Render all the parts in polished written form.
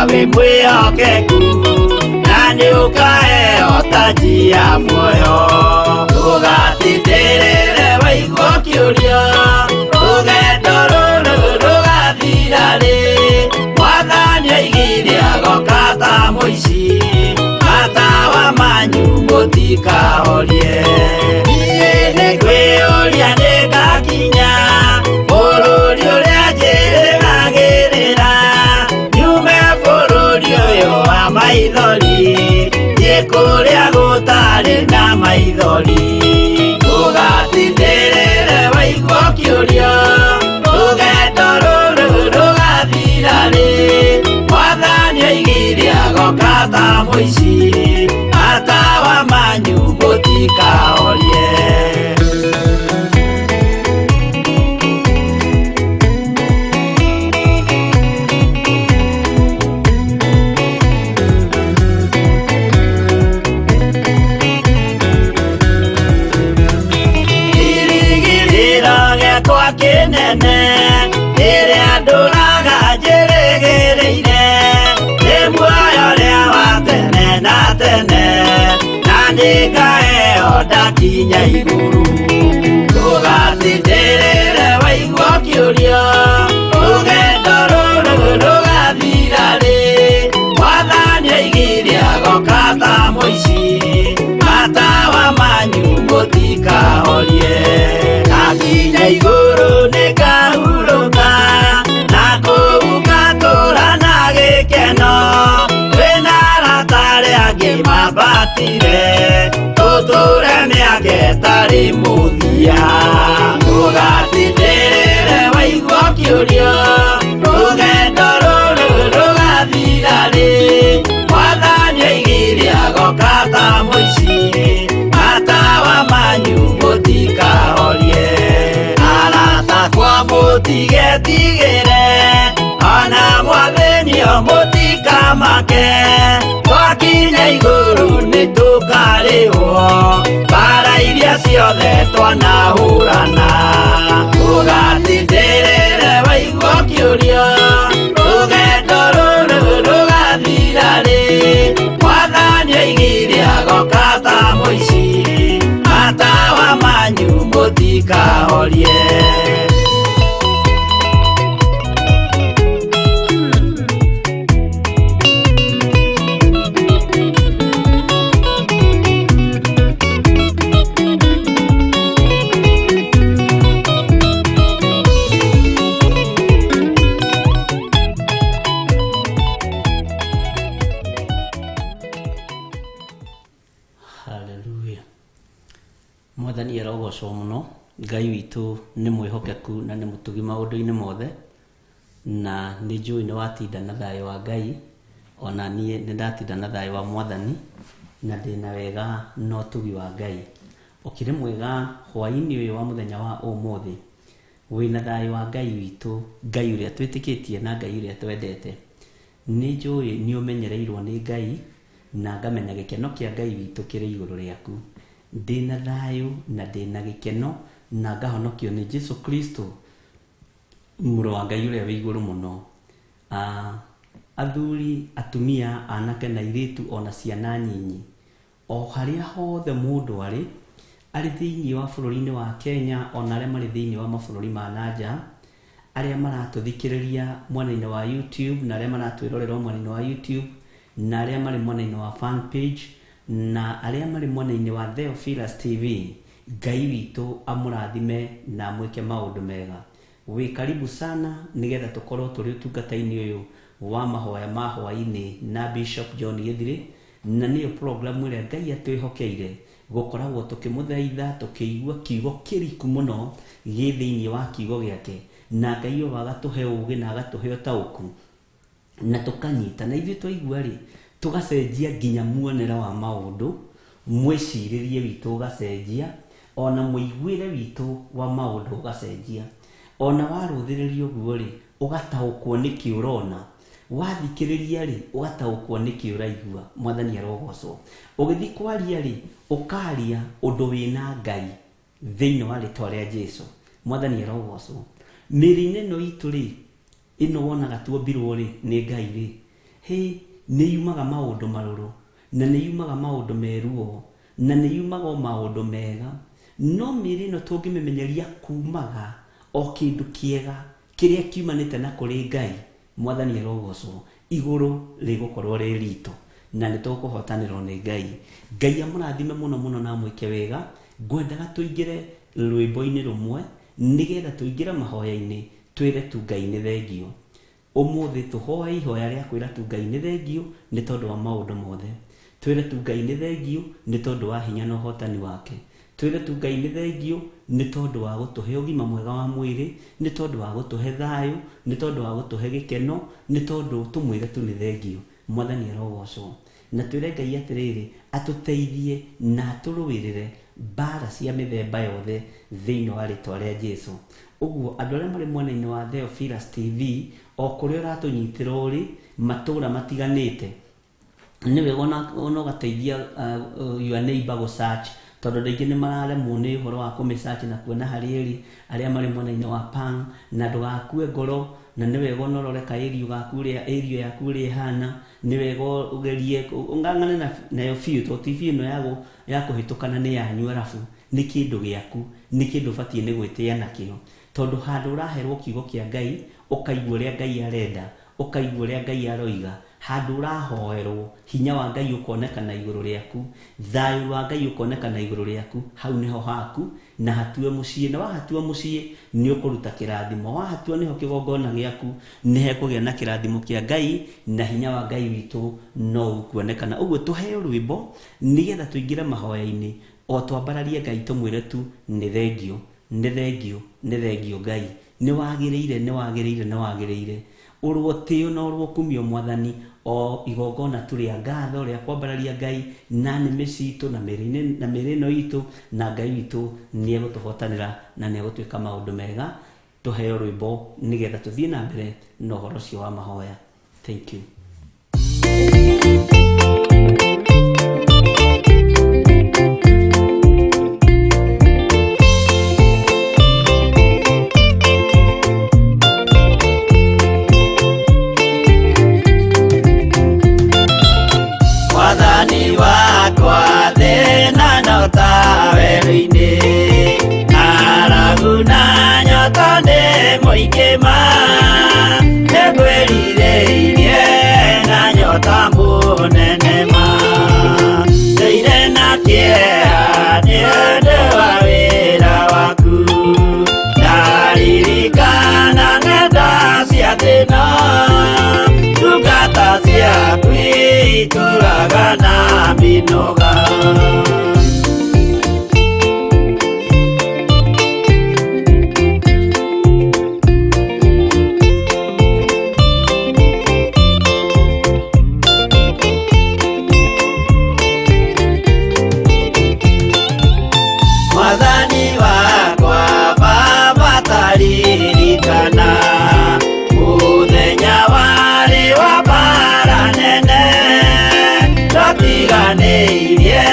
Wĩ mwĩhokeku na nĩ ũkaheo taji ya muoyo. Ndũgatindĩrĩre waigua ũkĩũrio, rũgendo rũrũ rũgathira rĩ? Mwathani oigire agoka ta mũici, matawa manyu mũtikahorie. Niĩ nĩ ngwĩyũria nĩ ngakinya bũrũri ũrĩa njĩrĩgagĩrĩra, nyume bũrũri ũyũ wa maithori, thiĩ kũrĩa gũtarĩ na maithori. Ndũgatindĩrĩre waigua ũkĩũrio, rũgendo rũrũ rũgathira rĩ? Mwathani oigire agoka ta mũici, matawa manyu mũtikahorie. Kĩrĩgĩrĩro gĩakwa kĩnene rĩrĩa ndũraga njĩrĩgĩrĩire, nĩ muoyo ũrĩa wa tene na tene, na nĩngaheo ndakinya igũrũ. Ndũgatindĩrĩre waigua ũkĩũrio, rũgendo rũrũ rũgathira rĩ? Mwathani oigire agoka ta mũici, matawa manyu mũtikahorie. Ndakinya igũrũ nĩngahurũka, na kũu ngatũũra na gĩkeno, twĩna arata arĩa angĩ mambatire, tũtũũre mĩaka ĩtarĩ mũthia. Ndũgatindĩrĩre waigua ũkĩũrio, rũgendo rũrũ rũgathira rĩ? Mwathani oigire agoka ta mũici, matawa manyu mũtikahorie. Arata akwa mũtigetigĩre, ona mwathĩnio mũtikamake, twakinya igũrũ nĩtũkarĩhwo mbara iria ciothe twanahũrana. Ndũgatindĩrĩre waigua ũkĩũrio, rũgendo rũrũ rũgathira rĩ? Mwathani oigire agoka ta mũici, matawa manyu mũtikahorie. Haleluya. Mwathani arogocwo mũno. Ngai witũ nĩ mwĩhokeku na nĩ mũtugi maũndũ-inĩ mothe, na nĩ njũĩ nĩ watinda na thayũ wa Ngai, ona niĩ nĩ ndatinda na thayũ wa Mwathani, na ndĩna wega na ũtugi wa Ngai. Ũkĩrĩ mwega hwaĩ-inĩ ũyũ wa mũthenya wa ũmũthĩ, wĩna thayũ wa Ngai witũ, Ngai ũrĩa twĩtĩkĩtie na Ngai ũrĩa twendete. Nĩ njũĩ nĩ ũmenyereirwo nĩ Ngai, na ngamenya gĩkeno kĩa Ngai witũ kĩrĩ igũrũ rĩaku. Ndĩna thayũ na ndĩna gĩkeno na ngahonokio nĩ Jesu Kristo, mũrũ wa Ngai ũrĩa wĩ igũrũ mũno. Athuri, atumia, anake na airĩtu ona ciana nyinyi, o harĩa hothe mũndũ arĩ, arĩ thĩinĩ wa bũrũri-inĩ wa Kenya ona arĩa marĩ thĩinĩ wa mabũrũri ma na nja, arĩa maratũthikĩrĩria mwena-inĩ wa YouTube na arĩa maratwĩrorera mwena-inĩ wa YouTube na arĩa marĩ mwena-inĩ wa fan page na arĩa marĩ mwena-inĩ wa Theophilus TV, Ngai witũ amũrathime na amwĩke maũndũ mega. Wĩ karibu sana nĩgetha tũkorwo tũrĩ ũtungata-inĩ ũyũ wa mahoya ma hwaĩ-inĩ na Bishop John Gĩthirĩ, na nĩyo program ĩrĩa Ngai atwĩhokeire gũkoragwo tũkĩmũthaitha, tũkĩigua kiugo kĩriku mũno gĩ thĩinĩ wa kiugo gĩake, na Ngai ũyũ agatũhe ũgĩ na agatũhe ũtaũku na tũkanyita, na ithuĩ twaigua rĩ, tũgacenjia nginya muonere wa maũndũ, mwĩcirĩrie witũ ũgacenjia, ona mũiguĩre witũ wa maũndũ ũgacenjia. Ona warũthĩrĩria ũguo rĩ, ũgataũkwo nĩkĩ ũrona, wathikĩrĩria rĩ, ũgataũkwo nĩkĩ ũraigua. Mwathani arogocwo. Ũgĩthiĩ kwaria rĩ, ũkaria ũndũ wĩna Ngai thĩinĩ wa rĩtwa rĩa Jesu. Mwathani arogocwo. Mĩĩrĩ-inĩ ĩno itũ rĩ, ĩno wonaga tuombirwo rĩ nĩ Ngai rĩ, Hĩ, nĩ yumaga maũndũ marũrũ, na nĩ yumaga maũndũ me ruo, na nĩ yumaga o maũndũ mega. No mĩĩrĩ ĩno tũngĩmĩmenyeria kumaga o kĩndũ kĩega kĩrĩa kiumanĩte na kũrĩ Ngai, Mwathani arogocwo, igũrũ rĩgũkorwo rĩ ritũ, na nĩ tũkũhotanĩrwo nĩ Ngai. Ngai amũrathime mũno mũno na amwĩke wega. Ngwendaga tũingĩre rwĩmbo-inĩ rũmwe, nĩgetha tũingĩre mahoya-inĩ, twĩre tu Ngai nĩ thengiũ. Ũmũthĩ tũhoe ihoya rĩa kwĩra tu Ngai nĩ thengiũ nĩ tondũ wa maũndũ mothe. Twĩre tu Ngai nĩ thengiũ nĩ tondũ wa hinya na ũhotani wake. Twĩre tu Ngai nĩ thengiũ nĩ tondũ wa gũtũhe ũgima mwega wa mwĩrĩ, nĩ tondũ wa gũtũhe thayũ, nĩ tondũ wa gũtũhe gĩkeno, nĩ tondũ tũmwĩre tu nĩ thengiũ. Mwathani arogocwo. Na twĩre Ngai atĩrĩrĩ, atũteithie na atũrũĩrĩre mbara cia mĩthemba yothe thĩinĩ wa rĩtwa rĩa Jesu. Ũguo andũ arĩa marĩ mwena-inĩ wa Theophilus TV, o kũrĩa ũratũnyitĩra ũrĩ, matũra matiganĩte, nĩ wega ona ũgateithia your neighbor gũ search, tondũ andũ aingĩ nĩ mararemwo nĩ ũhoro wa kũmĩ search na kuona harĩa ĩrĩ, arĩa marĩ mwena-inĩ wa Pang, na ndũgakue ngoro, na nĩ wega ona ũrore ka area gaku ũrĩa area yaku ũrĩa ĩhana, nĩ wega ũgerie ũng'ang'ane nayo biũ, tondũ TV ĩno ya kũhĩtũkana nĩ yanyu arabu nĩ kĩndũ gĩaku, nĩ kĩndũ ũbatiĩ nĩ gwĩtĩa nakĩo, tondũ handũ ũraherwo kiugo kĩa Ngai, ũkaigua ũrĩa Ngai arenda, ũkaigua ũrĩa Ngai aroiga, handũ ũrahoerwo, hinya wa Ngai ũkonekana igũrũ rĩaku, thayũ wa Ngai ũkonekana igũrũ rĩaku, hau nĩho haku, na hatue mũciĩ, na wahatua mũciĩ, nĩ ũkũruta kĩrathimo, wahatua nĩho kĩgongona gĩaku, nĩ hekũgĩa na kĩrathimo kĩa Ngai, na hinya wa Ngai witũ no ũkuonekana. Ũguo tũheo rwĩmbo, nĩgetha tũingĩre mahoya-inĩ, o twambararie Ngai tũmwĩre tu, nĩ thengiũ, nĩ thengiũ, nĩ thengiũ Ngai, nĩ wagĩrĩire, nĩ wagĩrĩire, nĩ wagĩrĩire. Ũrwo tĩo na ũrwo kumio Mwathani, o igongona tu rĩa ngatho rĩa kwambararia Ngai na nĩmĩ citũ na mĩĩrĩ na mĩĩrĩ ĩno itũ, na Ngai witũ nĩ egũtũhotanĩra na nĩ egũtwĩka maũndũ mega. Tũheo rwĩmbo nĩgetha tũthiĩ na mbere na ũhoro ũcio wa mahoya. Thank you. Mwathani wakwa thĩna no ta werũ-inĩ, ng'aragu na nyota nĩ mũingĩ ma, nĩngwĩrirĩirie na nyota mũnene ma, ndũire na kĩeha nĩ ũndũ wa wĩra waku, ndaririkana ng'enda cia thĩna, ndungata ciaku itũraga na mĩnoga. Mwathani wakwa Baba taririkana mũthenya warĩ wa mbara nene, twatiganĩirie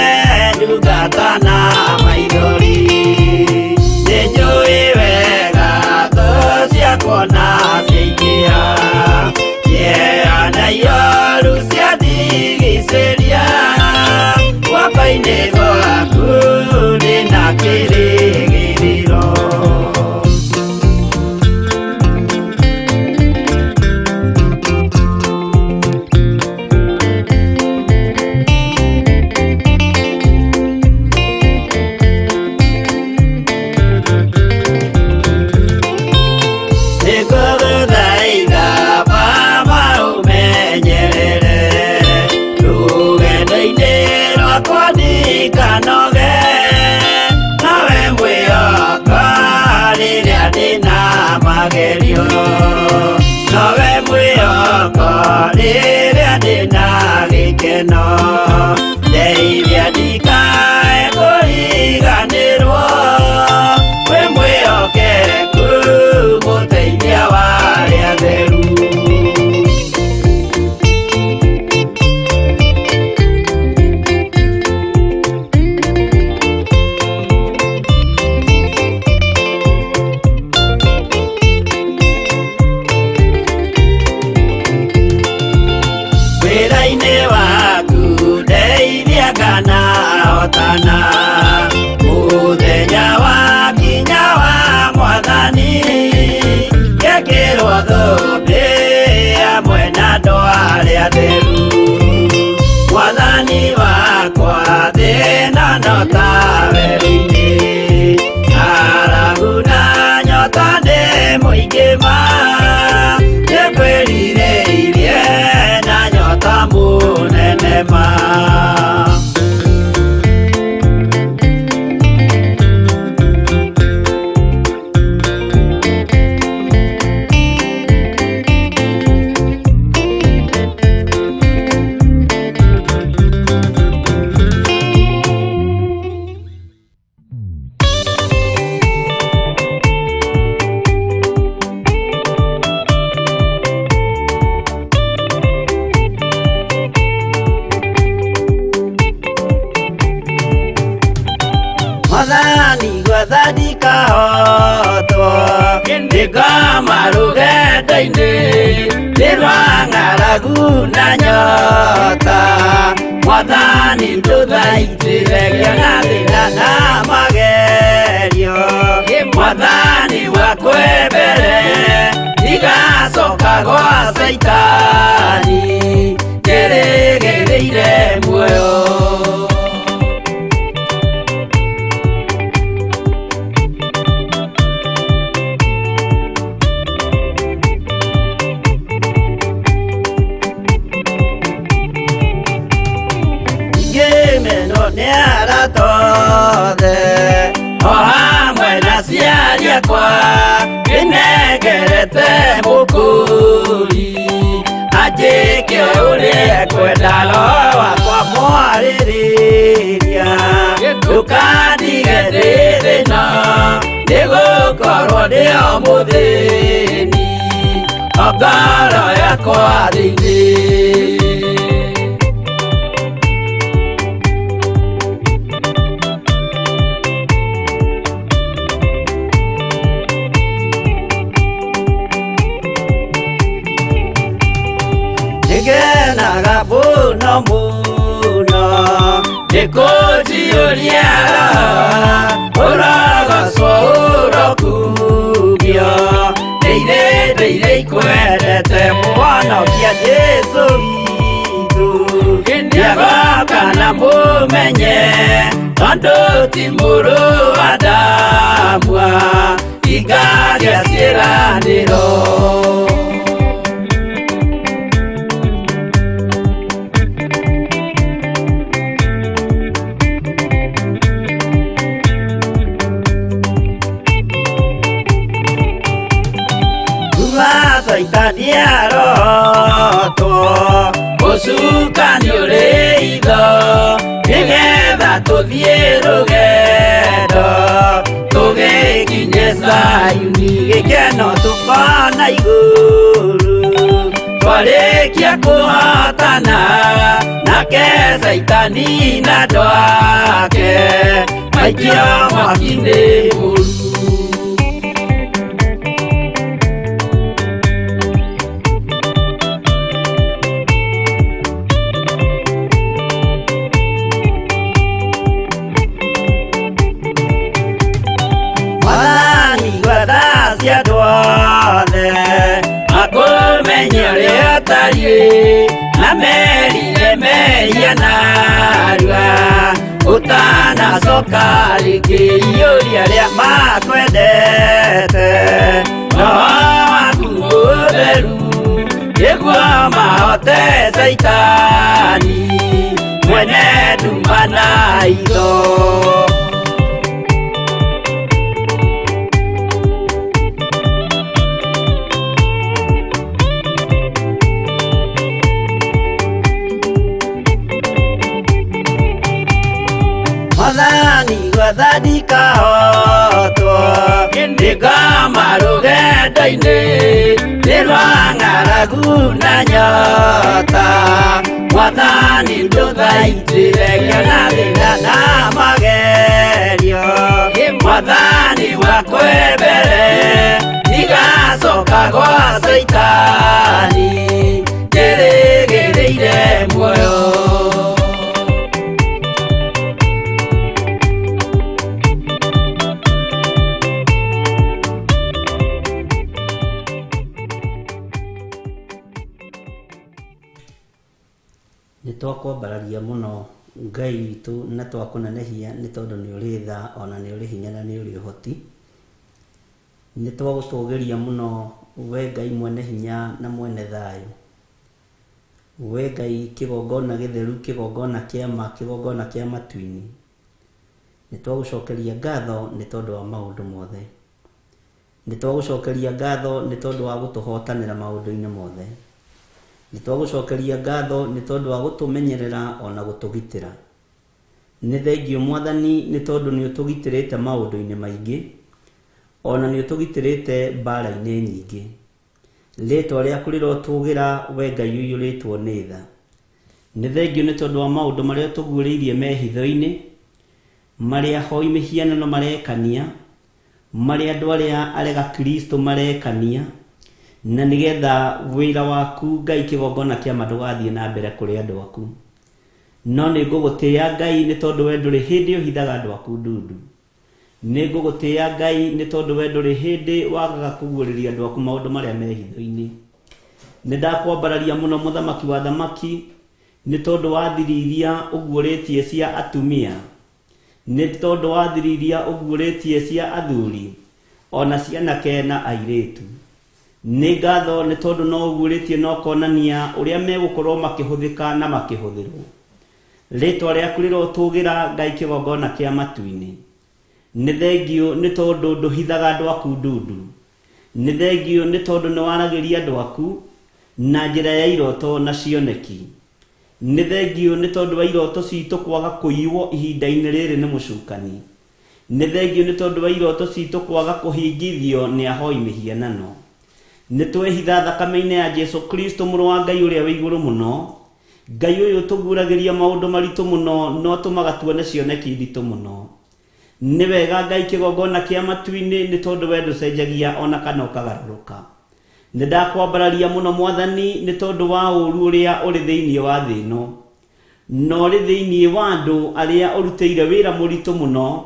Ririkana mũthenya wa kinya wa mwathani, gekĩrwo thũmbĩ hamwe na andũ arĩa atheru. Mwathani wakwa thĩna no ta werũ-inĩ, ng'aragu na nyota nĩ mũingĩ ma, nĩngwĩrirĩirie na nyota mũnene ma. Mwathani gwetha ndikahotwo, ndĩngoma rũgendo-inĩ, nĩ rwa ng'aragu na nyota. Mwathani ndũthaitĩre ngĩona thĩna na magerio, Mwathani wakwe mbere, ndigacoka gwa Caitani, njĩrĩgĩrĩire muoyo. Ngĩmenwo nĩ arata othe, o hamwe na aciari akwa, ndĩnengerete mũkũri, anjĩke ũrĩa ekwenda, roho wakwa mwarĩrĩria, ndũkandige ndĩ thĩna, nĩgũkorwo ndĩ o mũthĩni, o ngoro yakwa thĩinĩ. Nĩngenaga mũno mũno nĩkũnjiyũria ũrogocwo ũrokumio, ndĩire ndĩire ikwendete mũhonokia Jesũ witũ, nĩagoka na mũmenye tondũ ti mũrũ wa Adamu ingagĩa ciĩranĩro. Kuma Caitani arotwo, ũcukani ũrĩ itho, nĩgetha tũthiĩ rũgendo tũgĩkinye Zayuni, gĩkeno tũkona igũrũ, twarĩkia kũhotana nake Caitani na andũ ake maikio mwaki-inĩ mũru. Mwathani gwetha cia andũ othe makũmenye ũrĩa ũtariĩ, na merire mehia narua, ũtanacoka rĩngĩ iyũria arĩa makwendete roho waku mũtheru, nĩguo mahote Caitani mwene nduma na itho. Mwathani gwetha ndikahotwo, ndĩngoma rũgendo-inĩ, nĩ rwa ng'aragu na nyota. Mwathani ndũthaitĩre ngĩona thĩna na magerio, Mwathani wakwe mbere, ndigacoka gwa Caitani, njĩrĩgĩrĩire muoyo. Nĩ twakwambararia mũno Ngai witũ na twakũnenehia nĩ tondũ nĩ ũrĩ tha ona nĩ ũrĩ hinya na nĩ ũrĩ ũhoti. Nĩ twagũtũgĩria mũno we Ngai mwene hinya na mwene thayũ. We Ngai kĩgongona gĩtheru, kĩgongona kĩa ma, kĩgongona kĩa matu-inĩ. Nĩ twagũcokeria ngatho nĩ tondũ wa maũndũ mothe. Nĩ twagũcokeria ngatho nĩ tondũ wa gũtũhotanĩra maũndũ-inĩ mothe. Nĩ twagũcokeria ngatho nĩ tondũ wa gũtũmenyerera ona gũtũgitĩra. Nĩ thengiũ Mwathani nĩ tondũ nĩ ũtũgitĩrĩte maũndũ-inĩ maingĩ, ona nĩ ũtũgitĩrĩte mbara-inĩ nyingĩ. Rĩtwa rĩaku rĩrotũgĩra we Ngai ũiyũrĩtwo nĩ tha. Nĩ thengiũ nĩ tondũ wa maũndũ marĩa ũtũguũrĩirie me hitho-inĩ, marĩa ahoi mĩhianano marekania, marĩa andũ arĩa arega Kristo marekania, na nĩgetha wĩra waku Ngai kĩgongona kĩa ma ndũgathiĩ na mbere kũrĩ andũ aku. No nĩ ngũgũtĩĩa Ngai nĩ tondũ we ndũrĩ hĩndĩ ũhithaga andũ aku ndundu. Nĩ ngũgũtĩĩa Ngai nĩ tondũ we ndũrĩ hĩndĩ wagaga kũguũrĩria andũ aku maũndũ marĩa me hitho-inĩ. Nĩ ndakwambararia mũno mũthamaki wa athamaki nĩ tondũ wa thiri iria ũguũrĩtie cia atumia, nĩ tondũ wa thiri iria ũguũrĩtie cia athuri, o na cianake na airĩtu. Nĩ ngatho nĩ tondũ no ũguũrĩtie na ũkonania ũrĩa megũkorwo makĩhũthĩka na makĩhũthĩrwo. Rĩtwa rĩaku rĩrotũgĩra Ngai kĩgongona kĩa matu-inĩ. Nĩ thengiũ nĩ tondũ ndũhithaga andũ aku ndundu. Nĩ thengiũ nĩ tondũ nĩ waragĩria andũ aku na njĩra ya iroto na cioneki. Nĩ thengiũ nĩ tondũ wa iroto citũ kwaga kũiywo ihinda-inĩ rĩrĩ nĩ mũcukani. Nĩ thengiũ nĩ tondũ wa iroto citũ kwaga kũhingithio nĩ ahoi mĩhianano. Nĩ twehitha thakame-inĩ ya Jesu Kristo mũrũ wa Ngai ũrĩa wĩ igũrũ mũno. Ngai ũyũ ũtũguũragĩria maũndũ maritũ mũno na ũtũmaga tuone cioneki nditũ mũno. Nĩ wega Ngai kĩgongona kĩa matu-inĩ nĩ tondũ we ndũcenjagia ona kana ũkagarũrũka. Nĩ ndakwambararia mũno Mwathani nĩ tondũ wa ũũru ũrĩa ũrĩ thĩinĩ wa thĩ ĩno. Na ũrĩ thĩinĩ wa andũ arĩa ũrutĩire wĩra mũritũ mũno,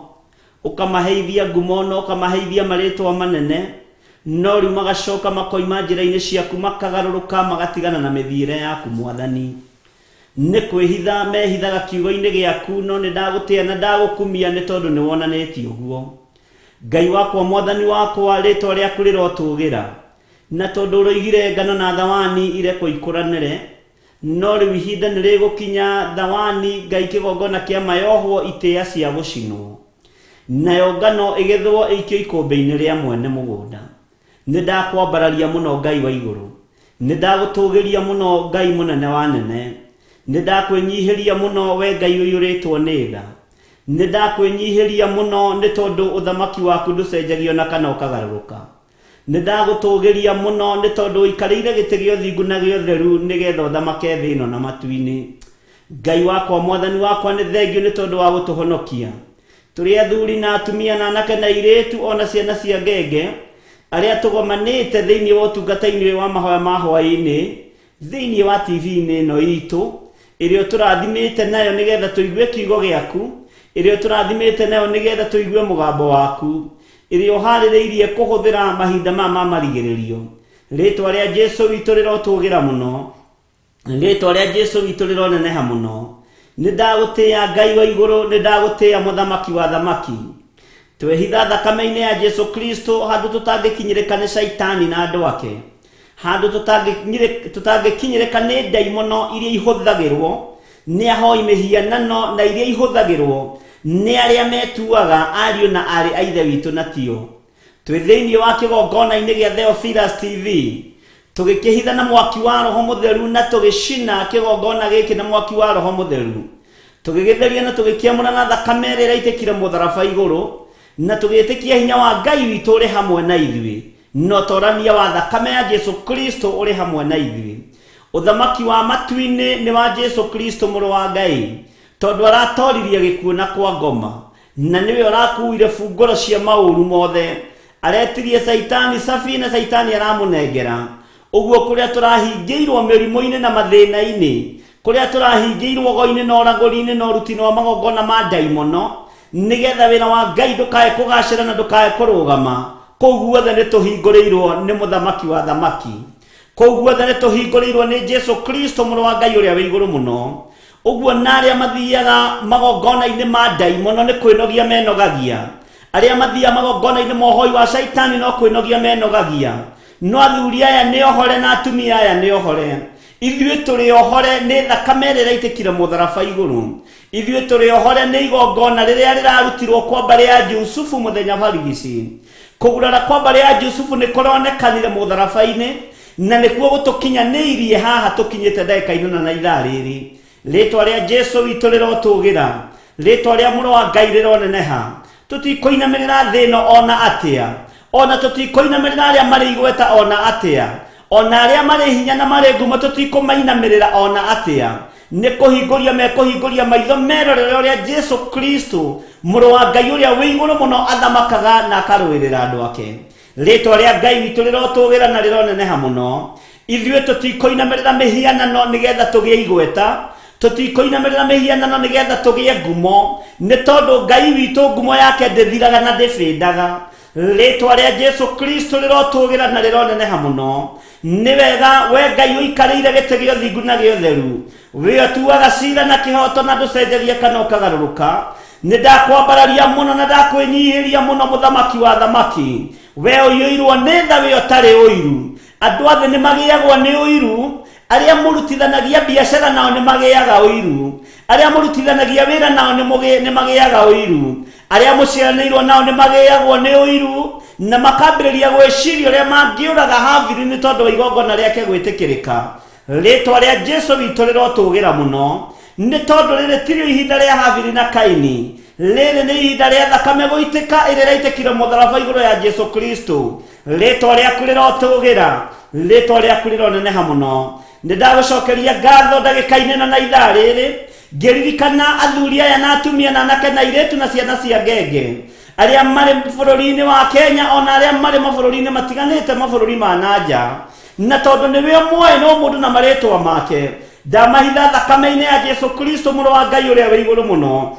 ũkamaheithia ngumo na ũkamaheithia marĩtwa manene, no rĩu magacoka makoima njĩra-inĩ ciaku makagarũrũka magatigana na mĩthiĩre yaku Mwathani. Nĩ kwĩhitha mehithaga kiugo-inĩ gĩaku, no nĩ ndagũtĩa na ndagũkumia nĩ tondũ nĩ wonanĩtie ũguo. Ngai wakwa, Mwathani wakwa, rĩtwa rĩaku rĩrotũgĩra. Na tondũ ũroigire ngano na thawani irekwo ikũranĩre, no rĩu ihinda nĩ rĩgũkinya thawani Ngai kĩgongona kĩa mayohwo itĩĩa cia gũcinwo, nayo ngano ĩgethwo ĩikio ikũmbĩ-inĩ rĩa mwene mũgũnda. Nĩ ndakwambararia mũno Ngai wa igũrũ, nĩ ndagũtũũgĩria mũno Ngai mũnene wa anene, nĩ ndakwĩnyihĩria mũno we Ngai ũiyũrĩtwo nĩ tha, nĩ ndakwĩnyihĩria mũno nĩ tondũ ũthamaki waku ndũcenjagio na kana ũkagarũrũka. Nĩ ndagũtũũgĩria mũno nĩ tondũ ũikarĩire gĩtĩ gĩa ũthingu na gĩa ũtheru nĩgetha ũthamake thĩ ĩno na matu-inĩ. Ngai wakwa, Mwathani wakwa, nĩ thengiũ nĩ tondũ wa gũtũhonokia. Tũrĩ athuri na atumia na anake na airĩtu o na ciana cia ngenge, arĩa tũgomanĩte thĩinĩ wa ũtungata-inĩ ũyũ wa mahoya ma hwaĩ-inĩ, thĩinĩ wa TV-inĩ ĩno itũ, ĩrĩa ũtũrathimĩte nayo nĩgetha tũigue kiugo gĩaku, ĩrĩa ũtũrathimĩte nayo nĩgetha tũigue mũgambo waku, ĩrĩa ũharĩrĩirie kũhũthĩra mahinda maya ma marigĩrĩrio. Rĩtwa rĩa Jesu witũ rĩrotũgĩra mũno. Rĩtwa rĩa Jesu witũ rĩroneneha mũno. Nĩ ndagũtĩĩa Ngai wa igũrũ, nĩ ndagũtĩĩa mũthamaki wa athamaki. Twehitha thakame-inĩ ya Jesu Kristo handũ tũtangĩkinyĩrĩka nĩ Shaitani na andũ ake, handũ tũtangĩkinyĩrĩka nĩ ndaimono iria ihũthagĩrwo nĩ ahoi mĩhianano na iria ihũthagĩrwo nĩ arĩa metuaga ariũ na aarĩ a Ithe witũ na tio. Twĩ thĩinĩ wa kĩgongona-inĩ gĩa Theophilus TV, tũgĩkĩhitha na mwaki wa Roho Mũtheru na tũgĩcina kĩgongona gĩkĩ na mwaki wa Roho Mũtheru. Tũgĩgĩtheria na tũgĩkĩamũra na thakame ĩrĩa ĩraitĩkire mũtharaba igũrũ, na tũgĩtĩkia hinya wa Ngai witũ ũrĩ hamwe na ithuĩ, na ũtorania wa thakame ya Jesu Kristo ũrĩ hamwe na ithuĩ. Ũthamaki wa matu-inĩ nĩ wa Jesu Kristo mũrũ wa Ngai, tondũ aratoririe gĩkuũ na kwa ngoma. Na nĩwe ũrakuuire bungũro cia maũru mothe. Aretirie Caitani cabi na Caitani aramũnengera. Ũguo kũrĩa tũrahingĩirwo mĩrimũ-inĩ na mathĩna-inĩ, kũrĩa tũrahingĩirwo ũgo-inĩ na ũragũri-inĩ na ũruti-inĩ wa magongona ma ndaimono, nĩgetha wĩra wa Ngai ndũkae kũgacĩra na ndũkae kũrũgama, kũu guothe nĩ tũhingũrĩirwo nĩ mũthamaki wa athamaki. Kũu guothe nĩ tũhingũrĩirwo nĩ Jesu Kristo mũrũ wa Ngai ũrĩa wĩ igũrũ mũno. Ũguo na arĩa mathiaga magongona-inĩ ma ndaimono nĩ kwĩnogia menogagia. Arĩa mathiaga magongona-inĩ ma ũhoi wa caitani no kwĩnogia menogagia. No athuri aya nĩ ohore na atumia aya nĩ ohore. Ithuĩ tũrĩ ohore nĩ thakame ĩrĩa ĩraitĩkire mũtharaba igũrũ. Ithuĩ tũrĩ ohore nĩ igongona rĩrĩa rĩrarutirwo kwa mbarĩ ya Jusufu mũthenya barigici. Kũgurara kwa mbarĩ ya Jusufu nĩ kũronekanire mũtharaba-inĩ, na nĩkuo gũtũkinyanĩirie haha tũkinyĩte ndagĩka-inĩ na ithaa rĩrĩ. Rĩtwa rĩa Jesu witũ rĩrotũgĩra, rĩtwa rĩa mũrũ wa Ngai rĩroneneha. Tũtikũinamĩrĩra thĩ ĩno ona atĩa, ona tũtikũinamĩrĩra arĩa marĩ igweta ona atĩa, ona arĩa marĩ hinya na marĩ ngumo tũtikũmainamĩrĩra ona atĩa. Nĩ kũhingũria mekũhingũria maitho merorere ũrĩa Jesu Kristo mũrũ wa Ngai ũrĩa wĩ igũrũ mũno athamakaga na akarũĩrĩra andũ ake. Rĩtwa rĩa Ngai witũ rĩrotũgĩra na rĩroneneha mũno. Ithuĩ tũtikũinamĩrĩra mĩhianano nĩgetha tũgĩe igweta, tũtikũinamĩrĩra mĩhianano nĩgetha tũgĩe ngumo, nĩ tondũ Ngai witũ ngumo yake ndĩthiraga na ndĩbĩndaga. Rĩtwa rĩa Jesu Kristo rĩrotũgĩra na rĩroneneha mũno. Nĩ wega we Ngai ũikarĩire gĩtĩ gĩa ũthingu na gĩa ũtheru, we ũtuaga cira na kĩhooto na ndũcenjagia kana ũkagarũrũka. Nĩ ndakwambararia mũno na ndakwĩnyihĩria mũno, mũthamaki wa athamaki. We ũiyũirwo nĩ tha, we ũtarĩ ũiru. Andũ a thĩ nĩ magĩagwo nĩ ũiru, arĩa mũrutithanagia biacara nao nĩ magĩaga ũiru, arĩa mũrutithanagia wĩra nao nĩ magĩaga ũiru, arĩa mũciaranĩirwo nao nĩ magĩagwo nĩ ũiru na makambĩrĩria gwĩciria ũrĩa mangĩũraga Habili nĩ tondũ wa igongona rĩake gwĩtĩkĩrĩka. Rĩtwa rĩa Jesu witũ rĩrotũgĩra mũno, nĩ tondũ rĩrĩ tirĩo ihinda rĩa Habili na Kaini. Rĩrĩ nĩ ihinda rĩa thakame gũitĩka ĩrĩa ĩraitĩkire mũtharaba igũrũ ya Jesu Kristo. Rĩtwa rĩaku rĩrotũgĩra, rĩtwa rĩaku rĩroneneha mũno. Nĩ ndagũcokeria ngatho ndagĩka-inĩ ĩno na ithaa rĩrĩ, ngĩririkana athuri aya na atumia na anake na airĩtu na ciana cia ngenge arĩa marĩ bũrũri-inĩ wa Kenya ona arĩa marĩ mabũrũri-inĩ matiganĩte mabũrũri ma na nja. Na tondũ nĩwe ũmoĩ no mũndũ na marĩtwa make, ndamahitha thakame-inĩ ya Jesu Kristo mũrũ wa Ngai ũrĩa wĩ igũrũ mũno.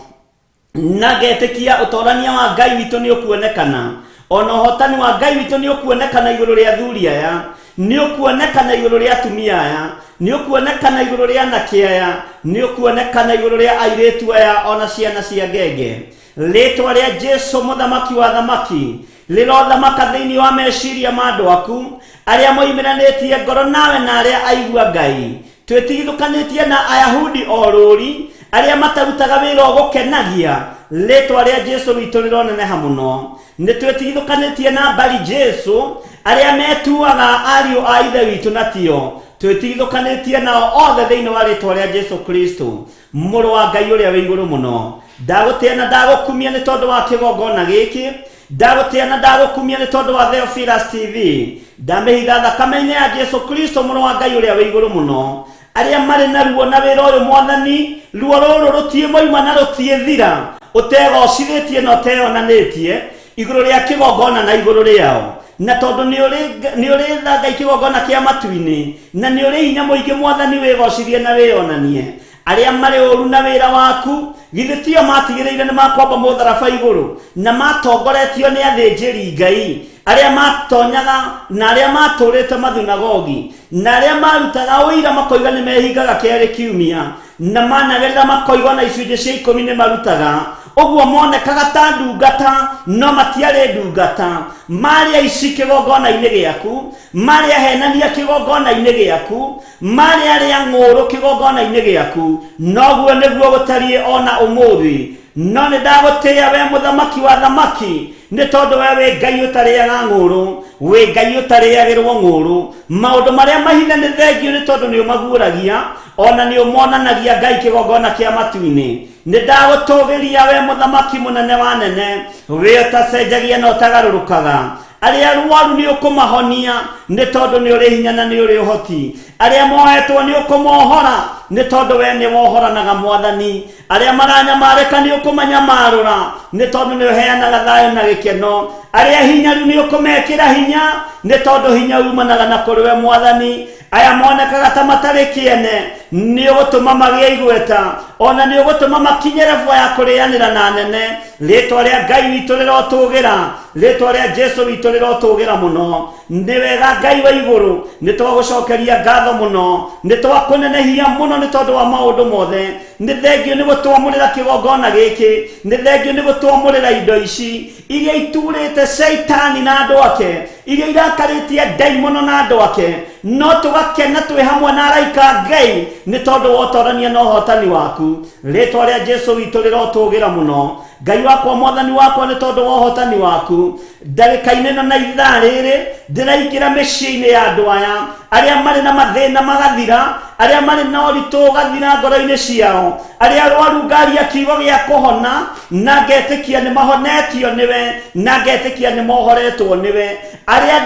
Na ngetĩkia ũtorania wa Ngai witũ nĩ ũkuonekana, ona ũhotani wa Ngai witũ nĩ ũkuonekana igũrũ rĩa athuri aya, nĩ ũkuonekana igũrũ rĩa atumia aya, nĩ ũkuonekana igũrũ rĩa anake aya, nĩ ũkuonekana igũrũ rĩa airĩtu aya ona ciana cia ngenge. Rĩtwa rĩa Jesu mũthamaki wa athamaki rĩrothamaka thĩinĩ wa meciria ma andũ aku arĩa moimĩranĩtie ngoro nawe na arĩa aigua Ngai. Twĩtigithũkanĩtie na Ayahudi o rũri arĩa matarutaga wĩra ũgũkenagia. Rĩtwa rĩa Jesu witũ rĩroneneha mũno. Nĩ twĩtigithũkanĩtie na mbari Jesu arĩa metuaga ariũ a Ithe witũ na tio. Twĩtigithũkanĩtie nao othe thĩinĩ wa rĩtwa rĩa Jesu Kristo mũrũ wa Ngai ũrĩa wĩ igũrũ mũno. Ndagũtĩa na ndagũkumia nĩ tondũ wa kĩgongona gĩkĩ. Ndagũtĩa na ndagũkumia nĩ tondũ wa Theophilus TV. Ndamĩhitha thakame-inĩ ya Jesu Kristo mũrũ wa Ngai ũrĩa wĩ igũrũ mũno. Arĩa marĩ na ruo na wĩra ũyũ Mwathani, ruo rũrũ rũtiĩ moima na rũtiĩ thira, ũtegocithĩtie na ũteyonanĩtie igũrũ rĩa kĩgongona na igũrũ rĩao. Na tondũ nĩ ũrĩ tha Ngai kĩgongona kĩa matu-inĩ, na nĩ ũrĩ hinya mũingĩ Mwathani wĩgocithie na wĩyonanie. Arĩa marĩ ũru na wĩra waku, githĩ tio matigĩrĩire nĩ makwamba mũtharaba igũrũ, na matongoretio nĩ athĩnjĩri Ngai arĩa matonyaga na arĩa matũrĩte mathunagogi, na arĩa marutaga ũira makoiga nĩ mehingaga kerĩ kiumia, na managĩrĩra makoiga ona icunjĩ cia ikũmi nĩ marutaga. Ũguo monekaga ta ndungata, no matiarĩ ndungata. Marĩ aici kĩgongona-inĩ gĩaku, marĩ ahenania kĩgongona-inĩ gĩaku, marĩ arĩa ng'ũũrũ kĩgongona-inĩ gĩaku. Noguo nĩguo gũtariĩ ona ũmũthĩ. No nĩ ndagũtĩĩa we mũthamaki wa athamaki, nĩ tondũ we wĩ Ngai ũtarĩaga ng'ũũrũ, wĩ Ngai ũtarĩagĩrwo ng'ũũrũ. Maũndũ marĩa mahithe nĩ thengio nĩ tondũ nĩ ũmaguũragia, ona nĩ ũmonanagia Ngai kĩgongona kĩa matu-inĩ. Nĩ ndagũtũgĩria we mũthamaki mũnene wa nene, we ũtacenjagia na ũtagarũrũkaga. Arĩa arwaru nĩ ũkũmahonia nĩ tondũ nĩ ũrĩ hinya na nĩ ũrĩ ũhoti. Arĩa mohetwo nĩ ũkũmohora nĩ tondũ we nĩ wohoranaga Mwathani. Arĩa maranyamarĩka nĩ ũkũmanyamarũra nĩ tondũ nĩ ũheanaga thayũ na gĩkeno. Arĩa hinyaru nĩ ũkũmekĩra hinya nĩ tondũ hinya umanaga na kũrĩ we Mwathani. Aya monekaga ta matarĩ kĩene Nĩ ũgũtũma magĩe igweta, ona nĩ ũgũtũma makinye level ya kũrĩanĩra na nene. Rĩtwa rĩa Ngai witũ rĩrotũgĩra, rĩtwa rĩa Jesu witũ rĩrotũgĩra mũno. Nĩ wega Ngai wa igũrũ, nĩ twagũcokeria ngatho mũno, nĩ twakũnenehia mũno nĩ tondũ wa maũndũ mothe. Nĩ thengio nĩ gũtwamũrĩra kĩgongona gĩkĩ, nĩ thengio nĩ gũtwamũrĩra indo ici iria iturĩte Shaitani na andũ ake, iria irakarĩtie ndaimono na andũ ake, no tũgakena twĩ hamwe na araika a Ngai nĩ tondũ wa ũtorania na ũhotani waku. Rĩtwa rĩa Jesu witũ rĩrotũgĩra mũno. Ngai wakwa, Mwathani wakwa, nĩ tondũ wa ũhotani waku ndagĩka-inĩ ĩno na ithaa rĩrĩ ndĩraingĩra mĩciĩ-inĩ ya andũ aya arĩa marĩ na mathĩna magathira, arĩa marĩ na ũritũ ũgathira ngoro-inĩ ciao, arĩa arwaru ngaria kiugo gĩa kũhona na ngetĩkia nĩ mahonetio nĩwe, na ngetĩkia nĩ mohoretwo nĩwe, arĩa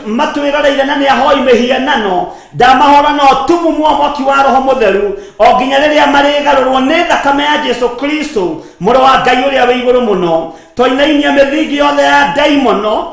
matwĩroreire na nĩ ahoi mĩhianano, ndamahora na ũtumumu wa mwaki wa Roho Mũtheru o nginya rĩrĩa marĩgarũrwo nĩ thakame ya Jesu Kristo, Mũrũ wa Ngai ũrĩa wĩ igũrũ mũno. Twainainia mĩthingi yothe ya ndaimono,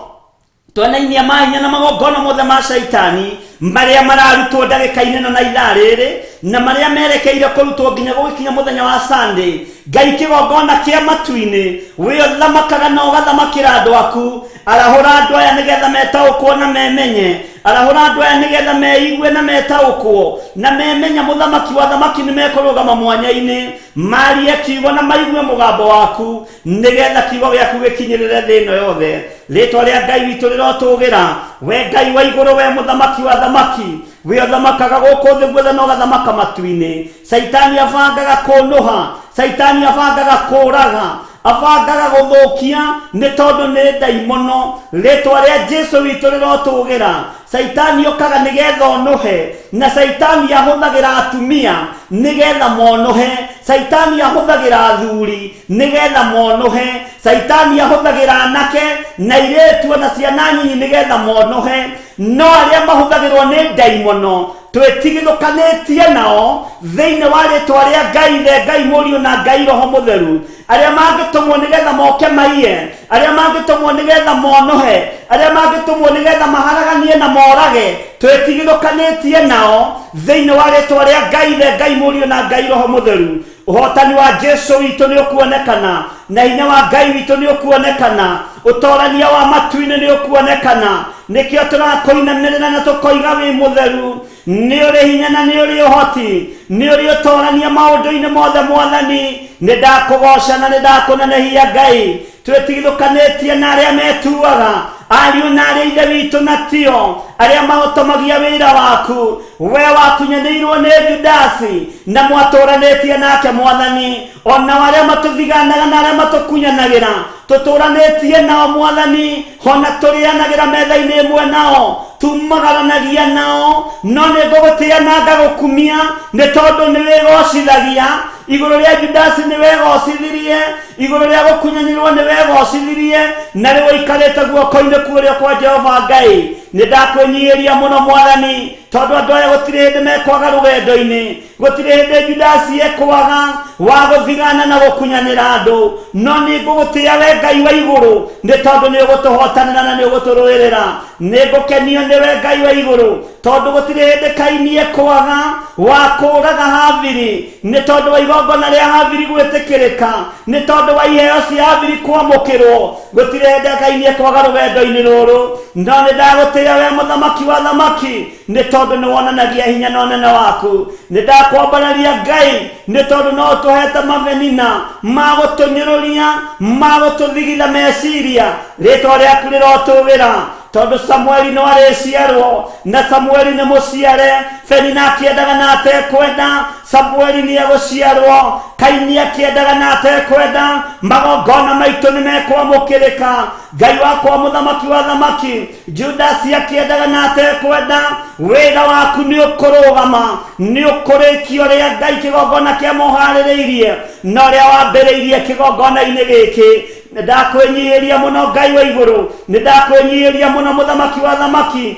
twanainia mahinya na magongona mothe ma Shaitani marĩa mararutwo ndagĩka-inĩ ĩno na ithaa rĩrĩ, na marĩa merekeire kũrutwo nginya gũgĩkinya mũthenya wa Sunday. Ngai kĩgongona kĩa matu-inĩ, wĩ ũthamakaga na ũgathamakĩra andũ aku. Arahũra andũ aya nĩgetha metaũkwo na memenye, arahũra andũ aya nĩgetha meigue na metaũkwo na memenya mũthamaki wa thamaki nĩ mekũrũgama mwanya-inĩ, marie kiugo na maigue mũgambo waku, nĩgetha kiugo gĩaku gĩkinyĩrĩre thĩ ĩno yothe. Rĩtwa rĩa Ngai witũ rĩrotũgĩra. We Ngai wa igũrũ, we mũthamaki wa thamaki, we ũthamakaga gũkũ thĩ guothe na ũgathamaka matu-inĩ. Caitani abangaga kũnũha, Caitani abangaga kũũraga, abangaga gũthũkia, nĩ tondũ nĩ ndaimono. Rĩtwa rĩa Jesu witũ rĩrotũgĩra. Caitani okaga nĩgetha ũnũhe, na Caitani ahũthagĩra atumia nĩgetha monũhe, Caitani ahũthagĩra athuri nĩgetha monũhe, Caitani ahũthagĩra anake na airĩtu ona ciana nyinyi nĩgetha monũhe. No arĩa mahũthagĩrwo nĩ ndaimono twĩtigithũkanĩtie nao thĩinĩ wa rĩtwa rĩa Ngai Ithe, Ngai Mũriũ na Ngai Roho Mũtheru, arĩa mangĩtũmwo nĩgetha moke maiye, arĩa mangĩtũmwo nĩgetha monohe, arĩa mangĩtũmwo nĩgetha maharaganie na morage, twĩtigithũkanĩtie nao thĩinĩ wa rĩtwa rĩa Ngai Ithe, Ngai Mũriũ na Ngai Roho Mũtheru. Ũhotani wa Jesu witũ nĩ ũkuonekana, na hinya wa Ngai witũ nĩ ũkuonekana, ũtorania wa matu-inĩ nĩ ũkuonekana. Nĩkĩo tũrakũinamĩrĩra na tũkoiga wĩ mũtheru, nĩ ũrĩ hinya na nĩ ũrĩ ũhoti, nĩ ũrĩ ũtorania maũndũ-inĩ mothe. Mwathani, nĩ ndakũgoca na nĩ ndakũnenehia Ngai. Twĩtigithũkanĩtie na arĩa metuaga ariũ na arĩa ithe witũ na tio, arĩa mahotomagia wĩra waku. We wakunyanĩirwo nĩ Judasi na mwatũranĩtie nake Mwathani, ona arĩa matũthiganaga na arĩa matũkunyanagĩra tũtũranĩtie nao Mwathani, ona tũrĩanagĩra metha-inĩ ĩmwe nao, tumagaranagia nao, no nĩ ngũgũtĩa na ngagũkumia nĩ tondũ nĩ wĩgocithagia. Igũrũ rĩa Judasi nĩ wegocithirie, igũrũ rĩa gũkunyanĩrwo nĩ wegocithirie, na rĩu ũikarĩte guoko-inĩ kũrĩa kwa Jehova Ngai. Nĩ ndakwĩnyihĩria mũno Mwathani, tondũ andũ aya gũtirĩ hĩndĩ mekwaga rũgendo-inĩ, gũtirĩ hĩndĩ Judasi ekwaga wa gũthigana na gũkunyanĩra andũ, no nĩ ngũgũtĩa we Ngai wa igũrũ nĩ tondũ nĩ ũgũtũhotanĩra na nĩ ũgũtũrũĩrĩra. Nĩ ngũkenio nĩ we Ngai wa igũrũ, tondũ gũtirĩ hĩndĩ Kaini ekwaga wa kũũraga Habili, nĩ tondũ wa igongona rĩa Habili gwĩtĩkĩrĩka, nĩ tondũ wa iheo cia Habili kwamũkĩrwo, gũtirĩ hĩndĩ Kaini ekwaga rũgendo-inĩ rũrũ. No nĩ ndagũtĩa we mũthamaki wa thamaki, nĩ tondũ nĩ wonanagia hinya na ũnene waku. Nĩ ndakwambararia Ngai, nĩ tondũ no ũtũhete mavenina ma gũtũnyũrũria, ma gũtũthigitha meciria. Rĩtwa rĩaku rĩrotũgĩra, tondũ Samueli no arĩciarwo, na Samueli nĩ mũciare. Penina akĩendaga na atekwenda, Samueli nĩ egũciarwo. Kaini akĩendaga na atekwenda, magongona maitũ nĩ mekwamũkĩrĩka. Ngai wakwa mũthamaki wa thamaki, Judasi akĩendaga na atekwenda, wĩra waku nĩ ũkũrũgama, nĩ ũkũrĩkio ũrĩa Ngai kĩgongona kĩa moharĩrĩirie na ũrĩa wambĩrĩirie kĩgongona-inĩ gĩkĩ. Nĩ ndakwĩnyihĩria mũno Ngai wa igũrũ, nĩ ndakwĩnyihĩria mũno mũthamaki wa thamaki,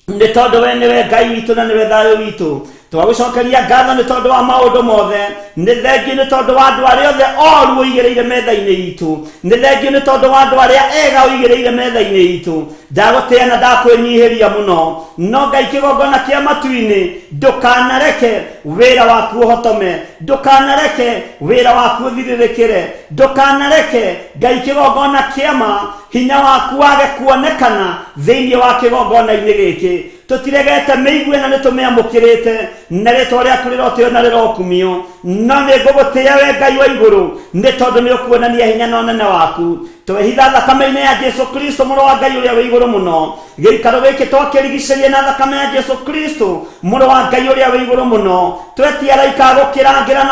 nĩ tondũ we nĩwe Ngai witũ na nĩwe thayũ witũ. Twagũcokeria ngatho nĩ tondũ wa maũndũ mothe. Nĩ thengiũ nĩ tondũ wa andũ arĩa othe oru ũigĩrĩire metha-inĩ itũ. Nĩ thengiũ nĩ tondũ wa andũ arĩa ega ũigĩrĩire metha-inĩ itũ. Ndagũtĩa na ndakwĩnyihĩria mũno. No Ngai kĩgongona kĩa matu-inĩ, ndũkanareke wĩra waku ũhotome, ndũkanareke wĩra waku ũthirĩrĩkĩre, ndũkanareke Ngai kĩgongona kĩa ma hinya waku wage kuonekana thĩinĩ wa kĩgongona-inĩ gĩkĩ. Tũtiregete mĩigue na nĩtũmĩamũkĩrĩte, na rĩtwa rĩaku rĩrotĩo na rĩrokumio. No nĩ ngũgũtĩĩa we Ngai wa igũrũ, nĩ tondũ nĩ ũkuonania hinya na ũnene waku. Twehitha thakame-inĩ ya Jesu Kristo mũrũ wa Ngai ũrĩa wĩ igũrũ mũno. Gĩikaro gĩkĩ twakĩrigicĩria na thakame ya Jesu Kristo mũrũ wa Ngai ũrĩa wĩ igũrũ mũno. Twetia araika a gũkĩrangĩra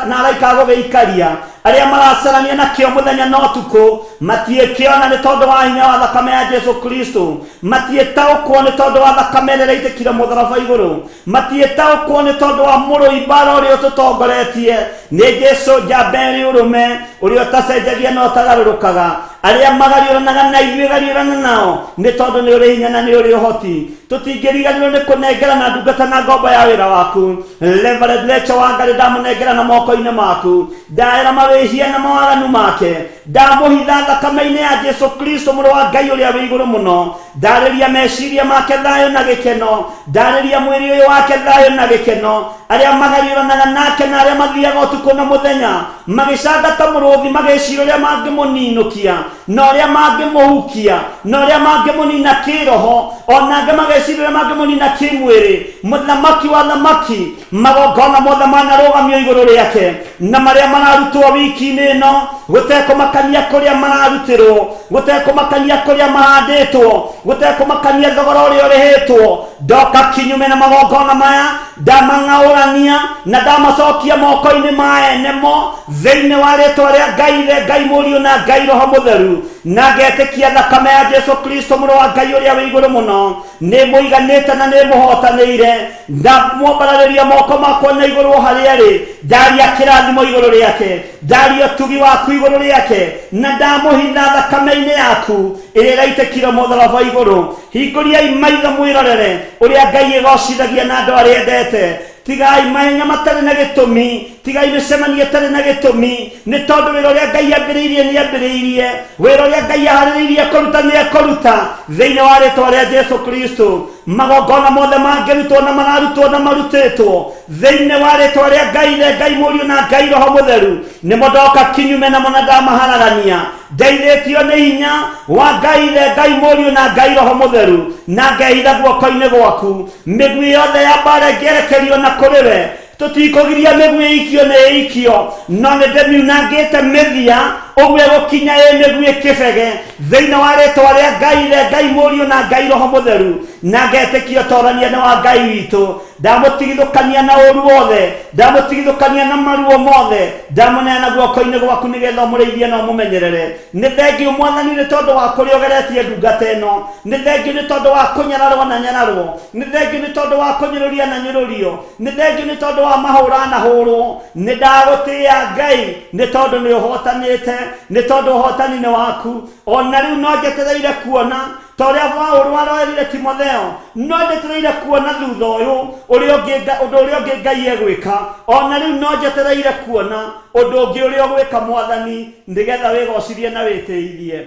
na araika a gũgĩikaria. Arĩa maracarania nakĩo mũthenya na ũtukũ matiĩkĩona nĩ tondũ wa hinya wa thakame ya Jesu Kristo. Matiĩtaũkwo nĩ tondũ wa thakame ĩrĩa ĩraitĩkire mũtharaba igũrũ. Matiĩtaũkwo nĩ tondũ wa mũrũi mbara ũrĩa ũtũtongoretie. Nĩ Jesu njamba ĩrĩ ũrũme, ũrĩa ũtacenjagia na ũtagarũrũkaga. Arĩa magariũranaga na ithuĩ gariũrana nao, nĩ tondũ nĩ ũrĩ hinya na nĩ ũrĩ ũhoti. Tũtingĩriganĩrwo nĩ kũnengerana ndungata na ngombo ya wĩra waku. Reverend Rachel Wangari ndamũnengerana moko-inĩ maku. Ndaera mawĩhia na mawaganu make. Ndamũhitha thakame-inĩ ya Jesu Kristo mũrũ wa Ngai ũrĩa wĩ igũrũ mũno. Ndarĩria meciria make thayũ na gĩkeno. Ndarĩria mwĩrĩ ũyũ wake thayũ na gĩkeno. Arĩa magariũranaga nake na arĩa mathiaga ũtukũ na mũthenya magĩcanga ta mũrũthi, magĩcira ũrĩa mangĩmũninũkia na ũrĩa mangĩmũhukia na ũrĩa mangĩmũnina kĩroho, ona angĩ magĩcira ũrĩa mangĩmũnina kĩmwĩrĩ. Mũthamaki wa thamaki, magongona mothe manarũgamio igũrũ rĩake na marĩa mararutwo wiki-inĩ ĩno, gũtekũmakania kũrĩa mararutĩrwo, gũtekũmakania kũrĩa mahandĩtwo, gũtekũmakania thogora ũrĩa ũrĩhĩtwo, ndoka kinyume na magongona maya, ndamang'aũrania na ndamacokia moko-inĩ ma ene mo thĩinĩ wa rĩtwa rĩa Ngai Ithe, Ngai Mũriũ na Ngai Roho Mũtheru, na ngetĩkia thakame ya Jesu Kristo mũrũ wa Ngai ũrĩa wĩ igũrũ mũno nĩ mũiganĩte na nĩ mũhotanĩire. Ndamwambararĩria moko makwa na igũrũ harĩa arĩ, ndaria kĩrathimo igũrũ rĩake, ndaria ũtugi waku igũrũ rĩake, na ndamũhitha thakame-inĩ yaku ĩrĩa ĩraitĩkire mũtharaba igũrũ. Hingũriai maitho mwĩrorere ũrĩa Ngai ĩgocithagia na andũ arĩa endete. Tigai mahenya matarĩ na gĩtũmi, tigai mĩcemanio ĩtarĩ na gĩtũmi, nĩ tondũ wĩra ũrĩa Ngai ambĩrĩirie nĩ ambĩrĩirie, wĩra ũrĩa Ngai aharĩrĩirie kũruta nĩ ekũruta thĩinĩ wa rĩtwa rĩa Jesu Kristo. Magongona mothe mangĩrutwo na mararutwo na marutĩtwo thĩinĩ wa rĩtwa rĩa Ngai Ithe, Ngai Mũriũ na Ngai Roho Mũtheru, nĩmo ndoka kinyume namo na ndamaharagania. Ndeithĩtio nĩ hinya wa Ngai Ithe, Ngai Mũriũ na Ngai Roho Mũtheru, na ngehitha guoko-inĩ gwaku. Mĩguĩ yothe ya mbara ĩngĩerekerio na kũrĩ we, tũtikũgiria mĩguĩ ĩikio nĩ ĩikio, no nĩ ndĩmiunangĩte mĩthia ũguo ĩgũkinya ĩ mĩguĩ kĩbege thĩinĩ wa rĩtwa rĩa Ngai Ithe, Ngai Mũriũ na Ngai Roho Mũtheru, na ngetĩkia ũtorania nĩ wa Ngai witũ. Ndamũtigithũkania na ũru wothe, ndamũtigithũkania na maruo mothe, ndamũneana guoko-inĩ gwaku nĩgetha ũmũrĩithie na ũmũmenyerere. Nĩ thengiũ Mwathani nĩ tondũ wa kũrĩa ũgeretie ndungata ĩno. Nĩ thengiũ nĩ tondũ wa kũnyararwo na nyararwo. Nĩ thengiũ nĩ tondũ wa kũnyũrũria na nyũrũrio. Nĩ thengiũ nĩ tondũ wa mahũra na hũrwo. Nĩ ndagũtĩĩa Ngai nĩ tondũ nĩ ũhotanĩte, nĩ tondũ ũhotani nĩ waku. Ona rĩu no njetereire kuona ta ũrĩa Paulo aroerire Timotheo, no njetereire kuona thutha ũyũ ũrĩa ũngĩ ũndũ ũrĩa ũngĩ Ngai egwĩka. Ona rĩu no njetereire kuona ũndũ ũngĩ ũrĩa ũgwĩka Mwathani, nĩgetha wĩgocithie na wĩtĩithie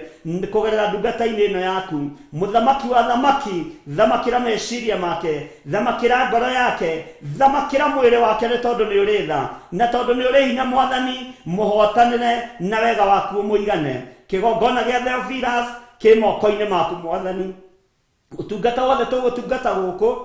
kũgerera ndungata-inĩ ĩno yaku. Mũthamaki wa thamaki, thamakĩra meciria make, thamakĩra ngoro yake, thamakĩra mwĩrĩ wake, nĩ tondũ nĩ ũrĩ tha na tondũ nĩ ũrĩ hinya. Mwathani, mũhotanĩre na wega waku ũmũigane. Kĩgongona gĩa Theophilus kĩ moko-inĩ maku Mwathani. Ũtungata wothe tũgũtungata gũkũ,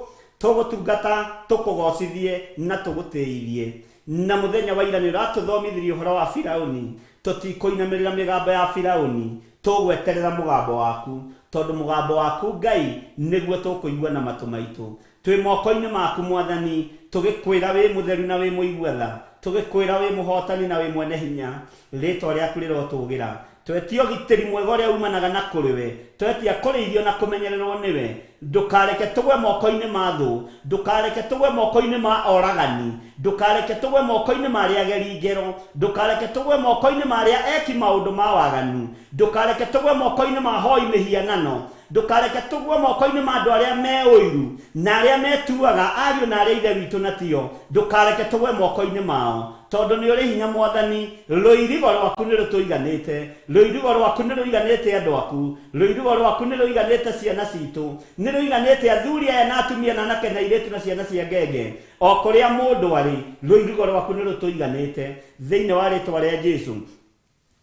tũgũtungata tũkũgocithie na tũgũtĩithie. Na mũthenya wa ira nĩ ũratũthomithirie ũhoro wa Firaũni. Tũtikũinamĩrĩra mĩgambo ya Firaũni, tũgweterera mũgambo waku, tondũ mũgambo waku Ngai nĩguo tũkũigua na matũ maitũ. Twĩ moko-inĩ maku Mwathani, tũgĩkwĩra wĩ mũtheru na wĩ mũigua tha, tũgĩkwĩra wĩ mũhotani na wĩ mwene hinya. Rĩtwa rĩaku rĩrotũgĩra. Twetia ũgitĩri mwega ũrĩa umanaga na kũrĩ we, twetia kũrĩithio na kũmenyererwo nĩwe. Ndũkareke tũgwe moko-inĩ ma thũ, ndũkareke tũgwe moko-inĩ ma oragani. Ndũkareke tũgwe moko-inĩ ma arĩa ageri ngero, ndũkareke tũgwe moko-inĩ ma arĩa eki maũndũ ma waganu, ndũkareke tũgwe moko-inĩ ma hoi mĩhianano, ndũkareke tũgwe moko-inĩ ma andũ arĩa me ũiru na arĩa metuaga ariũ na arĩa ithe witũ na tio, ndũkareke tũgwe moko-inĩ mao, tondũ nĩ ũrĩ hinya Mwathani. Rũirigo rwaku nĩ rũtũiganĩte, rũirigo rwaku nĩ rũiganĩte andũ aku, rũirigo rwaku nĩ rũiganĩte ciana citũ, nĩ rũiganĩte athuri aya na atumia na anake na airĩtu na ciana cia ngenge, o kũrĩa mũndũ arĩ, rũirigo rwaku nĩ rũtũiganĩte thĩinĩ wa rĩtwa rĩa Jesu.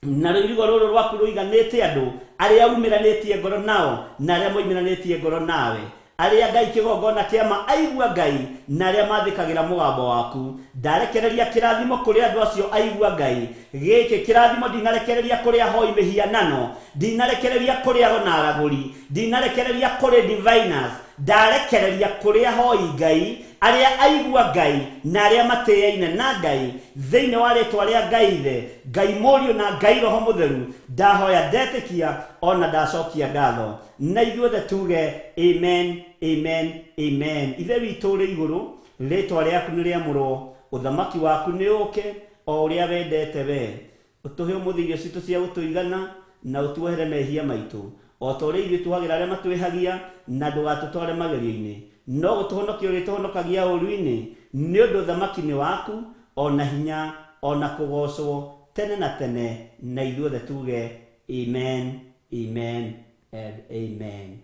Na rũirigo rũrũ rwaku rũiganĩte andũ arĩa umĩranĩtie ngoro nao na arĩa moimĩranĩtie ngoro nawe, arĩa Ngai kĩgongona kĩa ma aigua Ngai na arĩa mathĩkagĩra mũgambo waku. Ndarekereria kĩrathimo kũrĩ andũ acio aigua Ngai. Gĩkĩ kĩrathimo ndinarekereria kũrĩ ahoi mĩhianano, ndinarekereria kũrĩ ago na aragũri, ndinarekereria kũrĩ diviners, ndarekereria kũrĩ ahoi Ngai arĩa aigua Ngai na arĩa matĩaine na Ngai thĩinĩ wa rĩtwa rĩa Ngai Ithe, Ngai Mũriũ na Ngai Roho Mũtheru. Ndahoya ndetĩkia ona ndacokia ngatho, na ithuothe tuge amen, amen, amen. Ithe witũ ũrĩ igũrũ, rĩtwa rĩaku nĩ rĩamũrwo, ũthamaki waku nĩ ũũke o ũrĩa wendete we. Ũtũhe ũmũthĩ irio citũ cia gũtũigana, na ũtuohere mehia maitũ o ta ũrĩa ithuĩ tuohagĩra arĩa matwĩhagia, na ndũgatũtware magerio-inĩ, no gũtũhonokia ũrĩtũhonokagia ũũru-inĩ, nĩ ũndũ ũthamaki nĩ waku, ona hinya, ona kũgoocwo tene na tene, na ithuothe tuge amen, amen and amen.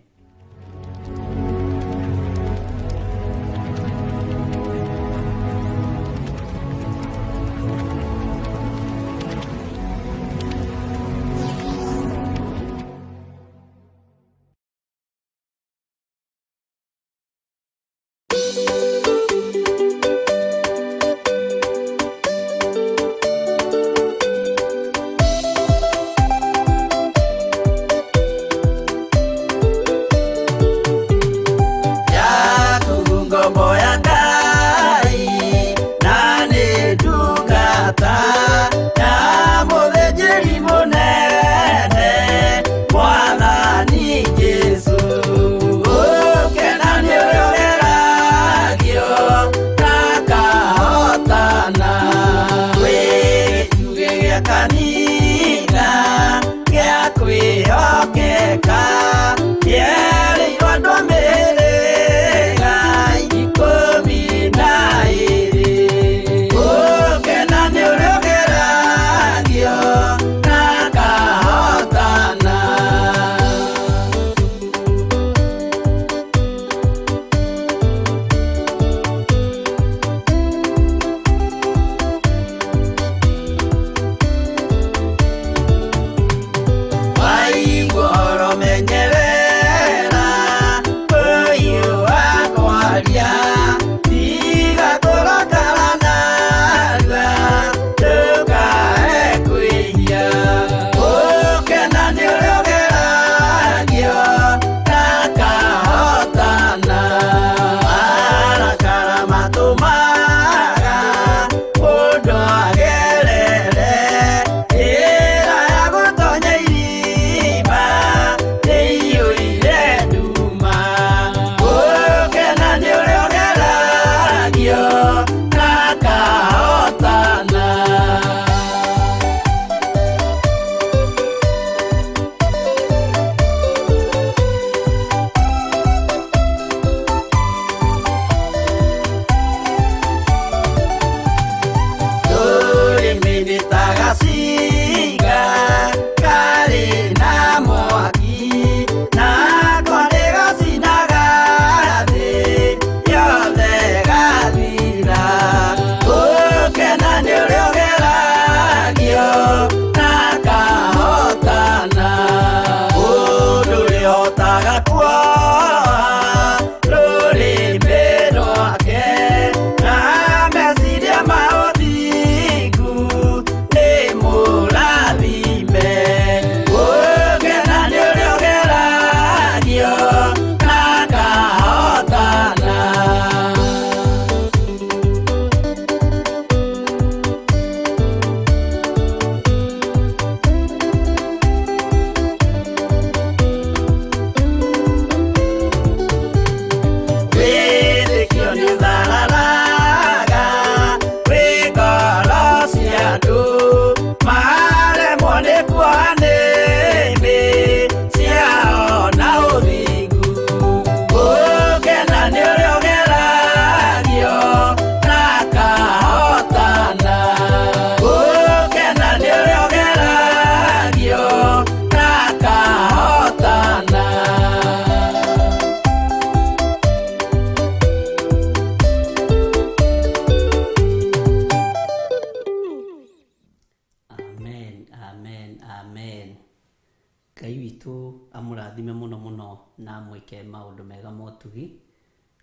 Ngai witũ amũrathime mũno mũno na amwĩke maũndũ mega ma ũtugi,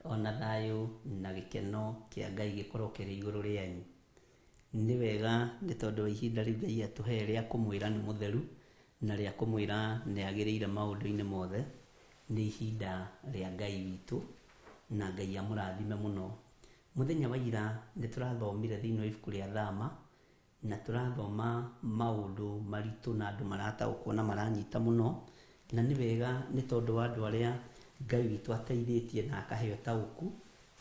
ona thayũ na gĩkeno kĩa Ngai gĩkorwo kĩrĩ igũrũ rĩanyu. Nĩ wega nĩ tondũ wa ihinda rĩu Ngai atũhe rĩa kũmwĩra nĩ mũtheru, na rĩa kũmwĩra nĩ agĩrĩire maũndũ-inĩ mothe. Nĩ ihinda rĩa Ngai witũ, na Ngai amũrathime mũno. Mũthenya wa ira nĩ tũrathomire thĩinĩ wa ibuku rĩa Thama, na tũrathoma maũndũ maritũ na andũ marataũkwo na maranyita mũno, na nĩ wega nĩ tondũ wa andũ arĩa Ngai witũ ateithĩtie na akahe ũtaũku,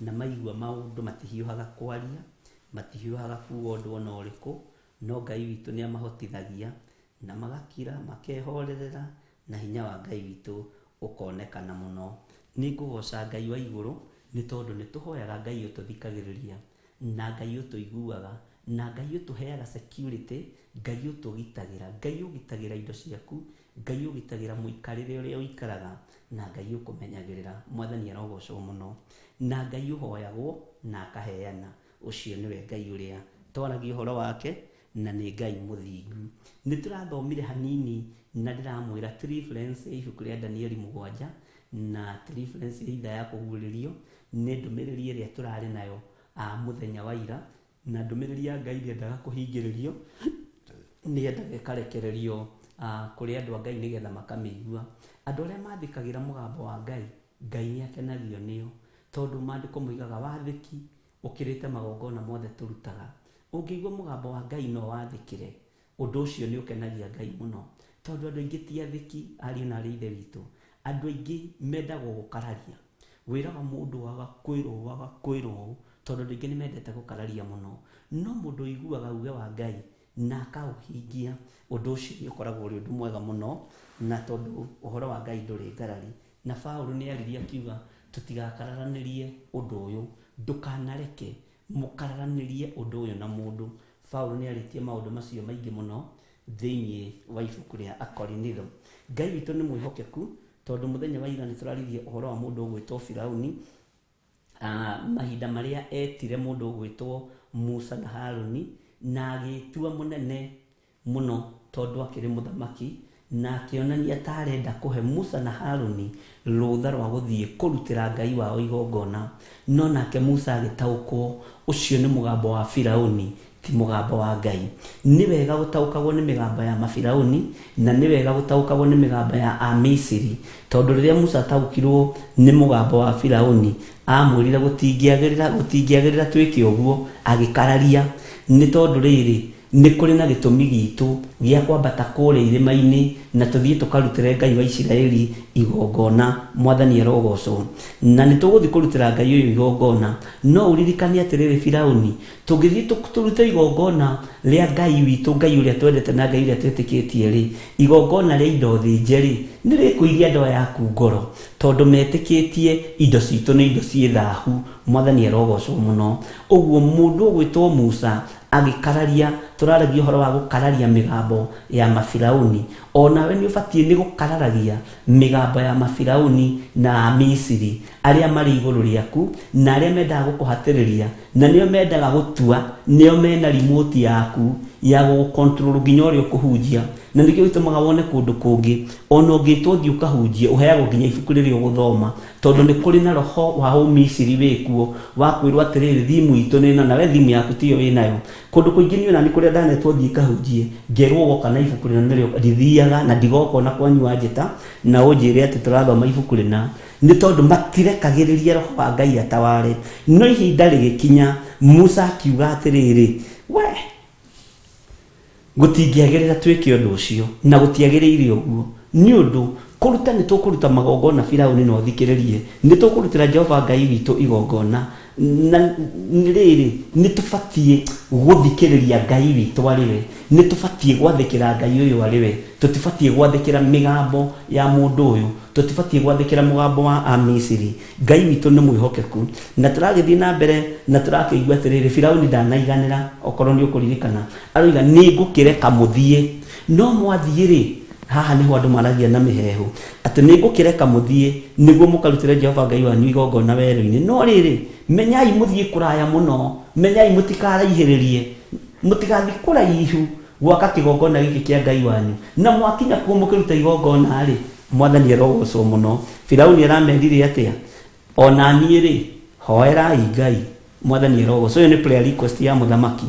na maigua maũndũ matihiũhaga kwaria, matihiũhaga kuga ũndũ ona ũrĩkũ, no Ngai witũ nĩ amahotithagia na magakira, makehorerera, na hinya wa Ngai witũ ũkonekana mũno. Nĩ ngũgoca Ngai wa igũrũ nĩ tondũ nĩ tũhoyaga Ngai ũtũthikagĩrĩria, na Ngai ũtũiguaga, na Ngai ũtũheaga security, Ngai ũtũgitagĩra, Ngai ũgitagĩra indo ciaku, Ngai ũgitagĩra mũikarĩre ũrĩa ũikaraga, na Ngai ũkũmenyagĩrĩra. Mwathani arogocwo mũno. Na Ngai ũhoyagwo na akaheana. Ũcio nĩwe Ngai ũrĩa twaragia ũhoro wake, na nĩ Ngai mũthingu. Nĩ tũrathomire hanini na ndĩramwĩra reference ya ibuku rĩa Danieli 7 na reference ya ithaa ya kũguũrĩrio nĩ ndũmĩrĩri ĩrĩa tũrarĩ nayo mũthenya wa ira, na ndũmĩrĩri ya Ngai ndĩendaga kũhingĩrĩrio, nĩendaga ĩkarekererio kũrĩ andũ a Ngai nĩgetha makamĩigua. Andũ arĩa mathĩkagĩra mũgambo wa Ngai, Ngai nĩ akenagio nĩo, tondũ maandĩko moigaga wathĩki ũkĩrĩte magongona mothe tũrutaga. Ũngĩigua mũgambo wa Ngai no wathĩkĩre, ũndũ ũcio nĩ ũkenagia Ngai mũno, tondũ andũ aingĩ ti athĩki, ariũ na aarĩ a Ithe witũ. Andũ aingĩ mendaga o gũkararia. Wĩraga mũndũ agakwĩra ũũ, agakwĩra ũũ, tondũ andũ aingĩ nĩ mendete gũkararia mũno. No mũndũ ũiguaga uge wa Ngai na akaũhingia, ũndũ ũcio nĩ ũkoragwo ũrĩ ũndũ mwega mũno, na tondũ ũhoro wa Ngai ndũrĩ ngarari. Na Paũlũ nĩ aririe akiuga tũtigakararanĩrie ũndũ ũyũ, ndũkanareke mũkararanĩrie ũndũ ũyũ na mũndũ. Paũlũ nĩ arĩtie maũndũ macio maingĩ mũno thĩinĩ wa ibuku rĩa Akorinitho. Ngai witũ nĩ mwĩhokeku, tondũ mũthenya wa ira nĩ tũraririe ũhoro wa mũndũ ũgwĩtwo Firauni, mahinda marĩa etire mũndũ ũgwĩtwo Musa na Haruni, na agĩtua mũnene mũno tondũ akĩrĩ mũthamaki, na akĩonania ta arenda kũhe Musa na Haruni rũtha rwa gũthiĩ kũrutĩra Ngai wao igongona. No nake Musa agĩtaũkwo ũcio nĩ mũgambo wa Firauni, ti mũgambo wa Ngai. Nĩ wega gũtaũkagwo nĩ mĩgambo ya mafirauni, na nĩ wega gũtaũkagwo nĩ mĩgambo ya Amisiri, tondũ rĩrĩa Musa ataũkirwo nĩ mũgambo wa Firauni, amwĩrire gũtingĩagĩrĩra, gũtingĩagĩrĩra twĩke ũguo, agĩkararia. Nĩ tondũ rĩrĩ, nĩ kũrĩ na gĩtũmi gitũ gĩa kwambata kũrĩa irĩma-inĩ na tũthiĩ tũkarutĩre Ngai wa Isiraeli igongona. Mwathani arogocwo. Na nĩ tũgũthiĩ kũrutĩra Ngai ũyũ igongona. No ũririkane atĩrĩrĩ Firauni, tũngĩthiĩ tũrute igongona rĩa Ngai witũ, Ngai ũrĩa twendete na Ngai ũrĩa twĩtĩkĩtie-rĩ, igongona rĩa indo thĩnje-rĩ, nĩ rĩkũiria andũ aya aku ngoro, tondũ metĩkĩtie indo citũ nĩ indo ciĩ thahu. Mwathani arogocwo mũno. Ũguo mũndũ ũgwĩtwo Musa agĩkararia, tũraragia ũhoro wa gũkararia mĩgambo ya mafirauni. O nawe nĩ ũbatiĩ nĩ gũkararagia mĩgambo ya mafirauni na Amisiri arĩa marĩ igũrũ rĩaku, na arĩa mendaga gũkũhatĩrĩria, na nĩo mendaga gũtua, nĩo mena remote yaku ya gũgũ-control nginya ũrĩa ũkũhunjia. Na nĩkĩo gĩtũmaga wone kũndũ kũngĩ, ona ũngĩtwo ũthiĩ ũkahunjie, ũheagwo nginya ibuku rĩrĩa ũgũthoma, tondũ nĩ kũrĩ na roho wa ũmisiri wĩkuo, wa kwĩrwo atĩrĩrĩ, thimu itũ nĩ ĩno, nawe thimu yaku tiyo wĩnayo. Kũndũ kũingĩ niĩ ona nĩ kũrĩa ndanetwo thiĩ ngahunjie, ngerwo ũgoka na ibuku rĩna nĩrĩo ndithiaga, na ndigoka ona kwanyu wanjĩta, na ũnjĩre atĩ tũrathoma ibuku rĩna, nĩ tondũ matirekagĩrĩria roho wa Ngai ataware. No ihinda rĩgĩkinya, Musa akiuga atĩrĩrĩ, we gũtingĩagĩrĩra twĩke ũndũ ũcio, na gũtiagĩrĩire ũguo, nĩ ũndũ kũruta nĩ tũkũruta magongona Firauni na ũthikĩrĩrie, nĩ tũkũrutĩra Jehova Ngai witũ igongona, na rĩrĩ, nĩ tũbatiĩ gũthikĩrĩria Ngai witũ arĩ we, nĩ tũbatiĩ gwathĩkĩra Ngai ũyũ arĩ we, tũtibatiĩ gwathĩkĩra mĩgambo ya mũndũ ũyũ, tũtibatiĩ gwathĩkĩra mũgambo wa Amisiri. Ngai witũ nĩ mwĩhokeku. Na tũragĩthiĩ na mbere na tũrakĩigua atĩrĩrĩ, Firauni ndanaiganĩra, okorwo nĩ ũkũririkana, aroiga nĩ ngũkĩreka mũthiĩ, no mwathiĩ-rĩ, haha nĩho andũ maragia na mĩheehũ, atĩ nĩ ngũkĩreka mũthiĩ nĩguo mũkarutĩre Jehova Ngai wanyu igongona werũ-inĩ, no rĩrĩ, menyai mũthiĩ kũraya mũno, menyai mũtikaraihĩrĩrie, mũtigathiĩ kũraihu. Gwaka kĩgongona gĩkĩ kĩa Ngai wanyu. Na mwakinya kuo mũkĩruta igongona-rĩ, Mwathani arogocwo mũno. Firauni aramerire atĩa? O na niĩ-rĩ, hoerai Ngai. Mwathani arogocwo. Ĩyo nĩ prayer request ya mũthamaki.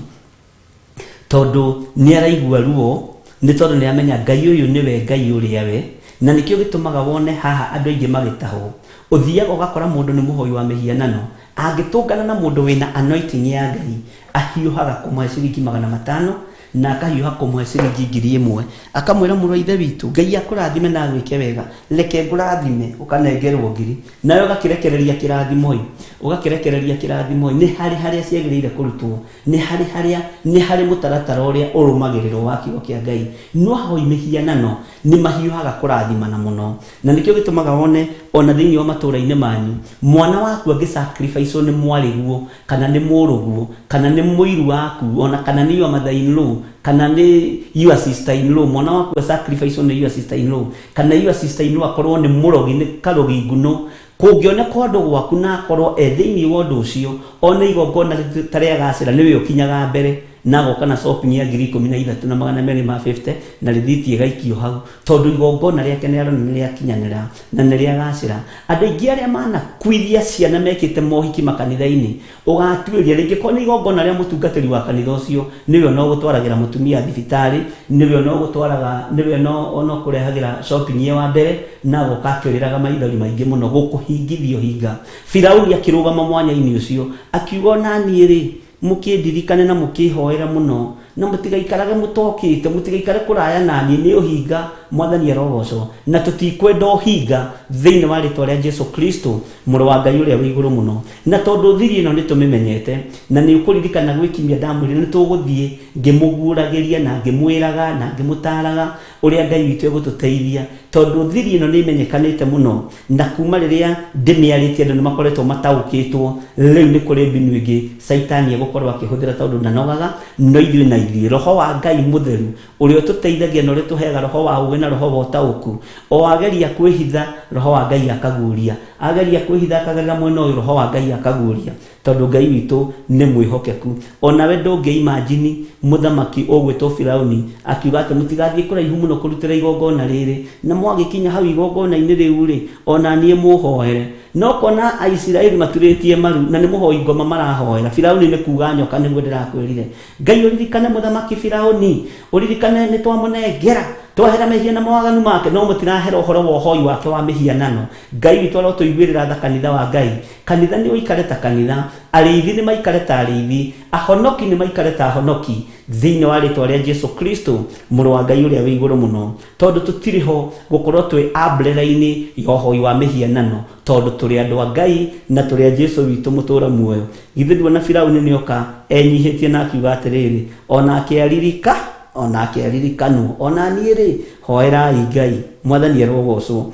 Tondũ nĩ araigua ruo, nĩ tondũ nĩ aramenya Ngai ũyũ nĩwe Ngai ũrĩa we, na nĩkĩo gĩtũmaga wone haha andũ aingĩ magĩtahwo. Ũthiaga ũgakora mũndũ nĩ mũhoi wa mĩhianano, angĩtũngana na mũndũ wĩna anointing ya Ngai, ahiũhaga kũmũhe ciringi 500 na akahiũha kũmũhe ciringi 1000. Akamwĩra mũrũ wa ithe witũ, Ngai akũrathime na agwĩke wega, reke ngũrathime, ũkanengerwo ngiri. Nawe ũgakĩrekereria kĩrathimo-ĩ, ũgakĩrekereria kĩrathimo-ĩ, nĩ harĩ harĩa ciagĩrĩire kũrutwo, nĩ harĩ harĩa, nĩ harĩ mũtaratara ũrĩa ũrũmagĩrĩrwo wa kiugo kĩa Ngai. No ahoi mĩhianano nĩ mahiũhaga kũrathimana mũno. Na nĩkĩo gĩtũmaga wone ona thĩinĩ wa matũra-inĩ manyu, mwana waku angĩ sacrifice wo nĩ mwarĩguo, kana nĩ mũrũguo, kana nĩ mũiru waku, ona kana nĩ your mother in law, kana nĩ your sister in law, mwana waku a sacrifice wo nĩ your sister in law, kana your sister in law akorwo nĩ mũrogi, nĩ karogi ngunũ, kũngĩoneka ũndũ gwaku na akorwo e thĩinĩ wa ũndũ ũcio, one igongona ta rĩagacĩra, nĩwe ũkinyaga mbere, na agoka na shopping ya 13,250, na rĩthiti ĩgaikio hau, tondũ igongona rĩake nĩ arona nĩ rĩakinyanĩra na nĩ rĩagacĩra. Andũ aingĩ arĩa manakuithia ciana mekĩte mohiki makanitha-inĩ, ũgatuĩria rĩngĩ korwo nĩ igongona rĩa mũtungatĩri wa kanitha ũcio, nĩwe ona ũgũtwaragĩra mũtumia thibitarĩ, nĩwe ona ũgũtwaraga, nĩwe ona ũkũrehagĩra shopping ye wa mbere, na agoka akĩrĩraga maithori maingĩ mũno gũkũhingithia ũhinga. Firauni akĩrũgama mwanya-inĩ ũcio, akiuga ona niĩ rĩ, mũkĩndirikane na mũkĩhoere mũno, na mũtigaikarage mũtokĩte, mũtigaikare kũraya na niĩ, nĩ ũhinga, Mwathani arogocwo. Na tũtikwenda ũhinga thĩinĩ wa rĩtwa rĩa Jesu Kristo, mũrũ wa Ngai ũrĩa wĩ igũrũ mũno. Na tondũ thiri ĩno nĩ tũmĩmenyete, na nĩ ũkũririkana gwĩ kiumia ndamwĩrire nĩ tũgũthiĩ ngĩmũguũragĩria na ngĩmwĩraga na ngĩmũtaaraga ũrĩa Ngai witũ egũtũteithia, tondũ thiri ĩno nĩ ĩmenyekanĩte mũno, na kuma rĩrĩa ndĩmĩarĩtie andũ nĩ makoretwo mataũkĩtwo. Rĩu nĩ kũrĩ mbinu ĩngĩ Caitani egũkorwo akĩhũthĩra, tondũ ndanogaga, no ithuĩ na ithuĩ Roho wa Ngai mũtheru ũrĩa ũtũteithagia na ũrĩa ũtũheaga roho wa ũũgĩ na roho wa ũtaũku, o ageria kwĩhitha, Roho wa Ngai akaguũria, ageria kwĩhitha akagerera mwena ũyũ, Roho wa Ngai akaguũria, tondũ Ngai witũ nĩ mwĩhokeku. O nawe ndũngĩ imagine mũthamaki ũgwĩtwo Firauni akiuga atĩ mũtigathiĩ kũraihu mũno kũrutĩra igongona rĩrĩ, na mwagĩkinya hau igongona-inĩ rĩu-rĩ, o na niĩ mũhoere. No kona Aisiraeli maturĩtie maru na nĩ mũhoi ngoma marahoera. Firauni nĩ kuga nyoka, nĩguo ndĩrakwĩrire. Ngai ũririkane mũthamaki Firauni, ũririkane nĩ twamũnengera, twahera mehia na mawaganu make, no mũtirahera ũhoro wa ũhoi wake wa mĩhianano. Ngai witũ arotũiguĩrĩra tha, kanitha wa Ngai. Kanitha nĩ ũikare ta kanitha, arĩithi nĩ maikare ta arĩithi, ahonoki nĩ maikare ta ahonoki, thĩinĩ wa rĩtwa rĩa Jesu Kristo, mũrũ wa Ngai ũrĩa wĩ igũrũ mũno. Tondũ tũtirĩ ho gũkorwo twĩ umbrella-inĩ ya ũhoi wa mĩhianano, tondũ tũrĩ andũ a Ngai na tũrĩ a Jesu witũ mũtũra muoyo. Githĩ nduona Firauni nĩoka enyihĩtie na akiuga atĩrĩrĩ, o nake aririka, o nake aririkanwo, o na niĩ rĩ, hoerai Ngai, Mwathani arogocwo.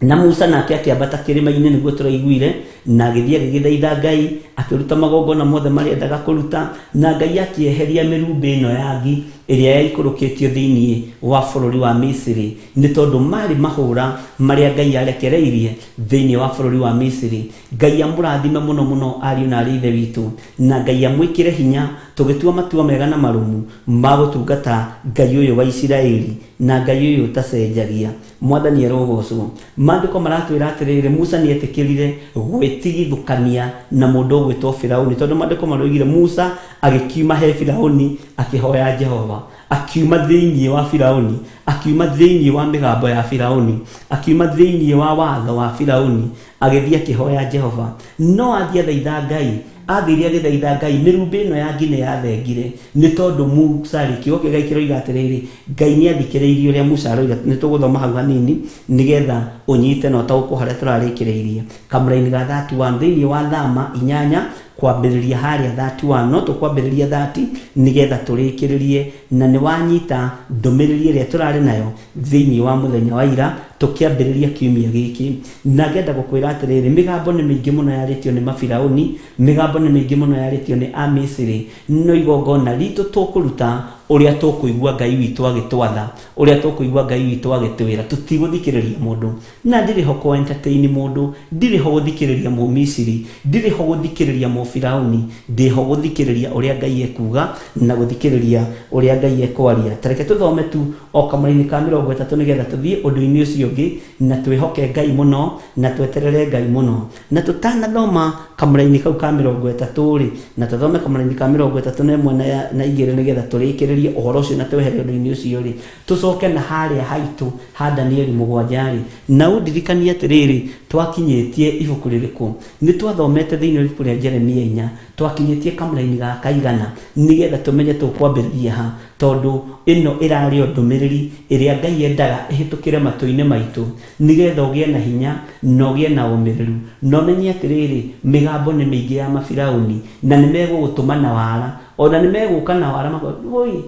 Na Musa nake akĩambata kĩrĩma-inĩ, nĩguo tũraiguire, na agĩthiĩ agĩgĩthaitha Ngai, akĩruta magongona mothe marĩa endaga kũruta, na Ngai akĩeheria mĩrumbĩ ĩno ya ngi ĩrĩa yaikũrũkĩtio thĩinĩ wa bũrũri wa Misiri, nĩ tondũ marĩ mahũra marĩa Ngai arekereirie thĩinĩ wa bũrũri wa Misiri. Ngai amũrathime mũno mũno ariũ na arĩ ithe witũ, na Ngai amwĩkĩre hinya tũgĩtua matua mega na marũmu ma gũtungata Ngai ũyũ wa Isiraeli na Ngai ũyũ ũtacenjagia. Mwathani arogocwo. Maandĩko maratwĩra atĩrĩrĩ, Musa nĩ etĩkĩrire gwĩtigithũkania na mũndũ ũgwĩtwo Firauni, tondũ maandĩko maroigire Musa agĩkiuma he Firauni akĩhoya Jehova, akiuma thĩinĩ wa Firauni, akiuma thĩinĩ wa mĩgambo ya Firauni, akiuma thĩinĩ wa watho wa Firauni, agĩthiĩ akĩhoya Jehova. No athiĩ athaitha Ngai, athire agĩthaitha Ngai, mĩrumbĩ ĩno ya ngi nĩ yathengire, nĩ tondũ Musa rĩ, kiugo kĩa Ngai kĩroiga atĩrĩrĩ, Ngai nĩ athikĩrĩirie ũrĩa Musa aroiga. Nĩ tũgũthoma hau hanini nĩgetha ũnyite na ũtaũkwo harĩa tũrarĩkĩrĩirie. Kamũraini ga 31 thĩinĩ wa Thama 8 kwambĩrĩria harĩa 31, no tũkwambĩrĩria 30 nĩgetha tũrĩkĩrĩrie, na nĩ wanyita ndũmĩrĩri ĩrĩa tũrarĩ nayo thĩinĩ wa mũthenya wa ira. Tũkĩambĩrĩria kiumia gĩkĩ, na ngenda gũkwĩra atĩrĩrĩ, mĩgambo nĩ mĩingĩ mũno yarĩtio nĩ mabiraũni, mĩgambo nĩ mĩingĩ mũno yarĩtio nĩ Amisiri, no igongona ritũ tũkũruta ũrĩa tũkũigua Ngai witũ agĩtwatha, ũrĩa tũkũigua Ngai witũ agĩtwĩra. Tũtigũthikĩrĩria mũndũ, na ndirĩ ho kũ entertain mũndũ, ndirĩ ho gũthikĩrĩria Mũmisiri, ndirĩ ho gũthikĩrĩria Mũfiraũni, ndĩ ho gũthikĩrĩria ũrĩa Ngai ekuga na gũthikĩrĩria ũrĩa Ngai ekwaria. Ta reke tũthome tu o kamũra-inĩ ka 30 nĩgetha tũthiĩ ũndũ-inĩ ũcio ũngĩ, na twĩhoke Ngai mũno na tweterere Ngai mũno. Na tũtanathoma kamũra-inĩ kau ka 30-rĩ, na tũthome kamũra-inĩ ka 31 na 2 nĩgetha tũrĩkĩrĩrie ũhoro ũcio na twehere ũndũ-inĩ ũcio-rĩ, tũcoke na harĩa haitũ ha Danieli 7-rĩ, na ũndirikanie atĩrĩrĩ, twakinyĩtie ibuku rĩrĩkũ? Nĩ twathomete thĩinĩ wa ibuku rĩa Jeremia 4, twakinyĩtie kamũra-inĩ ga kaigana, nĩgetha tũmenye tũkwambĩrĩria ha, tondũ ĩno ĩrarĩ o ndũmĩrĩri ĩrĩa Ngai endaga ĩhĩtũkĩre matũ-inĩ maitũ, nĩgetha ũgĩe na hinya na ũgĩe na ũmĩrĩru, na ũmenye atĩrĩrĩ, mĩgambo nĩ mĩingĩ ya mabiraũni, na nĩ megũgũtũma na wara, o na nĩ megũka na wara makwĩre, wũi,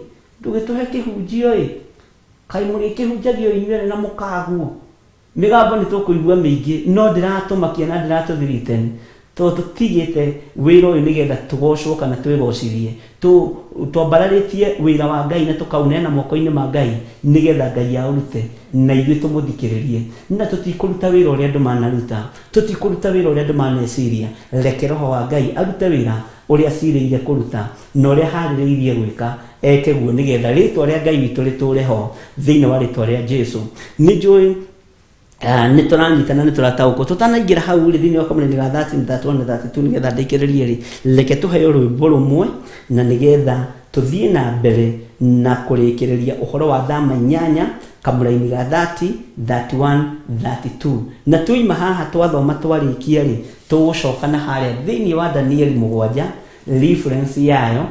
ndũgĩtũhe kĩhunjio-ĩ, kaĩ mũrĩkĩhunjagia o inyuĩ ene na mũkagwo? Mĩgambo nĩ tũkũigua mĩingĩ, no ndĩratũmakia na ndĩratũthiriten, tondũ tũtigĩte wĩra ũyũ nĩgetha tũgocwo kana twĩgocithie. Twambararĩtie wĩra wa Ngai na tũkaũneana moko-inĩ ma Ngai nĩgetha Ngai aũrute na ithuĩ tũmũthikĩrĩrie. Na tũtikũruta wĩra ũrĩa andũ manaruta, tũtikũruta wĩra ũrĩa andũ maneciria. Reke Roho wa Ngai arute wĩra ũrĩa acirĩire kũruta na ũrĩa aharĩrĩirie gwĩka, eke guo nĩgetha rĩtwa rĩa Ngai witũ rĩtũre ho thĩinĩ wa rĩtwa rĩa Jesu. Nĩ njũĩ nĩ tũranyitana, nĩ tũrataũkwo. Tũtanaingĩra hau rĩ, thĩinĩ wa kamũra-inĩ ga 30, 31 na 32 nĩgetha ndĩkĩrĩrie rĩ, reke tũheo rwĩmbo rũmwe na nĩgetha tũthiĩ na mbere na kũrĩkĩrĩria ũhoro wa thama 8 kamũra-inĩ ga 30, 31, 32. Na twoima haha twathoma twarĩkia rĩ, tũgũcoka na harĩa thĩinĩ wa Danieli 7, reference yayo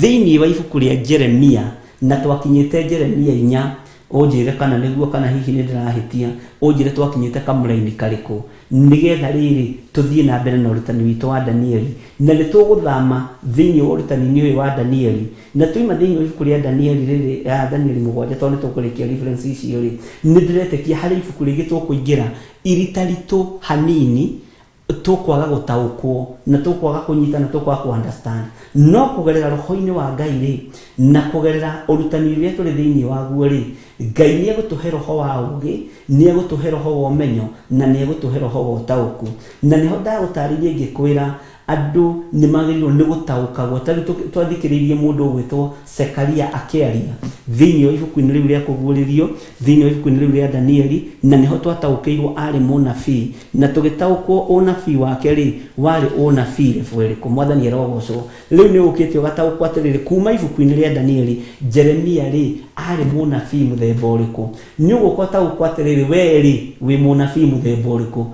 thĩinĩ wa ibuku rĩa Jeremia, na twakinyĩte Jeremia 4. Ũnjĩre kana nĩguo kana hihi nĩ ndĩrahĩtia, ũnjĩre twakinyĩte kamũra-inĩ karĩkũ, nĩgetha rĩrĩ tũthiĩ na mbere na ũrutani witũ wa Danieli. Na nĩ tũgũthama thĩinĩ wa ũrutani-inĩ ũyũ wa Danieli, na twoima thĩinĩ wa ibuku rĩa Danieli rĩrĩ, ya Danieli 7, tondũ nĩ tũkũrĩkia reference icio rĩ, nĩ ndĩretĩkia harĩ ibuku rĩngĩ tũkũingĩra iritaritũ hanini, tũkwaga gũtaũkwo na tũkwaga kũnyita na tũkwaga kũ understand. No kũgerera roho-inĩ wa Ngai rĩ, na kũgerera ũrutani ũrĩa tũrĩ thĩinĩ waguo rĩ, Ngai nĩ egũtũhe roho wa ũũgĩ, nĩ egũtũhe roho wa ũmenyo, na nĩ egũtũhe roho wa ũtaũku. Na nĩho ndagũtarĩirie ngĩkwĩra andũ nĩ magĩrĩirwo nĩ gũtaũkagwo. Ta rĩu twathikĩrĩirie mũndũ ũgwĩtwo Zekaria akĩaria thĩinĩ wa ibuku-inĩ rĩu rĩa kũguũrĩrio, thĩinĩ wa ibuku-inĩ rĩu rĩa Danieli, na nĩho twataũkĩirwo arĩ mũnabii, na tũgĩtaũkwo ũnabii wake rĩ, warĩ ũnabii level ĩrĩkũ. Mwathani arogocwo. Rĩu nĩ ũkĩte ũgataũkwo atĩrĩrĩ, kuma ibuku-inĩ rĩa Danieli, Jeremia rĩ, arĩ mũnabii mũthemba ũrĩkũ. Nĩ ũgũka ũtaũkwo atĩrĩrĩ, we rĩ, wĩ mũnabii mũthemba ũrĩkũ.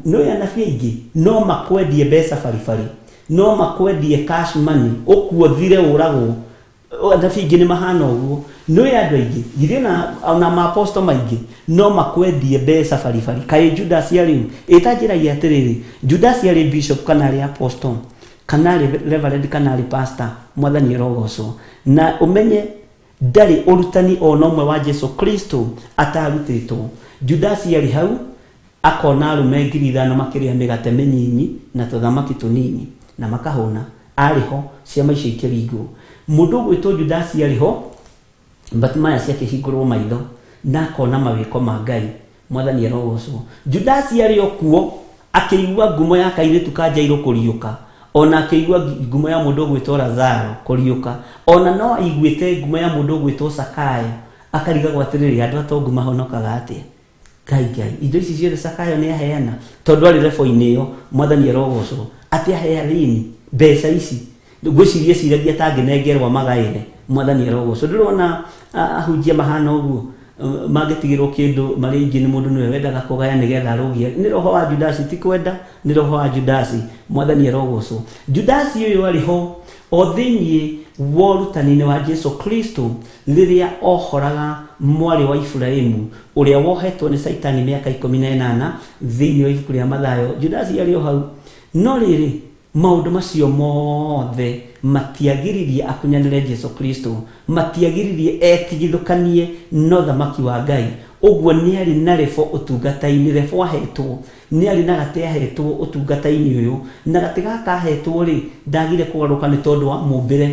Nĩ anabii aingĩ no makwendie mbeca baribari, no makwendie cash money, ũkuothire ũragwo. Anabii aingĩ nĩ mahana ũguo. Nĩ andũ aingĩ, githĩ ona maaposto maingĩ no makwendie mbeca baribari. Kaĩ Judas arĩ ũ? Ĩta njĩragia atĩrĩrĩ, Judas arĩ bishop kana arĩ apostle kana arĩ reverend kana arĩ pastor? Mwathani arogocwo. Na ũmenye ndarĩ ũrutani ona ũmwe wa Jesu Kristo atarutĩtwo. Judas arĩ hau akona arũme 5,000 makĩrĩa mĩgate mĩnyinyi na tũthamaki tũnini na makahũna. Arĩ ho ciama icio ikĩringwo. Mũndũ ũgwĩtwo Judas arĩ ho Bartimaeus akĩhingũrwo maitho na akona mawĩko ma Ngai. Mwathani arogocwo. Judas arĩ o kuo akĩigua ngumo ya kairĩtu ka Jairũ kũriũka, ona akĩigua ngumo ya mũndũ ũgwĩtwo Lazaro kũriũka, ona no aiguĩte ngumo ya mũndũ ũgwĩtwo Zakayo, akarigagwo atĩrĩrĩ, andũ atongu mahonokaga atĩa? Ngai, Ngai, indo ici ciothe Zakayo nĩ aheana, tondũ arĩ level-inĩ ĩyo. Mwathani arogocwo. Atĩ ahe athĩni mbeca ici, ngwĩciria eciragia ta angĩnengerwo amagaĩre. Mwathani arogocwo. Ndũrona ahunjia mahana ũguo, mangĩtigĩrwo kĩndũ marĩ aingĩ nĩ mũndũ nĩwe wendaga kũgaya nĩgetha arũgie. Nĩ roho wa Judasi, ti kwenda, nĩ roho wa Judasi. Mwathani arogocwo. Judasi ũyũ arĩ ho o thĩinĩ wa ũrutani-inĩ wa Jesu Kristo, rĩrĩa ohoraga mwarĩ wa Iburahimu ũrĩa wohetwo nĩ Caitani mĩaka 18 thĩinĩ wa ibuku rĩa Mathayo. Judasi arĩ o hau. No rĩrĩ, maũndũ macio mothe matiagiririe akunyanĩre Jesu Kristo, matiagiririe etigithũkanie na ũthamaki wa Ngai. Ũguo nĩ arĩ na rebo ũtungata-inĩ, rebo ahetwo, nĩ arĩ na gatĩ ahetwo ũtungata-inĩ ũyũ, na gatĩ gaka ahetwo rĩ, ndagire kũgarũrũka nĩ tondũ wa mũmbĩre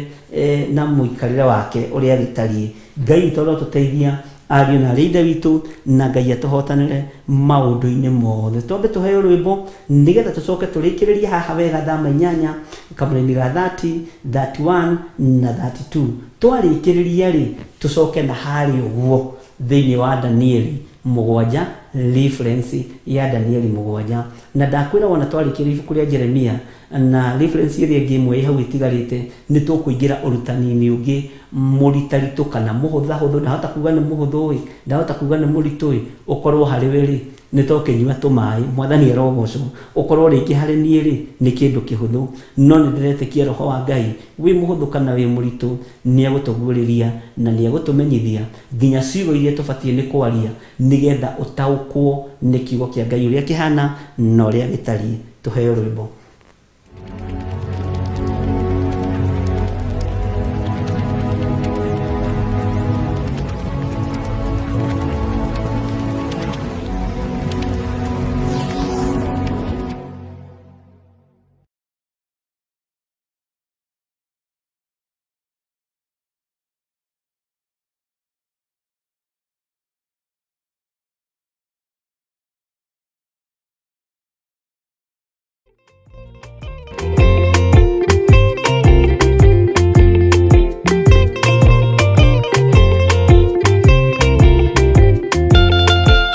na mũikarĩre wake ũrĩa agĩtariĩ. Ngai witũ arotũteithia ariũ na arĩ ithe witũ, na Ngai atũhotanĩre maũndũ-inĩ mothe. Twambe tũheo rwĩmbo nĩgetha tũcoke tũrĩkĩrĩrie haha wega thama inyanya kamũraini ga 30, 31 na 32. Twarĩkĩrĩria rĩ, tũcoke na harĩa ũguo thĩinĩ wa Danieli mũgwanja, reference ya Danieli mũgwanja. Na ndakwĩra wona twarĩkĩrĩria ibuku rĩa Jeremia na reference ĩrĩa ĩngĩ ĩmwe ĩ hau ĩtigarĩte, nĩ tũkũingĩra ũrutani-inĩ ũngĩ mũritaritũ kana mũhũthahũthũ. Ndahota kuga nĩ mũhũthũ ĩ, ndahota kuga nĩ mũritũ ĩ, ũkorwo harĩ we rĩ, nĩ tũkĩnyua tũmaĩ, mwathani arogocwo. Ũkorwo rĩngĩ harĩ niĩ rĩ, nĩ kĩndũ kĩhũthũ, no nĩ ndĩretĩkia roho wa Ngai wĩ mũhũthũ kana wĩ mũritũ nĩ egũtũguũrĩria na nĩ egũtũmenyithia nginya ciugo iria tũbatiĩ nĩ kwaria nĩgetha ũtaũkwo nĩ kiugo kĩa Ngai ũrĩa kĩhana na ũrĩa gĩtariĩ. Tũheo rwĩmbo.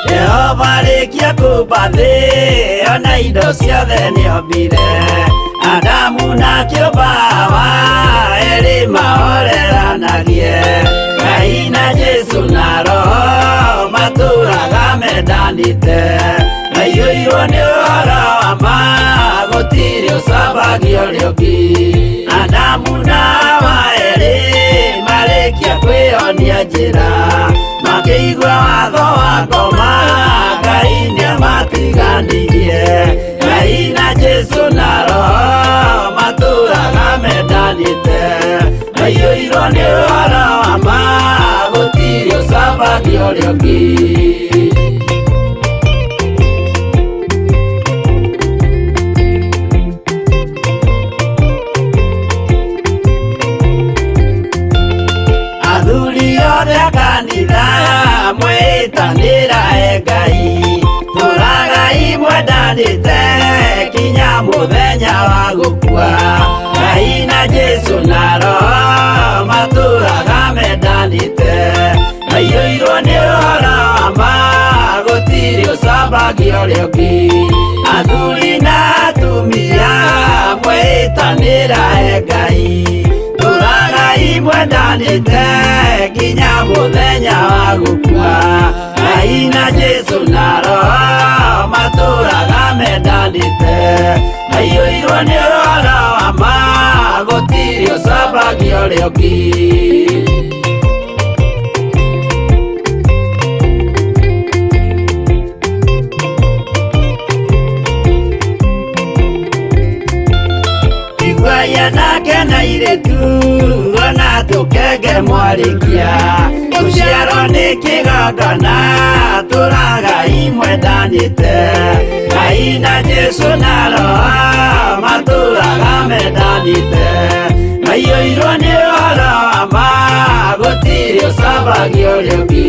Jehova rĩkia kũmba thĩ ona indo ciothe nĩombire, Adamu na kĩũmba Hawa erĩ mahoreranagie, Ngai na Jesu na Roho matũraga mendanĩte, maiyũirwo nĩ ũhoro wa ma gũtirĩ ũcambagio ũrĩa ũngĩ. Adamu na Hawa erĩ marĩkia kwĩyonia njĩra, makĩigua watho wa ngoma, Ngai nĩamatiganirie. Ngai na Jesu na Roho matũraga mendanĩte, maiyũirwo nĩ ũhoro wa ma gũtirĩ ũcambagio ũrĩa ũngĩ. Athuri othe a kanitha mwĩtanĩra e Ngai, tũragai mwendanĩte kinya mũthenya wa gũkua. Ngai na Jesu na Roho matũraga mendanĩte, maiyũirwo nĩ ũhoro wa ma gũtirĩ ũcambagio ũrĩa ũngĩ. Athuri na atumia mwĩtanĩra e Ngai, tũragai mwendanĩte nginya mũthenya wa gũkua. Ngai na Jesu na Roho matũraga mendanĩte, maiyũirwo nĩ ũhoro wa ma gũtirĩ ũcambagio ũrĩa ũngĩ. Iguai anake na airĩtu ona tũkenge mwarĩkia, gũciarwo nĩ kĩgongona tũragai mwendanĩte, Ngai na Jesu na Roho matũraga mendanĩte, maiyũirwo nĩ ũhoro wa ma gũtirĩ ũcambagio ũrĩa ũngĩ.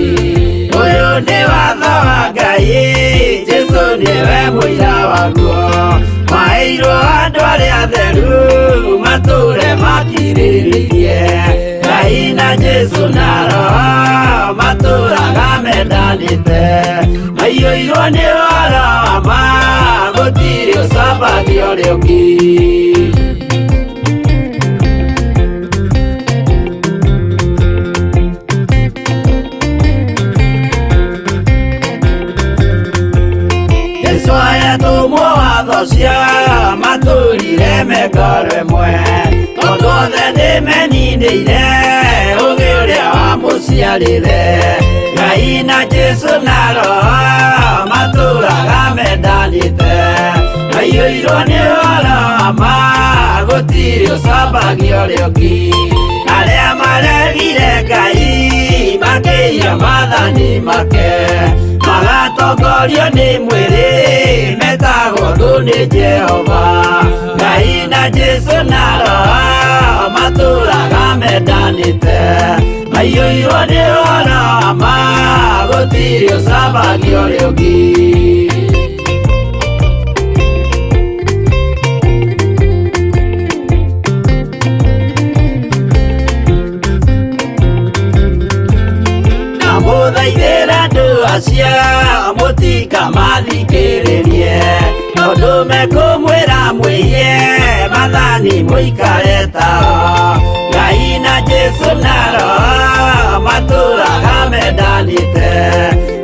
Ũyũ nĩ watho wa Ngai, Jesu nĩwe mũira waguo, maheirwo andũ arĩa atheru matũre makirĩrĩirie, Ngai na Jesu na Roho matũraga mendanĩte, maiyũirwo nĩ ũhoro wa ma gũtirĩ ũcambagio ũrĩa ũngĩ. Jesu ayatũmwo watho cia matũrire mengoro ĩmwe, tondũ othe nĩmeninĩire ũgĩ ũrĩa wamũciarire. Ngai na Jesu na Roho matũraga mendanĩte, maiyũirwo nĩ ũhoro wa ma gũtirĩ ũcambagio ũrĩa ũngĩ. Arĩa maregire Ngai makĩiya kũrũmia maathani make magatongorio nĩ mwĩrĩ metagwo thũ nĩ Jehova Ngai na Jesu na Roho matũraga mendanĩte maiyũirwo nĩ ũhoro wa ma gũtirĩ ũcambagia ũrĩa ũngĩ. Ndamũthaithĩra andũ acio mũtikamathikĩrĩrie tondũ mekũmwĩra mwĩiye maathani mũikare tao Ngai na Jesu na Roho matũraga mendanĩte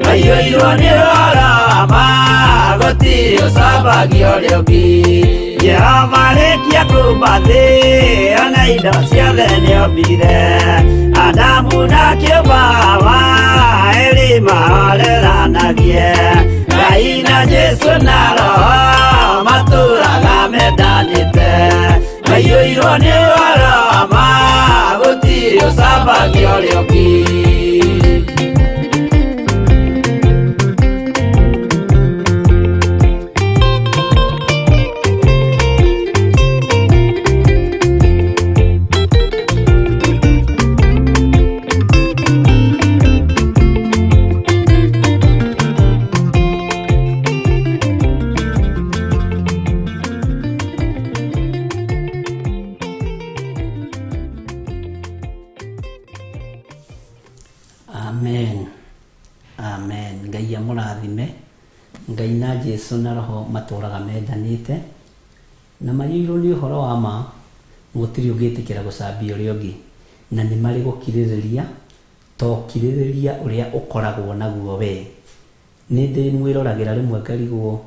maiyũirwo nĩ ũhoro wa ma gũtirĩ ũcambagia ũrĩa ũngĩ. Jehova arĩkia kũũmba thĩ ona indo ciothe nĩombire Adamu na kĩũmba Hawa erĩ mahoreranagie Ngai na Jesu na Roho matũraga mendanĩte maiyũirwo nĩ ũhoro wa ma gũtirĩ ũcambagia ũrĩa ũngĩ. Amen. Amen. Ngai amũrathime. Ngai na Jesu na Roho matũraga mendanĩte na maiyũirwo nĩ ũhoro wa ma gũtirĩ ũngĩtĩkĩra gũcambia ũrĩa ũngĩ na nĩ marĩ gũkirĩrĩria to ũkirĩrĩria ũrĩa ũkoragwo naguo we. Nĩ ndĩmwĩroragĩra rĩmwe ngarigwo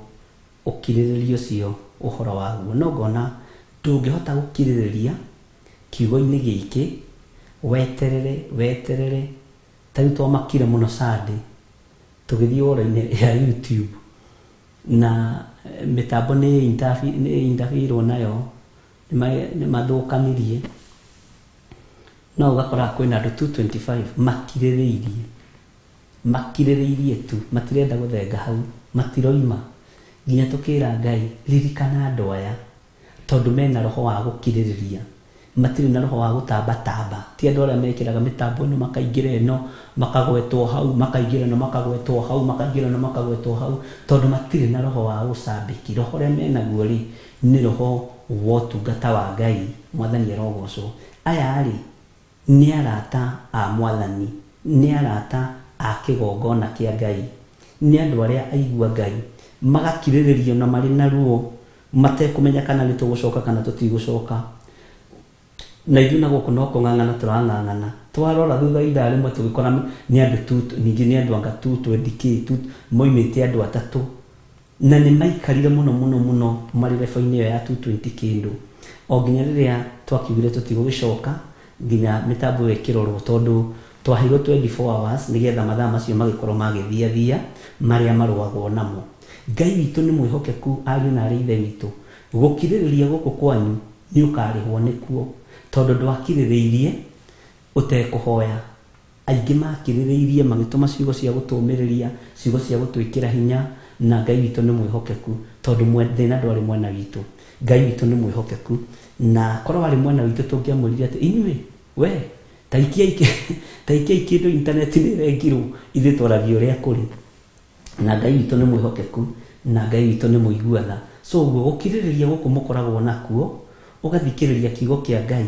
ũkirĩrĩria ũcio ũhoro waguo no ngona ndũngĩhota gũkirĩrĩria kiugo-inĩ gĩkĩ weterere weterere ta rĩu twamakire mũno Sunday tũgĩthiĩ woro-inĩ ya YouTube na mĩtambo nĩ interferwo nayo nĩ mathũkanirie no ũgakora kwĩna andũ 225 makirĩrĩirie makirĩrĩirie tu matirenda gũthenga hau matiroima nginya tũkĩra Ngai ririkana andũ aya tondũ mena roho wa gũkirĩrĩria matirĩ na roho wa gũtambatamba ti andũ arĩa mekĩraga mĩtambo ĩno makaingĩra ĩno makagwetwo hau makaingĩra ĩno makagwetwo hau makaingĩra ĩno makagwetwo hau tondũ matirĩ na roho wa ũcambĩki roho ũrĩa menaguo rĩ nĩ roho wa ũtungata wa Ngai mwathani arogocwo aya rĩ nĩ arata a mwathani nĩ arata a kĩgongona kĩa Ngai nĩ andũ arĩa aigua Ngai magakirĩrĩria na marĩ na ruo matekũmenya kana nĩ tũgũcoka kana tũtigũcoka na ithuĩ na gũkũ no kũng'ang'ana tũrang'ang'ana twarora thutha ithaa rĩmwe tũgĩkora nĩ andũ tu ningĩ nĩ andũ anga tu 20k tu moimĩte andũ atatũ na nĩ maikarire mũno mũno mũno marĩ level-inĩ ĩyo ya 220 kĩndũ o nginya rĩrĩa twakiugire tũtigũgĩcoka nginya mĩtambo ĩyo ĩkĩrorwo tondũ twaheirwo 24 hours nĩgetha mathaa macio magĩkorwo magĩthiathia marĩa marũagwo namo. Ngai witũ nĩ mwĩhokeku ariũ na arĩ ithe witũ gũkirĩrĩria gũkũ kwanyu nĩ ũkarĩhwo nĩkuo tondũ ndwakirĩrĩirie ũtekũhoya aingĩ makirĩrĩirie magĩtũma ciugo cia gũtũũmĩrĩria ciugo cia gũtwĩkĩra hinya na Ngai witũ nĩ mwĩhokeku tondũ thĩna ndwarĩ mwena witũ Ngai witũ nĩ mwĩhokeku na korwo warĩ mwena witũ tũngĩamwĩrire atĩ inyuĩ we ta ikiai kĩndũ intaneti-inĩ ĩrengirwo ithuĩ twaragia ũrĩa kũrĩ na Ngai witũ nĩ mwĩhokeku na Ngai witũ nĩ mũigua tha so ũguo gũkirĩrĩria gũkũ mũkoragwo nakuo ũgathikĩrĩria kiugo kĩa Ngai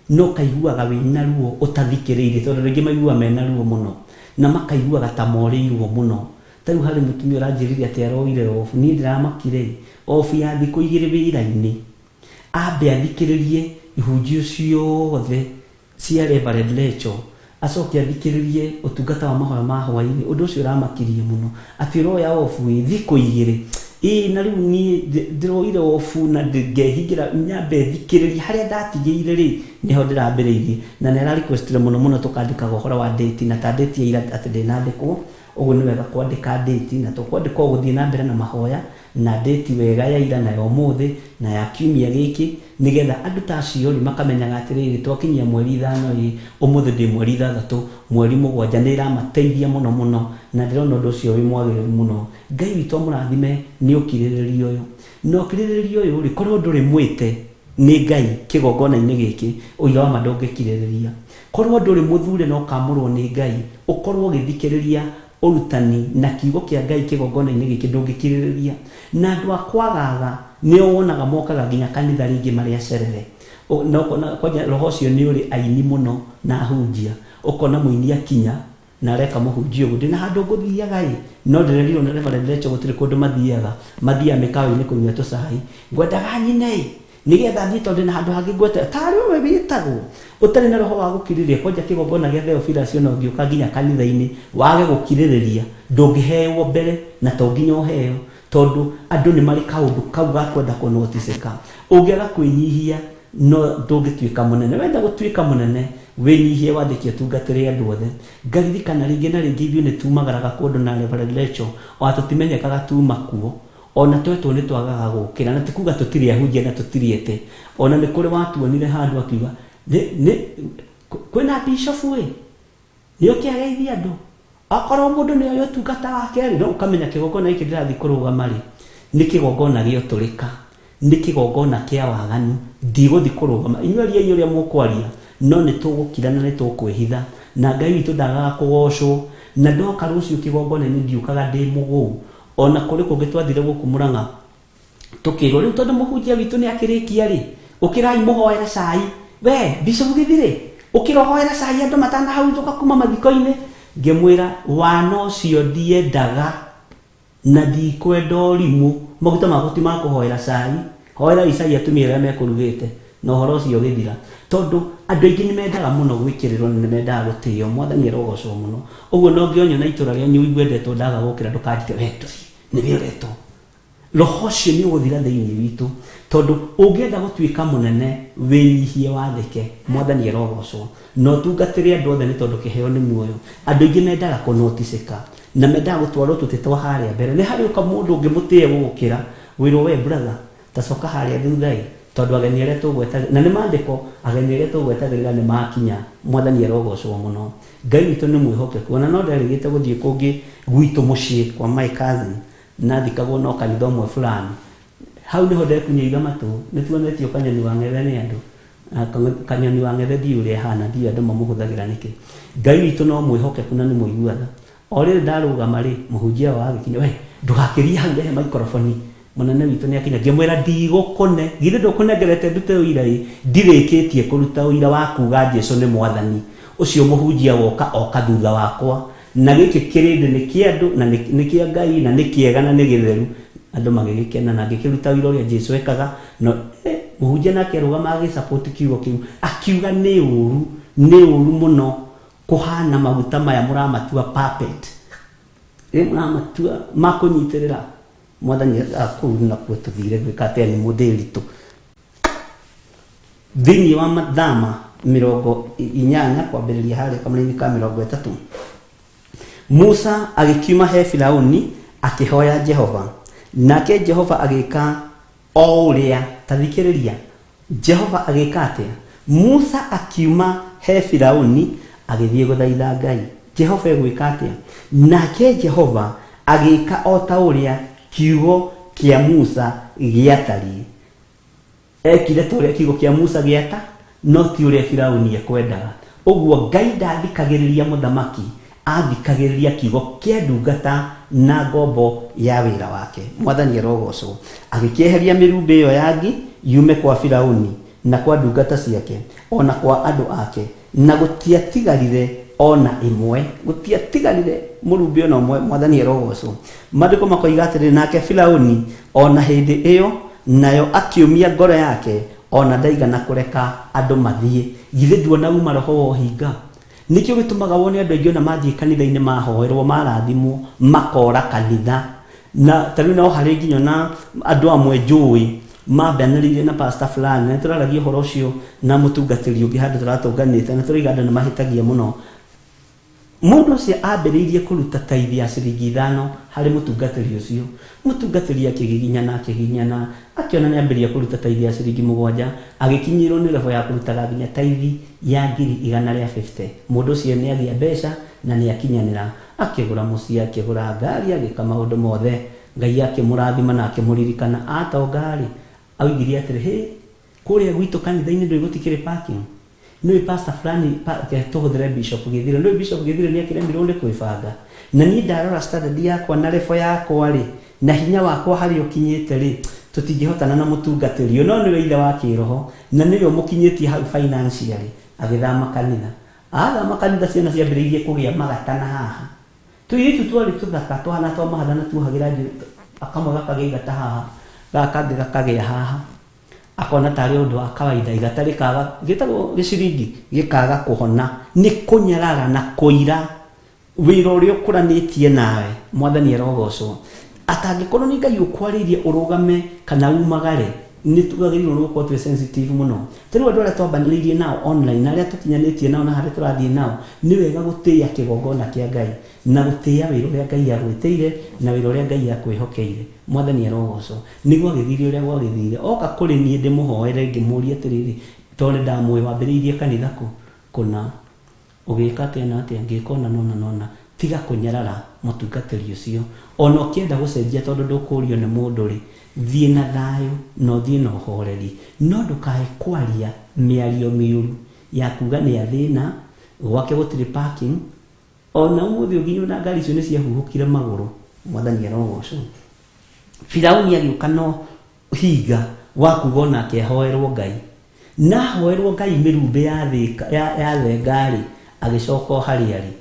no kaiguaga wĩna ruo ũtathikĩrĩirie tondũ andũ aingĩ maiguaga mena ruo mũno na makaiguaga ta morĩirwo mũno ta rĩu harĩ mũtumia ũranjĩrire atĩ aroire off niĩ ndĩramakire off ya thikũ igĩrĩ wĩra-inĩ ambe athikĩrĩrie ihunjio ciothe cia Reverend Lecho acoke athikĩrĩrie ũtungata wa mahoya ma hwaĩ-inĩ ũndũ ũcio ũramakirie mũno atĩ ũroya off ĩ thikũ igĩrĩ ĩ na rĩu niĩ ndĩroire off na ngehingĩra nyambe thikĩrĩrie harĩa ndatigĩire rĩ nĩho ndĩrambĩrĩirie na nĩ ara requestire mũno mũno tũkandĩkaga ũhoro wa date na ta date ya ira atĩ ndĩnandĩkwo Ũguo nĩ wega kwandĩka date, na tũkwandĩka ũgũthiĩ na mbere na mahoya na date wega ya ira na ya ũmũthĩ na ya kiumia gĩkĩ, nĩgetha andũ ta acio rĩ makamenyaga atĩrĩrĩ, twakinyia mweri 5 ĩ, ũmũthĩ ndĩ mweri 6, mweri 7, nĩ ĩramateithia mũno mũno, na ndĩrona ũndũ ũcio wĩ mwagĩrĩru mũno. Ngai witũ amũrathime nĩ ũkirĩrĩria ũyũ. Na ũkirĩrĩria ũyũ rĩ, korwo ndũrĩ mwĩte nĩ Ngai kĩgongona-inĩ gĩkĩ, ũira wa ma ndũngĩkirĩrĩria. Korwo ndũrĩ mũthure na ũkamũrwo nĩ Ngai, ũkorwo ũgĩthikĩrĩria ũrutani na kiugo kĩa Ngai kĩgongona-inĩ gĩkĩ, ndũngĩkirĩrĩria. Na andũ a kwagaga nĩo wonaga mokaga nginya kanitha rĩngĩ marĩ acerere. Na ũkona kwanja roho ũcio nĩ ũrĩ aini mũno na ahunjia. Ũkona mũini akinya na areka mũhunjia ũguo, ndĩna handũ ngũthiaga ĩ, no ndĩrerirwo nĩ Reverend Rachel gũtirĩ kũndũ mathiaga, mathiaga mĩkawa-inĩ kũnyua tũcai. Ngwendaga nyine ĩ, nĩgetha thiĩ tondũ ndĩna handũ hangĩ ngwete, tarĩ we wĩtagwo ũtarĩ na roho wa gũkirĩrĩria. Kwanja kĩgongona gĩa Theophilus ona ũngĩũka nginya kanitha-inĩ wage gũkirĩrĩria, ndũngĩheo mbere na to nginya ũheo, tondũ andũ nĩ marĩ kaũndũ kau ga kwenda kũnoticĩka. Ũngĩaga kwĩnyihia no ndũngĩtuĩka mũnene. Wenda gũtuĩka mũnene, wĩnyihie, wathĩkie, ũtungatĩre andũ othe. Ngaririkana rĩngĩ na rĩngĩ ithuĩ nĩ tumagaraga kũndũ na Reverend Rachel, ona tũtimenyekaga tuma kuo, ona twetwo nĩ twagaga gũkĩra, na ti kuga tũtirĩ ahunjia na tũtirĩ ete. Ona nĩ kũrĩ watuonire handũ akiuga, kwĩna bishop ĩ, nĩ oke ageithie andũ. Akorwo mũndũ nĩ oĩ ũtungata wake rĩ, no ũkamenya kĩgongona gĩkĩ ndĩrathiĩ kũrũgama rĩ, nĩ kĩgongona gĩa ũtũrĩka, nĩ kĩgongona kĩa waganu, ndigũthiĩ kũrũgama. Inyuĩ ariai ũrĩa mũkwaria, no nĩ tũgũkira na nĩ tũkwĩhitha, na Ngai witũ ndagaga kũgocwo. Na ndoka rũciũ kĩgongona-inĩ ndiũkaga ndĩ mũgũu. Ona kũrĩ kũngĩ twathire gũkũ Mũrang'a, tũkĩrwo rĩu tondũ mũhunjia witũ nĩ akĩrĩkia rĩ, ũkĩrai mũhoere cai. We Bishop Gĩthirĩ, ũkĩra ũhoere cai andũ matanahurũka kuma mathiko-inĩ. Ngĩmwĩra wana ũcio ndiendaga na ndikwenda ũrimũ, maguta makwa ti ma kũhoera cai, hoerai cai atumia arĩa mekũrugĩte. Na ũhoro ũcio ũgĩthira, tondũ andũ aingĩ nĩ mendaga mũno gwĩkĩrĩrwo na nĩ mendaga gũtĩo. Mwathani arogocwo mũno. Ũguo no ngĩonyona itũra rĩanyu ũigue ndetwo ndaga gũkĩra, ndũkanjĩke we tũthiĩ, nĩwe ũretwo. Roho ũcio nĩ ũgũthira thĩinĩ witũ, tondũ ũngĩenda gũtuĩka mũnene, wĩnyihie, wathĩke. Mwathani arogocwo. Na ũtungatĩre andũ othe, nĩ tondũ kĩheo nĩ muoyo. Andũ aingĩ mendaga kũnoticĩka na mendaga gũtwarwo tũtĩ twa harĩa mbere. Nĩ harĩ ũka mũndũ ũngĩmũtĩe gũgũkĩra, wĩrwo we brother, ta coka harĩa thutha ĩ, tondũ ageni arĩa tũgwetagĩrĩra, na nĩ maandĩko, ageni arĩa tũgwetagĩrĩra nĩ makinya. Mwathani arogocwo mũno. Ngai witũ nĩ mwĩhokeku. Ona no nderĩgĩte gũthiĩ kũngĩ gwitũ mũciĩ kwa my cousin, na thikagwo no kanitha ũmwe fulani. Hau nĩho ndekunyĩire matũ, nĩ tuonetio kanyoni wa ng'ethe nĩ andũ. Kanyoni wa ng'ethe ndiũĩ ũrĩa ĩhana, ndiũĩ andũ mamũhũthagĩra nĩkĩ. Ngai witũ no mwĩhokeku na nĩ mũigua tha. O rĩrĩ ndarũgama rĩ, mũhunjia wao agĩkinya, we ndũgakĩrie hau, rehe maikoroboni. Mũnene witũ nĩ akinya, ngĩmwĩra ndigũkũne, githĩ ndũkũnengerete ndute ũira ĩ, ndirĩkĩtie kũruta ũira wa kuga Jesu nĩ mwathani. Ũcio mũhunjia woka oka thutha wakwa, na gĩkĩ kĩrĩndĩ nĩ kĩa andũ na nĩ kĩa Ngai na nĩ kĩega na nĩ gĩtheru. Andũ magĩgĩkena na ngĩkĩruta ũira ũrĩa Jesu ekaga. No mũhunjia nake arũgama agĩsupport kiugo kĩu, akiuga nĩ ũru, nĩ ũru mũno kũhana maguta maya mũramatua puppet, ĩ mũramatua ma kũnyitĩrĩra. Mwathani kũu nakuo tũthire gwĩka atĩa nĩ mũthĩritũ. Thĩinĩ wa Mathama 80 kwambĩrĩria harĩa kamũraini ka 30, Musa agĩkiuma he Firauni akĩhoya Jehova, nake Jehova agĩka o ũrĩa, ta thikĩrĩria, Jehova agĩka atĩa? Musa akiuma he Firauni agĩthiĩ gũthaitha Ngai. Jehova egwĩka atĩa? Nake Jehova agĩka o ta ũrĩa kiugo kĩa Musa gĩatariĩ. Ekire ta ũrĩa kiugo kĩa Musa gĩata, no ti ũrĩa Firauni ekwendaga. Ũguo Ngai ndathikagĩrĩria mũthamaki, athikagĩrĩria kiugo kĩa ndungata na ngombo ya wĩra wake. Mwathani arogocwo. Agĩkĩeheria mĩrumbĩ ĩyo ya ngi yume kwa Firauni na kwa ndungata ciake o na kwa andũ ake, na gũtiatigarire o na ĩmwe, gũtiatigarire mũrumbĩ o na ũmwe. Mwathani arogocwo. Maandĩko makoiga atĩrĩrĩ, nake Firauni o na hĩndĩ ĩyo nayo akĩũmia ngoro yake, o na ndaigana kũreka andũ mathiĩ. Githĩ nduona uma roho wa ũhinga? Nĩkĩo gĩtũmaga wone andũ aingĩ ona mathiĩ kanitha-inĩ mahoerwo, marathimwo, makora kanitha. Na ta rĩu no harĩ nginya na andũ amwe njũĩ mambanĩrĩire na pastor fulani, na nĩtũraragia ũhoro ũcio na mũtungatĩri ũngĩ handũ tũratũnganĩte, na tũraiga andũ nĩ mahĩtagia mũno. Mũndũ ũcio ambĩrĩirie kũruta taithi ya ciringi 5 harĩ mũtungatĩri ũcio. Mũtungatĩri akĩgiginyana akĩgiginyana, akĩona nĩ ambĩrĩria kũruta taithi ya ciringi 7, agĩkinyĩrwo nĩ level ya kũrutaga nginya taithi ya ngiri igana rĩa 50. Mũndũ ũcio nĩ agĩa mbeca na nĩ akinyanĩra, akĩgũra mũciĩ, akĩgũra ngari, agĩka maũndũ mothe. Ngai akĩmũrathima na akĩmũririkana. Atonga-rĩ, oigire atĩrĩ, hĩ, kũrĩa gwitũ kanitha-inĩ ndũĩ gũtikĩrĩ parking? Nĩũĩ pastor fulani, reke tũhũthĩre Bishop Gĩthire, ndũĩ Bishop Gĩthire nĩ akĩremirwo nĩ kwĩbanga? Na niĩ ndarora standard yakwa na level yakwa rĩ, na hinya wakwa harĩa ũkinyĩte rĩ, tũtingĩhotana na mũtungatĩri ũyũ, no nĩwe ithe wa kĩroho, na nĩwe ũmũkinyĩtie hau financially. Agĩthama kanitha. Athama kanitha ciana ciambĩrĩirie kũgĩa magata na haha. Tũirĩtu twarĩ tũthaka tũhana twa mahatha na tuohagĩra njuĩrĩ, kamwe gakagĩa igata haha, gaka kangĩ gakagĩa haha. Akona tarĩ ũndũ wa kawaida igata rĩkaga, gĩtagwo gĩciringi, gĩkaga kũhona. Nĩ kũnyarara na kũira wĩra ũrĩa ũkũranĩtie nawe. Mwathani arogocwo. Atangĩkorwo nĩ Ngai ũkwarĩirie ũrũgame kana umagare, nĩ twagĩrĩirwo nĩ gũkorwo twĩ sensitive mũno. Ta rĩu andũ arĩa twambanĩrĩirie nao online, na arĩa tũkinyanĩtie nao na harĩa tũrathiĩ nao, nĩ wega gũtĩĩa kĩgongona kĩa Ngai, na gũtĩĩa wĩra ũrĩa Ngai agwĩtĩire, na wĩra ũrĩa Ngai akwĩhokeire. Mwathani arogocwo. Nĩ gwagĩthire ũrĩa gwagĩthire. Oka kũrĩ niĩ ndĩmũhoere ngĩmũria atĩrĩrĩ, tondũ nĩ ndamũĩ wambĩrĩirie kanitha kũ? Kũna. Ũgĩka atĩa na atĩa? Ngĩka ũna na ũna na ũna. Tiga kũnyarara mũtungatĩri ũcio. Ona ũkĩenda gũcenjia tondũ ndũkũrio nĩ mũndũ-rĩ, thiĩ na thayũ na ũthiĩ na ũhoreri. No ndũkae kwaria mĩario mĩũru ya kuga nĩ athĩna, gwake gũtirĩ parking. Ona ũmũthĩ ũyũ nginya ona ngari icio nĩ ciahuhũkire magũrũ. Mwathani arogocwo. Firauni agĩũka no hinga wa kuga onake ahoerwo Ngai. Na ahoerwo Ngai mĩrumbĩ ya thenga-rĩ, agĩcoka o harĩa arĩ.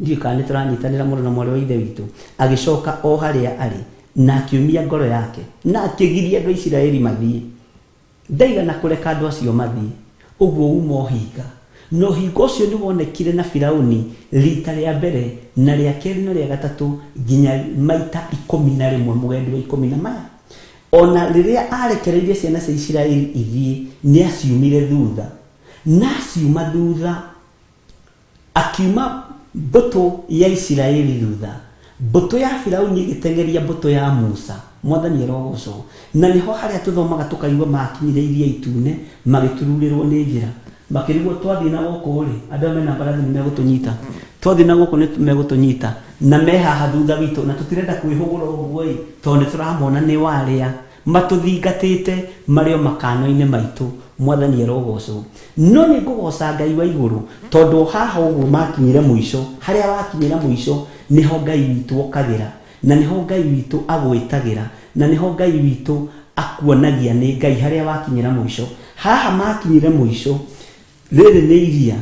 Ndiũĩ kana nĩ tũranyitanĩra mũrũ na mwarĩ wa Ithe witũ. Agĩcoka o harĩa arĩ, na akĩũmia ngoro yake, na akĩgiria andũ a Isiraeli mathiĩ. Ndaigana kũreka andũ acio mathiĩ. Ũguo uuma ũhinga. Na ũhinga ũcio nĩ wonekire na Firauni riita rĩa mbere, na rĩa kerĩ na rĩa gatatũ, nginya maita 11, mũgendi wa ikũmi na maya. O na rĩrĩa aarekereirie ciana cia Isiraeli ithiĩ, nĩ aaciumire thutha. Na aciuma thutha, akiuma mbũtũ ya Isiraeli thutha. Mbũtũ ya Firauni ĩgĩteng'eria mbũtũ ya Musa. Mwathani arogocwo. Na nĩho harĩa tũthomaga tũkaigua maakinyire Iria Itune, magĩtururĩrwo nĩ njĩra. Makĩrigwo twathiĩ na gũkũ-rĩ, andũ aya mena mbarathi nĩ megũtũnyita. Twathiĩ na gũkũ nĩ megũtũnyita. Na me haha thutha witũ, na tũtirenda kwĩhũgũra ũguo-ĩ, tondũ nĩ tũramona nĩ o arĩa matũthingatĩte marĩ o makano-inĩ maitũ. Mwathani arogocwo. No nĩ ngũgoca Ngai wa igũrũ, tondũ o haha ũguo makinyire mũico, harĩa wakinyĩra mũico, nĩho Ngai witũ okagĩra, na nĩho Ngai witũ agwĩtagĩra, na nĩho Ngai witũ akuonagia nĩ Ngai harĩa wakinyĩra mũico. Haha makinyire mũico, rĩrĩ nĩ iria,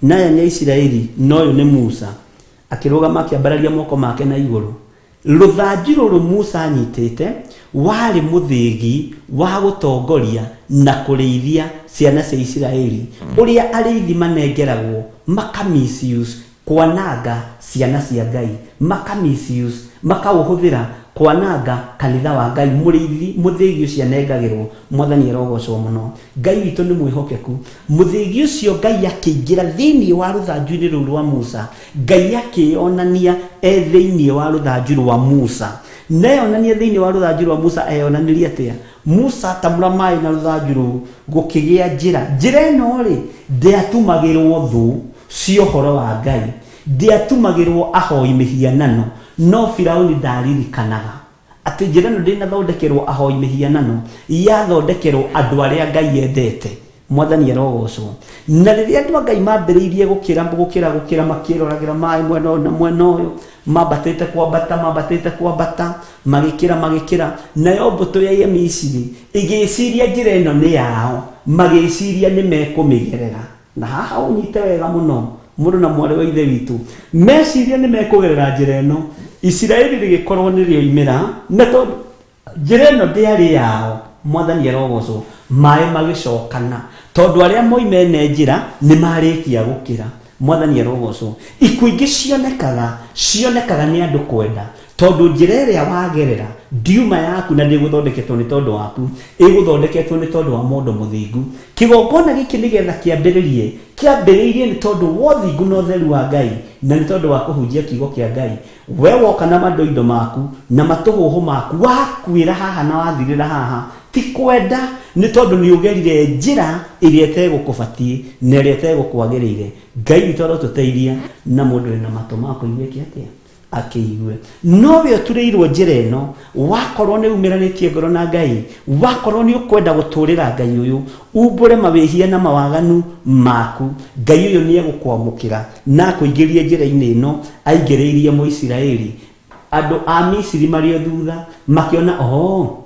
na aya nĩ Aisiraeli, na ũyũ nĩ Musa. Akĩrũgama akĩambararia moko make na igũrũ. Rũthanju rũrũ Musa anyitĩte warĩ mũthĩgi wa gũtongoria na kũrĩithia ciana cia Isiraeli, ũrĩa arĩithi manengeragwo maka misuse kwananga ciana cia Ngai, maka misuse, makaũhũthĩra kwananga kanitha wa Ngai, mũrĩithi mũthĩgi ũcio anengagĩrwo. Mwathani arogocwo mũno. Ngai witũ nĩ mwĩhokeku. Mũthĩgi ũcio Ngai akĩingĩra thĩinĩ wa rũthanju-inĩ rũu rwa Musa, Ngai akĩyonania e thĩinĩ wa rũthanju rwa Musa. Na eyonania thĩinĩ wa rũthanju rwa Musa, eyonanirie atĩa? Musa atamũra maĩ na rũthanju rũu, gũkĩgĩa njĩra. Njĩra ĩno-rĩ, ndĩatumagĩrwo thũ cia ũhoro wa Ngai, ndĩatumagĩrwo ahoi mĩhianano, no Firauni ndaririkanaga atĩ njĩra ĩno ndĩnathondekerwo ahoi mĩhianano, yathondekerwo andũ arĩa Ngai endete. Mwathani arogocwo. Na rĩrĩa andũ a Ngai mambĩrĩirie gũkĩra, gũkĩra, gũkĩra, makĩroragĩra maĩ mwena ũyũ na mwena ũyũ, mambatĩte kwambata, mambatĩte kwambata, magĩkĩra, magĩkĩra, nayo mbũtũ ya Misiri ĩgĩciria njĩra ĩno nĩ yao, magĩciria nĩ mekũmĩgerera. Na haha ũnyite wega mũno, mũrũ na mwarĩ wa Ithe witũ, meciria nĩ mekũgerera njĩra ĩno. Isiraeli rĩgĩkorwo nĩ rĩoimĩra, na tondũ njĩra ĩno ndĩarĩ yao, Mwathani arogocwo, maĩ magĩcokana, tondũ arĩa moima ene njĩra nĩ marĩkia gũkĩra. Mwathani arogocwo. Ikuũ ingĩ cionekaga, cionekaga nĩ andũ kwenda. Tondũ njĩra ĩrĩa wagerera ndiuma yaku na ndĩgũthondeketwo nĩ tondũ waku, ĩgũthondeketwo nĩ tondũ wa mũndũ mũthingu. Kĩgongona gĩkĩ nĩgetha kĩambĩrĩrie, kĩambĩrĩirie nĩ tondũ wa ũthingu na ũtheru wa Ngai, na nĩ tondũ wa kũhunjia kiugo kĩa Ngai. We woka na mandoindo maku na matũhũhũ maku, wakuĩra haha na wathirĩra haha, ti kwenda, nĩ tondũ nĩ ũgerire njĩra ĩrĩa ĩtegũkũbatiĩ na ĩrĩa ĩtegũkwagĩrĩire. Ngai witũ arotũteithia, na mũndũ wĩna matũ ma kũigua eke atĩa? Akĩigue. No we ũturĩirwo njĩra ĩno, wakorwo nĩ umĩranĩtie ngoro na Ngai, wakorwo nĩ ũkwenda gũtũrĩra Ngai ũyũ, umbũre mawĩhia na mawaganu maku, Ngai ũyũ nĩ egũkwamũkĩra na akũingĩrie njĩra-inĩ ĩno aingĩrĩirie Mũisiraeli. Andũ a Misiri marĩ o thutha makĩona, oh,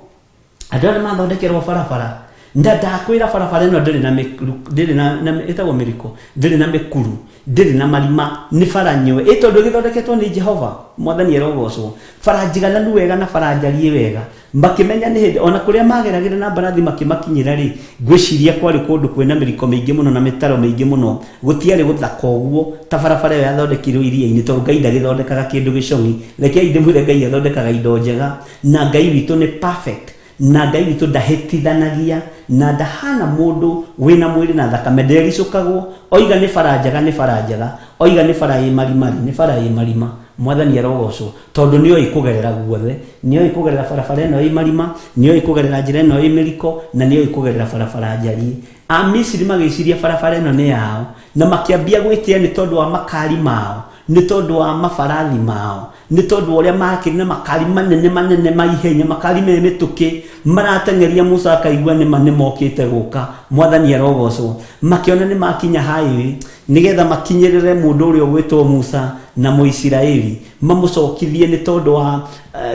andũ aya nĩmathondekerwo barabara, na ndakwĩra barabara ĩno ndĩrĩ na mĩkuru, ndĩrĩ na, na ĩtagwo mĩriko, ndĩrĩ na mĩkuru, ndĩrĩ na marima, nĩ bara nywe. Ĩ tondũ ĩgĩthondeketwo nĩ Jehova, Mwathani arogocwo. Bara njigananu wega na bara njariĩ wega. Makĩmenya nĩ hĩndĩ, ona kũrĩa mageragĩra na mbarathi makĩmakinyĩra rĩ, ngwĩciria kwarĩ kũndũ kwĩna mĩriko mĩingĩ mũno na mĩtaro mĩingĩ mũno. Gũtiarĩ gũthaka ũguo ta barabara ĩyo yathondekirwo iria-inĩ, tondũ Ngai ndagĩthondekaga kĩndũ gĩcong'i. Rekei ndĩmwĩre Ngai athondekaga indo njega, na Ngai witũ nĩ perfect, na Ngai witũ ndahĩtithanagia, na ndahana mũndũ wĩna mwĩrĩ na thakame, ndericũkagwo. Oiga nĩ bara njega, nĩ bara njega. Oiga nĩ bara ĩ marima-rĩ, nĩ bara ĩ marima. Mwathani arogocwo, tondũ nĩoĩ kũgerera guothe. Nĩoĩ kũgerera barabara ĩno ĩ marima, nĩoĩ kũgerera njĩra ĩno ĩ mĩriko, na nĩoĩ kũgerera barabara njariĩ. Amisiri magĩciria barabara ĩno nĩ yao, na makĩambia gwĩtĩa nĩ tondũ wa makari mao, nĩ tondũ wa mabarathi mao, nĩ tondũ wa ũrĩa makĩrĩ na makari manene manene ma ihenya, makari me mĩtũkĩ, marateng'eria Musa akaigua nĩma nĩmokĩte gũka. Mwathani arogocwo. Makĩona nĩ makinya highway, nĩgetha makinyĩrĩre mũndũ ũrĩa ũgwĩtwo Musa na Mũisiraeli, mamũcokithie nĩ tondũ wa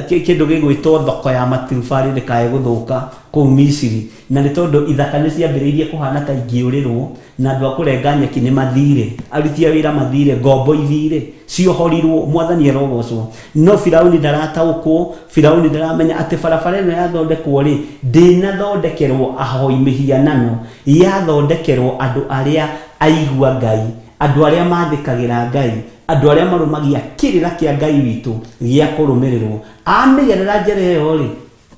kĩndũ gĩgwĩtwo thoko ya maturubarĩ ndĩkae gũthũka kũu Misiri. Na nĩ tondũ ithaka nĩ ciambĩrĩirie kũhana ta ingĩũrĩrwo, na andũ a kũrenga nyeki nĩ mathire, aruti a wĩra mathire, ngombo ithire, ciohorirwo. Mwathani arogocwo. No Firauni ndarataũkwo, Firauni ndaramenya atĩ barabara ĩno yathondekwo rĩ, ndĩnathondekerwo ahoi mĩhianano, yathondekerwo andũ arĩa aigua Ngai, andũ arĩa mathĩkagĩra Ngai, andũ arĩa marũmagia kĩrĩra kĩa Ngai witũ gĩa kũrũmĩrĩrwo. Amĩgerera njĩra ĩyo rĩ,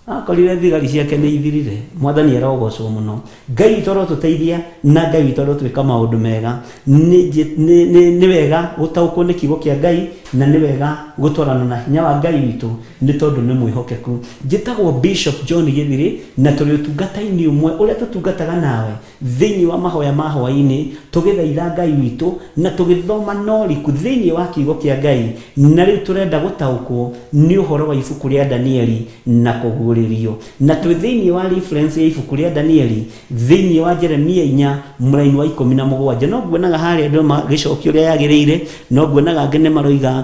akorire thigari ciake nĩ ithirire. Mwathani arogocwo mũno. Ngai witũ arotũteithia, na Ngai witũ arotwĩka maũndũ mega. Nĩ wega gũtaũkwo nĩ kiugo kĩa Ngai, na nĩ wega gũtwarana na hinya wa Ngai witũ, nĩ tondũ nĩ mwĩhokeku. Njĩtagwo Bishop John Gĩthirĩ, na tũrĩ ũtungata-inĩ ũmwe ũrĩa tũtungataga nawe thĩinĩ wa mahoya ma hwaĩ-inĩ, tũgĩthaitha Ngai witũ na tũgĩthoma na ũriku thĩinĩ wa kiugo kĩa Ngai. Na rĩu tũrenda gũtaũkwo nĩ ũhoro wa ibuku rĩa Danieli na kũguũrĩrio. Na twĩ thĩinĩ wa reference ya ibuku rĩa Danieli thĩinĩ wa Jeremia 4 mũraini wa 17. No nguonaga harĩa andũ magĩcokia ũrĩa yagĩrĩire, no nguonaga angĩ nĩ maroiga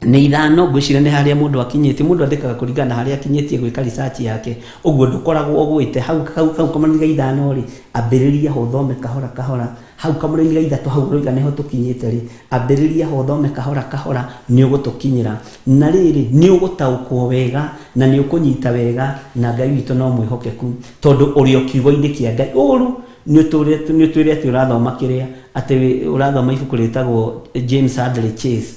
nĩ 5, ngwĩciria nĩ harĩa mũndũ akinyĩtie. Mũndũ andĩkaga kũringana na harĩa akinyĩtie gwĩka research yake, ũguo ndũkoragwo ũgwĩte hau, hau, hau kamũraini ga 5 rĩ, ambĩrĩria ho ũthome kahora kahora. Hau kamũraini ga 3 hau ũroiga nĩho tũkinyĩte rĩ, ambĩrĩria ho ũthome kahora kahora, nĩ ũgũtũkinyĩra. Na rĩrĩ, nĩ ũgũtaũkwo wega na nĩ ũkũnyita wega, na Ngai witũ no mwĩhokeku, tondũ ũrĩ o kiugo-inĩ kĩa Ngai. Ũru nĩ ũtwĩre atĩ ũrathoma kĩrĩa, atĩ ũrathoma ibuku rĩtagwo James Hadley Chase,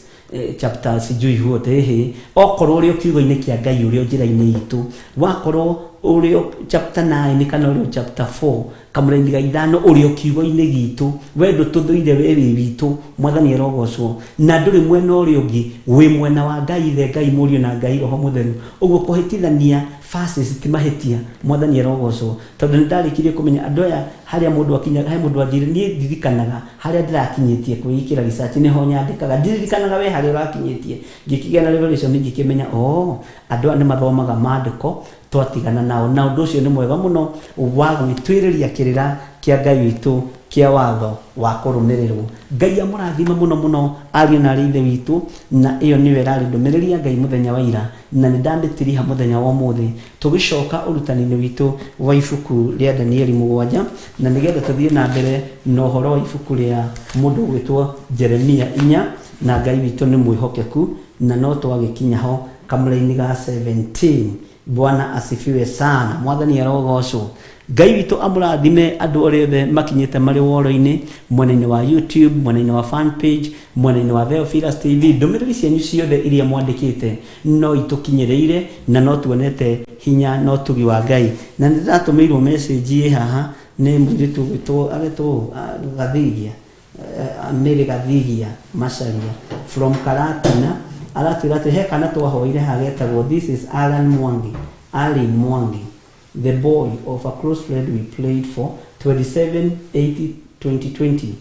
chapter sijui what, ĩhĩ, okorwo ũrĩ o kiugo-inĩ kĩa Ngai, ũrĩ o njĩra-inĩ itũ, wakorwo ũrĩ o chapter 9 kana ũrĩ o chapter 4 kamũraini ga 5, ũrĩ o kiugo-inĩ gitũ, we ndũtũthũire, we wĩ witũ. Mwathani arogocwo. Na ndũrĩ mwena ũrĩa ũngĩ, wĩ mwena wa Ngai Ithe, Ngai Mũriũ na Ngai Roho Mũtheru. Ũguo kũhĩtithania verses ti mahĩtia. Mwathani arogocwo. Tondũ nĩ ndarĩkirie kũmenya andũ aya harĩa mũndũ akinyaga, he mũndũ anjĩrire niĩ ndirikanaga harĩa ndĩrakinyĩtie kwĩĩkĩra research, nĩho nyandĩkaga, ndirikanaga we harĩa ũrakinyĩtie. Ngĩkĩgĩa na revelation, ngĩkĩmenya, oh, andũ aya nĩ mathomaga maandĩko twatigana nao, na ũndũ ũcio nĩ mwega mũno wa gwĩtuĩrĩria kĩrĩra kĩa Ngai witũ kĩa watho wa kũrũmĩrĩrwo. Ngai amũrathime mũno mũno ariũ na arĩ ithe witũ, na ĩyo nĩyo ĩrarĩ ndũmĩrĩri ya Ngai mũthenya wa ira, na nĩ ndamĩtiriha mũthenya wa ũmũthĩ. Tũgĩcoka ũrutani-inĩ witũ wa ibuku rĩa Danieli 7, na nĩgetha tũthiĩ na mbere na ũhoro wa ibuku rĩa mũndũ ũgwĩtwo Jeremia 4, na Ngai witũ nĩ mwĩhokeku, na no twagĩkinya ho kamũraini ga 17. Bwana asifiwe sana. Mwathani arogocwo. Ngai witũ amũrathime andũ arĩa othe makinyĩte marĩ woro-inĩ, mwena-inĩ wa YouTube, mwena-inĩ wa fan page, mwena-inĩ wa Theophilus TV. Ndũmĩrĩri cianyu ciothe iria mwandĩkĩte no itũkinyĩrĩire na no tuonete hinya na ũtugi wa Ngai. Na nĩ ndĩratũmĩirwo message ĩ haha nĩ mũirĩtu ũgwĩtwo agetwo Gathigia, Mary Gathigia Macharia from Karatina, aratwĩra atĩ he kana twahoire haha getagwo, "This is Alan Mwangi, Alin Mwangi, the boy of a close friend we prayed for 27 8 2020,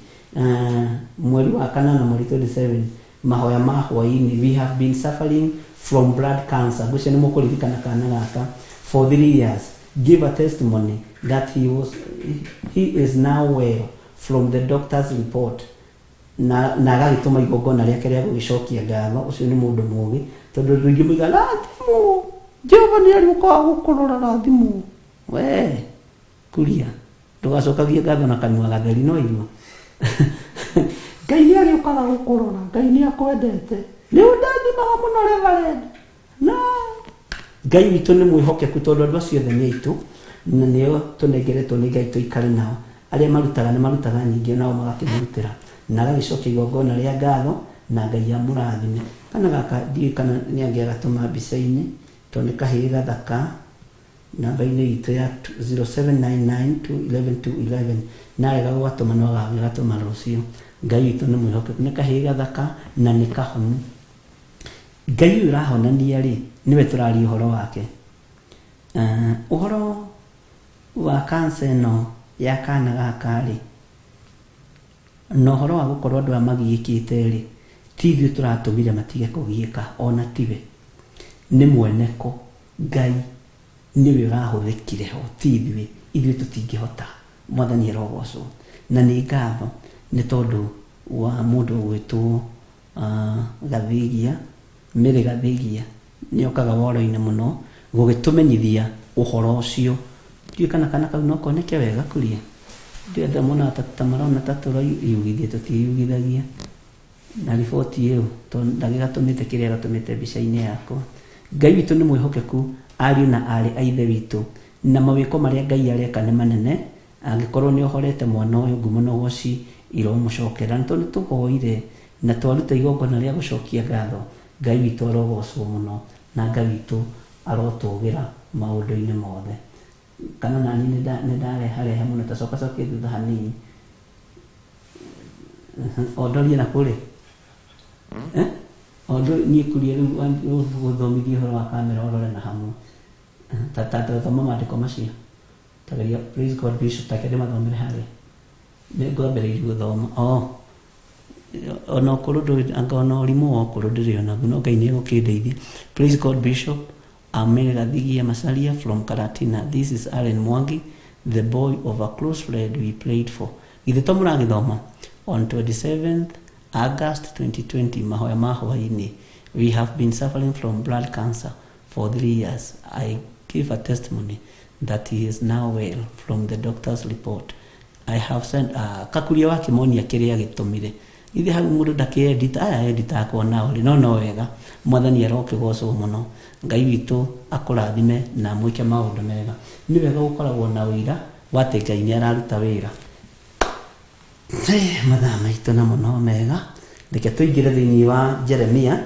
mweri wa kanana mweri 27, mahoya ma hwainĩ. We have been suffering from blood cancer," ngwĩciria nĩ mũkũririkana kana gaka, "for 3 years. Give a testimony that he is now well from the doctor's report." Na agagĩtũma igongona rĩake rĩa gũgĩcokia ngatho. Ũcio nĩ mũndũ mũgĩ, tondũ andũ aingĩ moigaga, "Rathimwo, Jehova nĩ arĩũkaga gũkũrora, rathimwo." We kuria, ndũgacokagie ngatho na kanua gatheri. No igua Ngai nĩ arĩũkaga gũkũrora, Ngai nĩ akwendete, nĩ ũndathimaga mũno, Reverend. Na Ngai witũ nĩ mwĩhokeku, tondũ andũ acio othe nĩ aitũ na nĩo tũnengeretwo nĩ Ngai tũikare nao. Arĩa marutaga nĩ marutaga nyingĩ, nao magakĩmũrutĩra na agagĩcokia igongona rĩa ngatho, na Ngai amũrathime. Kana gaka ndiũĩ kana nĩ angĩagatũma mbica-inĩ, tondũ nĩ kahĩĩ gathaka. Namba-inĩ itũ ya 0799211211, narega gũgatũma no agagĩgatũma rũciũ. Ngai witũ nĩ mwĩhokeku. Nĩ kahĩĩ gathaka na nĩ kahonu. Ngai ũyũ ũrahonania rĩ, nĩwe tũraria ũhoro wake. Ũhoro wa kansa ĩno ya kana gaka rĩ, na ũhoro wa gũkorwo andũ aya magiĩkĩte rĩ, ti ithuĩ tũratũmire matige kũgiĩka, ona tiwe nĩ mweneko. Ngai nĩwe ũrahũthĩkire ho, ti ithuĩ. Ithuĩ tũtingĩhota. Mwathani arogocwo. Na nĩ ngatho nĩ tondũ wa mũndũ ũgwĩtwo Gathigia, Mary Gathigia, nĩ okaga woro-inĩ mũno gũgĩtũmenyithia ũhoro ũcio. Ndiũĩ kana kana kau no koneke wega. Kuria, ndiũĩ andũ monaga ta marona ta tũreyugithia. Tũtiĩyugithagia na riboti ĩyo, tondũ ndagĩgatũmĩte kĩrĩa gatũmĩte mbica-inĩ yakwa. Ngai witũ nĩ mwĩhokeku, ariũ na aarĩ a Ithe witũ, na mawĩko marĩa Ngai areka nĩ manene. Angĩkorwo nĩ ũhorete mwana ũyũ, ngumo na ũgoci iromũcokera, nĩ tondũ nĩ tũhoire na twaruta igongona rĩa gũcokia ngatho. Ngai witũ arogocwo mũno na Ngai witũ arotũgĩra maũndũ-inĩ mothe. Kana nani nĩ ndarehareha mũno? Ta coka cokie thutha hanini, o ndorie na kũrĩ. Eh? O niĩ kuria rĩu gũthomithia ũhoro wa kamera, ũrore na hamwe. Ta thoma maandĩko macio. Tageria, "Praise God, Bishop." Take ndĩmathomere harĩa nĩ ngwambĩrĩirie gũthoma. Oh, ona ũkũrũ ndũrĩ, anga ona ũrimũ wa ũkũrũ ndĩrĩ onaguo, no Ngai nĩ egũkĩndeithia. "Praise God, Bishop. I'm Mary Gathigia Masalia from Karatina. This is Allen Mwangi, the boy of a close friend we prayed for." Githĩ to mũragĩthoma? "On 27th August 2020, mahoya ma hwaĩ-inĩ. We have been suffering from blood cancer for 3 years. I give a testimony that he is now well from the doctor's report. I have sent." Kakuria wakĩmonia kĩrĩa gĩtũmire. Ithe hau mũndũ ndakĩedita aya edita akwa nao rĩ, no wega. Mwathani arokĩgocwo mũno. Ngai witũ akũrathime na mwĩke maũndũ mega. Nĩ wega gũkoragwo na ũira wa atĩ Ngai nĩ araruta wĩra. Mathaa maitũ namo no mega. Reke tũingĩre thĩinĩ wa Jeremia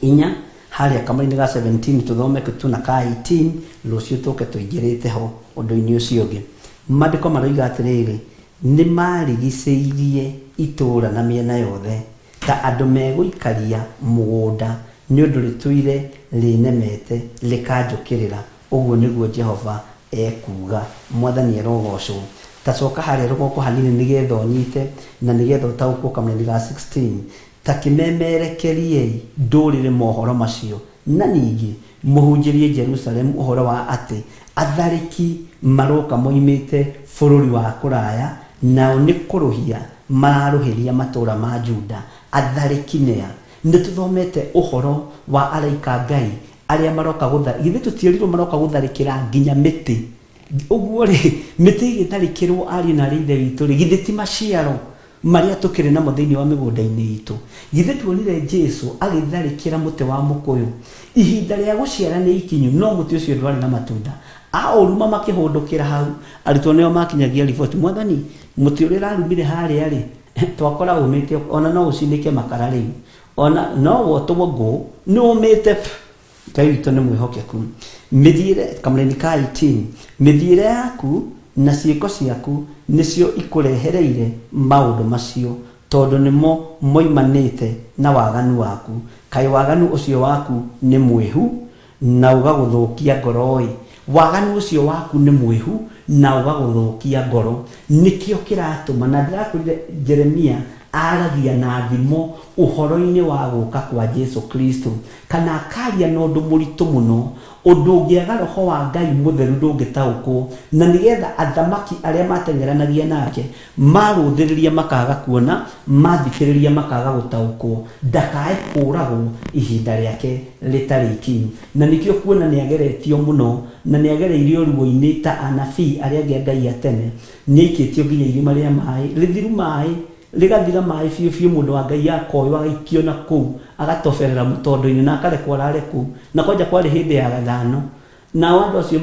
4 harĩa kamũinĩ ga 17, tũthome tu na ka 18. Rũciũ tũke tũingĩrĩte ho ũndũ-inĩ ũcio ũngĩ. Maandĩko maroiga atĩrĩrĩ, "Nĩ marigicĩirie itũũra na mĩena yothe ta andũ megũikaria mũgũnda, nĩ ũndũ rĩtũire rĩnemete rĩkanjũkĩrĩra, ũguo nĩguo Jehova ekuuga." Mwathani arogocwo. Ta coka harĩa rũgongo hanini nĩgetha ũnyite na nĩgetha ũtaũkwo kamũinĩ ga 16. "Ta kĩmemerekeriei ndũrĩrĩ mohoro macio, na ningĩ mũhunjĩrie Jerusalemu ũhoro wa atĩ atharĩki maroka moimĩte bũrũri wa kũraya, nao nĩ kũrũhia mararũhĩria matũũra ma Juda." Atharĩki nĩa? Nĩ tũthomete ũhoro wa araika Ngai arĩa maroka gũtha. Githĩ tũtiĩrirwo maroka gũtharĩkĩra nginya mĩtĩ? Ũguo rĩ, mĩtĩ ĩgĩtharĩkĩrwo, ariũ na arĩ Ithe witũ rĩ, githĩ ti maciaro? Marĩa tũkĩrĩ namo thĩinĩ wa mĩgũnda-inĩ itũ. Githĩ tuonire Jesu agĩtharĩkĩra mũtĩ wa mũkũyũ? Ihinda rĩa gũciara nĩ ikinyu, no mũtĩ ũcio ndwarĩ na matunda. Aũruma makĩhũndũkĩra hau, arutwo nĩo makinyagia riboti, Mwathani, mũtĩ ũrĩa ũrarumire harĩa-rĩ, twakora ũmĩte, ona no ũcinĩke makara rĩu. Ona no wotwo ngũ, nĩ ũmĩte. Ngai witũ nĩ mwĩhokeku. Mĩthiĩre, kamũraini ka 18, mĩthiĩre yaku na ciĩko ciaku nĩcio ikũrehereire maũndũ macio, tondũ nĩmo moimanĩte na waganu waku. Kaĩ waganu ũcio waku nĩ mwĩhu na ũgagũthũkia ngoro-ĩ! Waganu ũcio waku nĩ mwĩhu na ũgagũthũkia ngoro. Nĩkĩo kĩratũma, na ndĩrakwĩrire Jeremia aragia na thimo ũhoro-inĩ wa gũka kwa Jesu Kristo, kana akaria na ũndũ mũritũ mũno, ũndũ ũngĩaga roho wa Ngai mũtheru ndũngĩtaũkwo, na nĩgetha athamaki arĩa mateng'eranagia nake marũthĩrĩria makaga kuona, mathikĩrĩria makaga gũtaũkwo, ndakae kũragwo ihinda rĩake rĩtarĩ ikinyu. Na nĩkĩo kuona nĩ ageretio mũno, na nĩ agereirio ruo-inĩ ta anabii arĩa angĩ a Ngai a tene, nĩ aikĩtio nginya irima rĩa maĩ, rĩthiru maĩ, rĩgathira maĩ biũ biũ, mũndũ wa Ngai akoywo agaikio na kũu, agatoberera mũtondo-inĩ na akarekwo arare kũu. Na kwanja kwarĩ hĩndĩ ya gathano. Nao andũ acio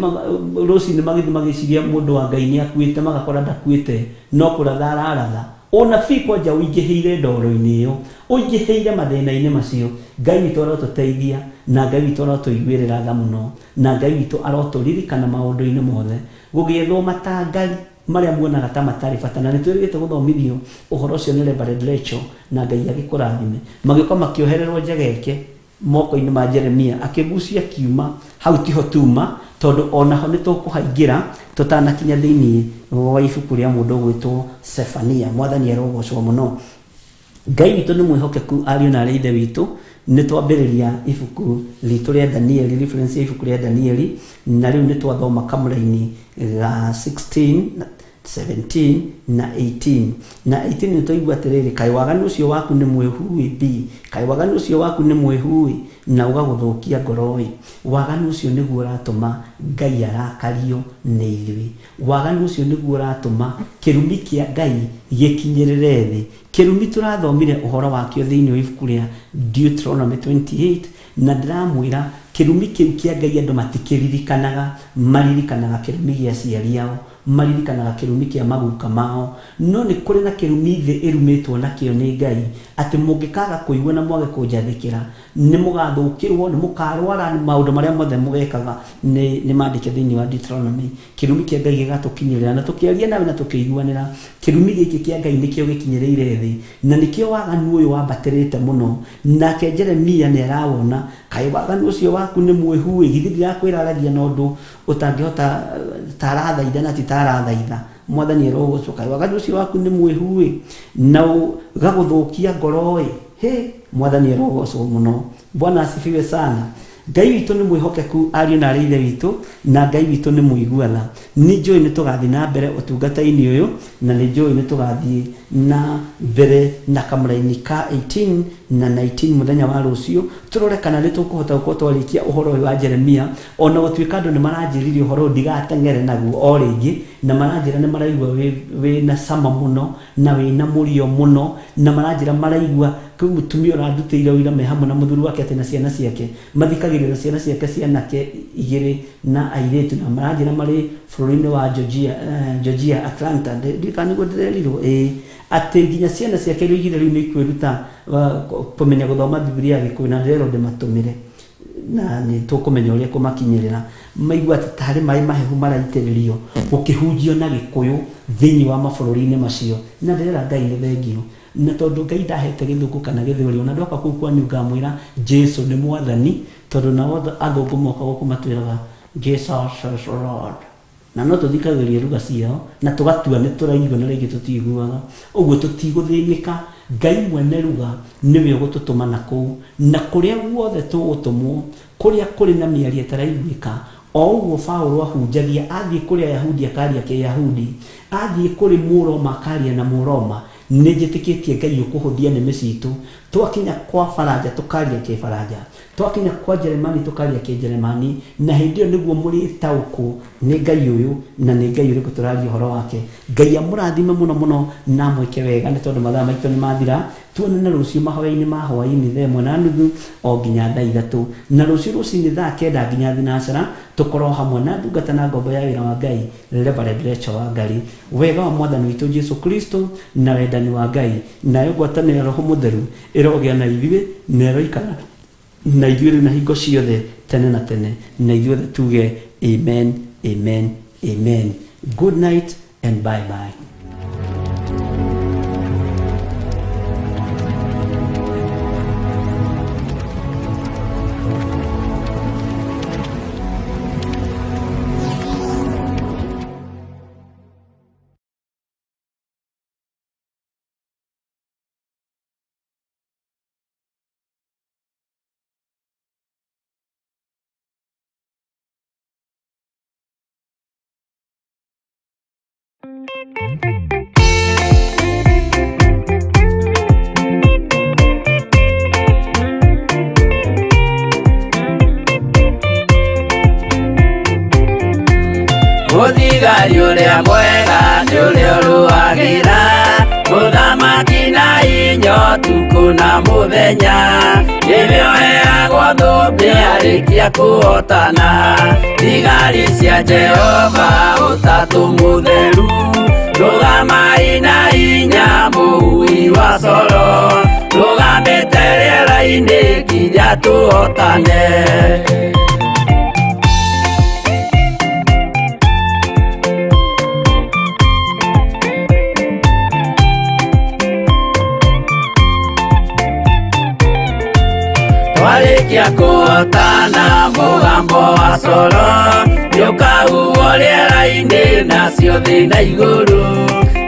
rũcinĩ magĩthiĩ magĩciria mũndũ wa Ngai nĩ akuĩte, magakora ndakuĩte, no kũratha araratha. Ũnabii kwanja ũingĩhĩire ndoro-inĩ ĩyo, ũingĩhĩire mathĩna-inĩ macio. Ngai witũ arotũteithia, na Ngai witũ arotũiguĩrĩra tha mũno, na Ngai witũ arotũririkana maũndũ-inĩ mothe. Gũgĩethwo matangari marĩa muonaga ta matarĩ bata, na nĩ twĩrĩgĩte gũthomithio ũhoro ũcio nĩ Reverend Rachel, na Ngai agĩkũrathime. Magĩũka makĩohererwo njegeke moko-inĩ ma Jeremia, akĩgucia kiuma hau tiho tuma, tondũ onaho nĩ tũkũhaingĩra tũtanakinya thĩinĩ wa ibuku rĩa mũndũ ũgwĩtwo Sefania. Mwathani arogocwo mũno. Ngai witũ nĩ mwĩhokeku, ariũ na arĩ ithe witũ. Nĩ twambĩrĩria ibuku ritũ rĩa Danieli, reference ya ibuku rĩa Danieli, na rĩu nĩ twathoma kamũraini ga 16, 17 na 18. Na 18 nĩ twaigua atĩrĩrĩ, kaĩ waganu ũcio waku nĩ mwĩhu-ĩ, B, kaĩ waganu ũcio waku nĩ mwĩhu-ĩ, na ũgagũthũkia ngoro-ĩ. Waganu ũcio nĩguo ũratũma Ngai arakario nĩ ithuĩ. Waganu ũcio nĩguo ũratũma kĩrumi kĩa Ngai gĩkinyĩrĩre thĩ. Kĩrumi tũrathomire ũhoro wakĩo thĩinĩ wa ibuku rĩa Deuteronomy 28, na ndĩramwĩra kĩrumi kĩu kĩa Ngai andũ matikĩririkanaga, maririkanaga kĩrumi gĩa aciari ao, maririkanaga kĩrumi kĩa maguka mao. No nĩ kũrĩ na kĩrumi thĩ ĩrumĩtwo nakĩo nĩ Ngai, atĩ mũngĩkaga kũigua na mwage kũnjathĩkĩra, nĩ mũgathũkĩrwo, nĩ mũkarwara, maũndũ marĩa mothe mũgekaga nĩ mandĩke thĩinĩ wa Deuteronomy. Kĩrumi kĩa Ngai gĩgatũkinyĩrĩra, na tũkĩaria nawe na tũkĩiguanĩra, kĩrumi gĩkĩ kĩa Ngai nĩkĩo gĩkinyĩrĩire thĩ, na nĩkĩo waganu ũyũ wambatĩrĩte mũno. Nake Jeremia nĩ arawona, kaĩ waganu ũcio waku nĩ mwĩhu-ĩ, githĩ ndirakwĩra aragia na ũndũ ũtangĩhota, ta arathaitha na ti ta arathaitha. Mwathani arogocwo, kaĩ waganu ũcio waku nĩ mwĩhu-ĩ, na ũgagũthũkia ngoro-ĩ. Hĩ, Mwathani arogocwo mũno. Bwana asifiwe sana. Ngai witũ nĩ mwĩhokeku, ariũ na arĩ ithe witũ, na Ngai witũ nĩ mũigua tha. Nĩ njũĩ nĩ tũgathiĩ na mbere ũtungata-inĩ ũyũ, na nĩ njũĩ nĩ tũgathiĩ na mbere na kamũraini ka 18 na 19 mũthenya wa rũciũ, tũrore kana nĩ tũkũhota gũkorwo twarĩkia ũhoro ũyũ wa Jeremia, ona gũtuĩka andũ nĩ maranjĩrire ũhoro ũyũ ndigateng'ere naguo o rĩngĩ, na maranjĩra nĩ maraigua wĩna cama mũno, na wĩna mũrio mũno, na maranjĩra maraigua kwĩ mũtumia ũrandutĩire ũira me hamwe na mũthuri wake atĩ na ciana ciake mathikagĩrĩria, na ciana ciake cianake igĩrĩ na airĩtu, na maranjĩra marĩ bũrũri-inĩ wa Georgia, Georgia Atlanta, ndiũĩ kana nĩguo ndĩrerirwo, ĩĩ, atĩ nginya ciana ciake iria oigire rĩu nĩ ikwĩruta kũmenya gũthoma Bibilia ya Gĩkũyũ, na ndĩrerwo ndĩmatũmĩre, na nĩ tũkũmenya ũrĩa kũmakinyĩrĩra. Maigua atĩ tarĩ maĩ mahehu maraitĩrĩrio gũkĩhunjio na Gĩkũyũ thĩinĩ wa mabũrũri-inĩ macio, na ndĩrera Ngai nĩ thengio. Na tondũ Ngai ndahete gĩthũngũ kana gĩthweri, ona ndoka kũu kwanyu ngamwĩra Jesu nĩ mwathani, tondũ nao athũngũ moka gũkũ matwĩraga Jesus is Lord. Na no tũthikagĩrĩrie ruga ciao na tũgatua nĩ tũraigua na rĩngĩ tũtiiguaga. Ũguo tũtigũthĩnĩka, Ngai mwene ruga nĩwe ũgũtũtũma na kũu, na kũrĩa guothe tũgũtũmwo, kũrĩa kũrĩ na mĩario ĩtaraiguĩka, o ũguo Paũlũ ahunjagia, athiĩ kũrĩ Ayahudi akaria Kĩyahudi, athiĩ kũrĩ Mũroma akaria na Mũroma. Nĩ njĩtĩkĩtie Ngai ũkũhũthia nĩmĩ citũ. Twakinya kwa Baranja tũkaria Kĩbaranja, twakinya kwa Njeremani tũkaria Kĩnjeremani, na hĩndĩ ĩyo nĩguo mũrĩtaũkwo nĩ Ngai ũyũ na nĩ Ngai ũrĩkũ tũraria ũhoro wake. Ngai amũrathime mũno mũno na amwĩke wega, nĩ tondũ mathaa maitũ nĩ mathira. Tuonane rũciũ mahoya-inĩ ma hwaĩ-inĩ thaa ĩmwe na nuthu o nginya thaa ithatũ, na rũciũ rũcinĩ thaa kenda nginya thinacara tũkorwo hamwe na ndungata na ngombo ya wĩra wa Ngai Reverend Rachel Wangari. Wega wa Mwathani witũ Jesu Kristo na wendani wa Ngai nayo ngwatanĩro ya Roho Mũtheru ĩrogĩa na ithuĩ na ĩroikara na ithuĩ rĩu na hingo ciothe tene na tene, na ithuothe tuge amen, amen, amen. Good night and bye bye. Mũthigari ũrĩa mwega nĩ ũrĩa ũrũagĩra mũthamaki na inya ũtukũ na mũthenya, nĩwe ũheagwo thũmbĩ arĩkia kũhotana. Thigari cia Jehova ũtatũ mũtheru, rũgamai na inya mũhui wa coro, rũgamĩte rĩera-inĩ nginya tũhotane. Twarĩkia kũhotana mũgambo wa coro nĩũkahuhwo rĩera-inĩ, nacio thĩ na igũrũ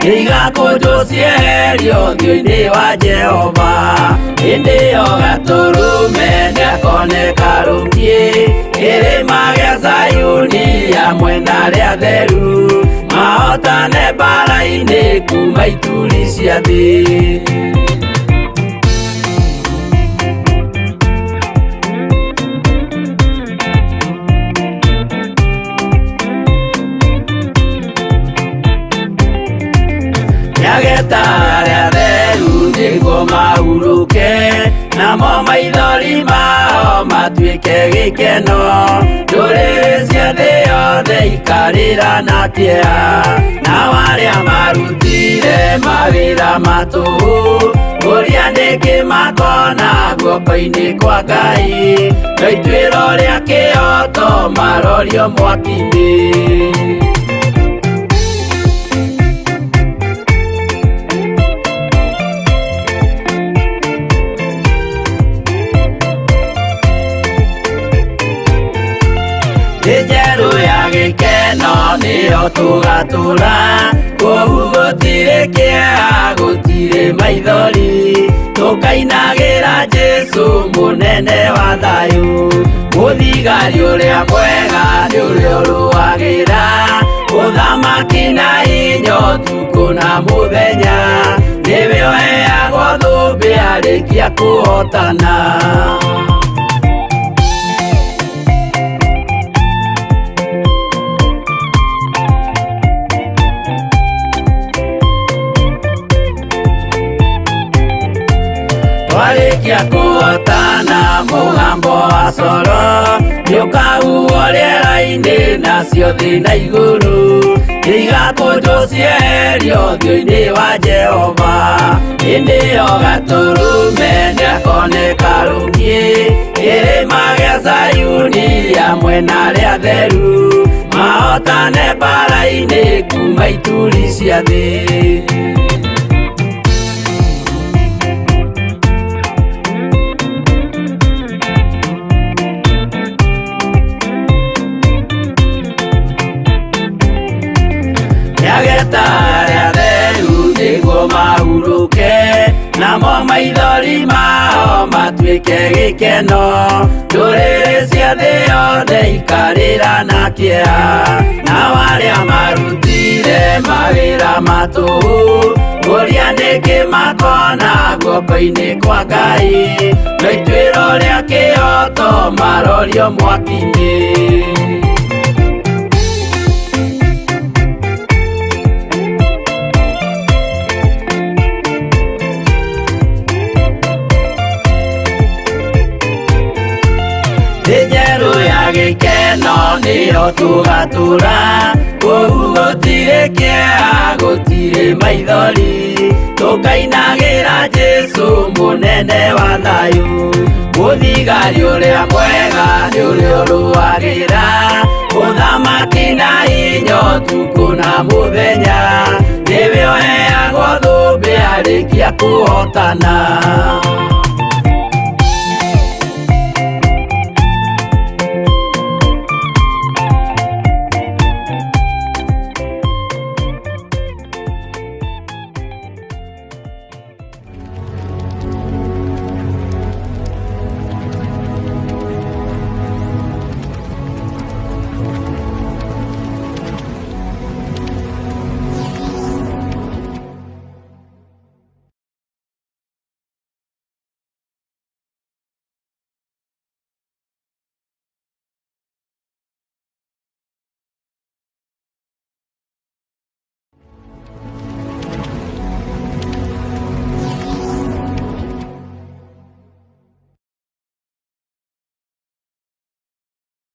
nĩigakũnjwo cieherio ũthiũ-inĩ wa Jehova. Hĩndĩ ĩyo Gatũrũme nĩakoneka rũngiĩ kĩrĩma gĩa Zayuni hamwe na arĩa atheru, mahotane mbara-inĩ kuma ituri cia thĩ. Nĩageta arĩa atheru nĩguo mahurũke, namo maithori mao matuĩke gĩkeno. Ndũrĩrĩ cia thĩ yothe ikarĩra na kĩeha, nao arĩa marutire mawĩra ma tũhũ, ũrĩa nĩkĩ makona guoko-inĩ kwa Ngai, no ituĩro rĩa kĩhooto marorio mwaki-inĩ. Thĩ njerũ ya gĩkeno nĩyo tũgatũra, kũu gũtirĩ kĩeha, gũtirĩ maithori, tũkainagĩra Jesũ mũnene wa thayũ. Mũthigari ũrĩa mwega nĩ ũrĩa ũrũagĩra ũthamaki na inya ũtukũ na mũthenya, nĩwe ũheagwo thũmbĩ arĩkia kũhotana. Twarĩkia kũhotana mũgambo wa coro nĩũkahuhwo rĩera-inĩ, nacio thĩ na igũrũ nĩigakũnjwo cieherio ũthiũ-inĩ wa Jehova. Hĩndĩ ĩyo Gatũrũme nĩakoneka rũngiĩ kĩrĩma gĩa Zayuni hamwe na arĩa atheru, mahotane mbara-inĩ kuma ituri cia thĩ. Nĩageta arĩa atheru nĩguo mahurũke, namo maithori mao matuĩke gĩkeno. Ndũrĩrĩ cia thĩ yothe ikarĩra na kĩeha, nao arĩa marutire mawĩra ma tũhũ, Ngũria nĩkĩ makona guoko-inĩ kwa Ngai, no ituĩro rĩa kĩhoto marorio mwaki-inĩ. Thĩ njerũ ya gĩkeno nĩyo tũgatũra, kũu gũtirĩ kĩeha, gũtirĩ maithori, tũkainagĩra Jesũ mũnene wa thayũ. Mũthigari ũrĩa mwega nĩ ũrĩa ũrũagĩra ũthamaki na hinya ũtukũ na mũthenya, nĩwe ũheagwo thũmbĩ arĩkia kũhotana.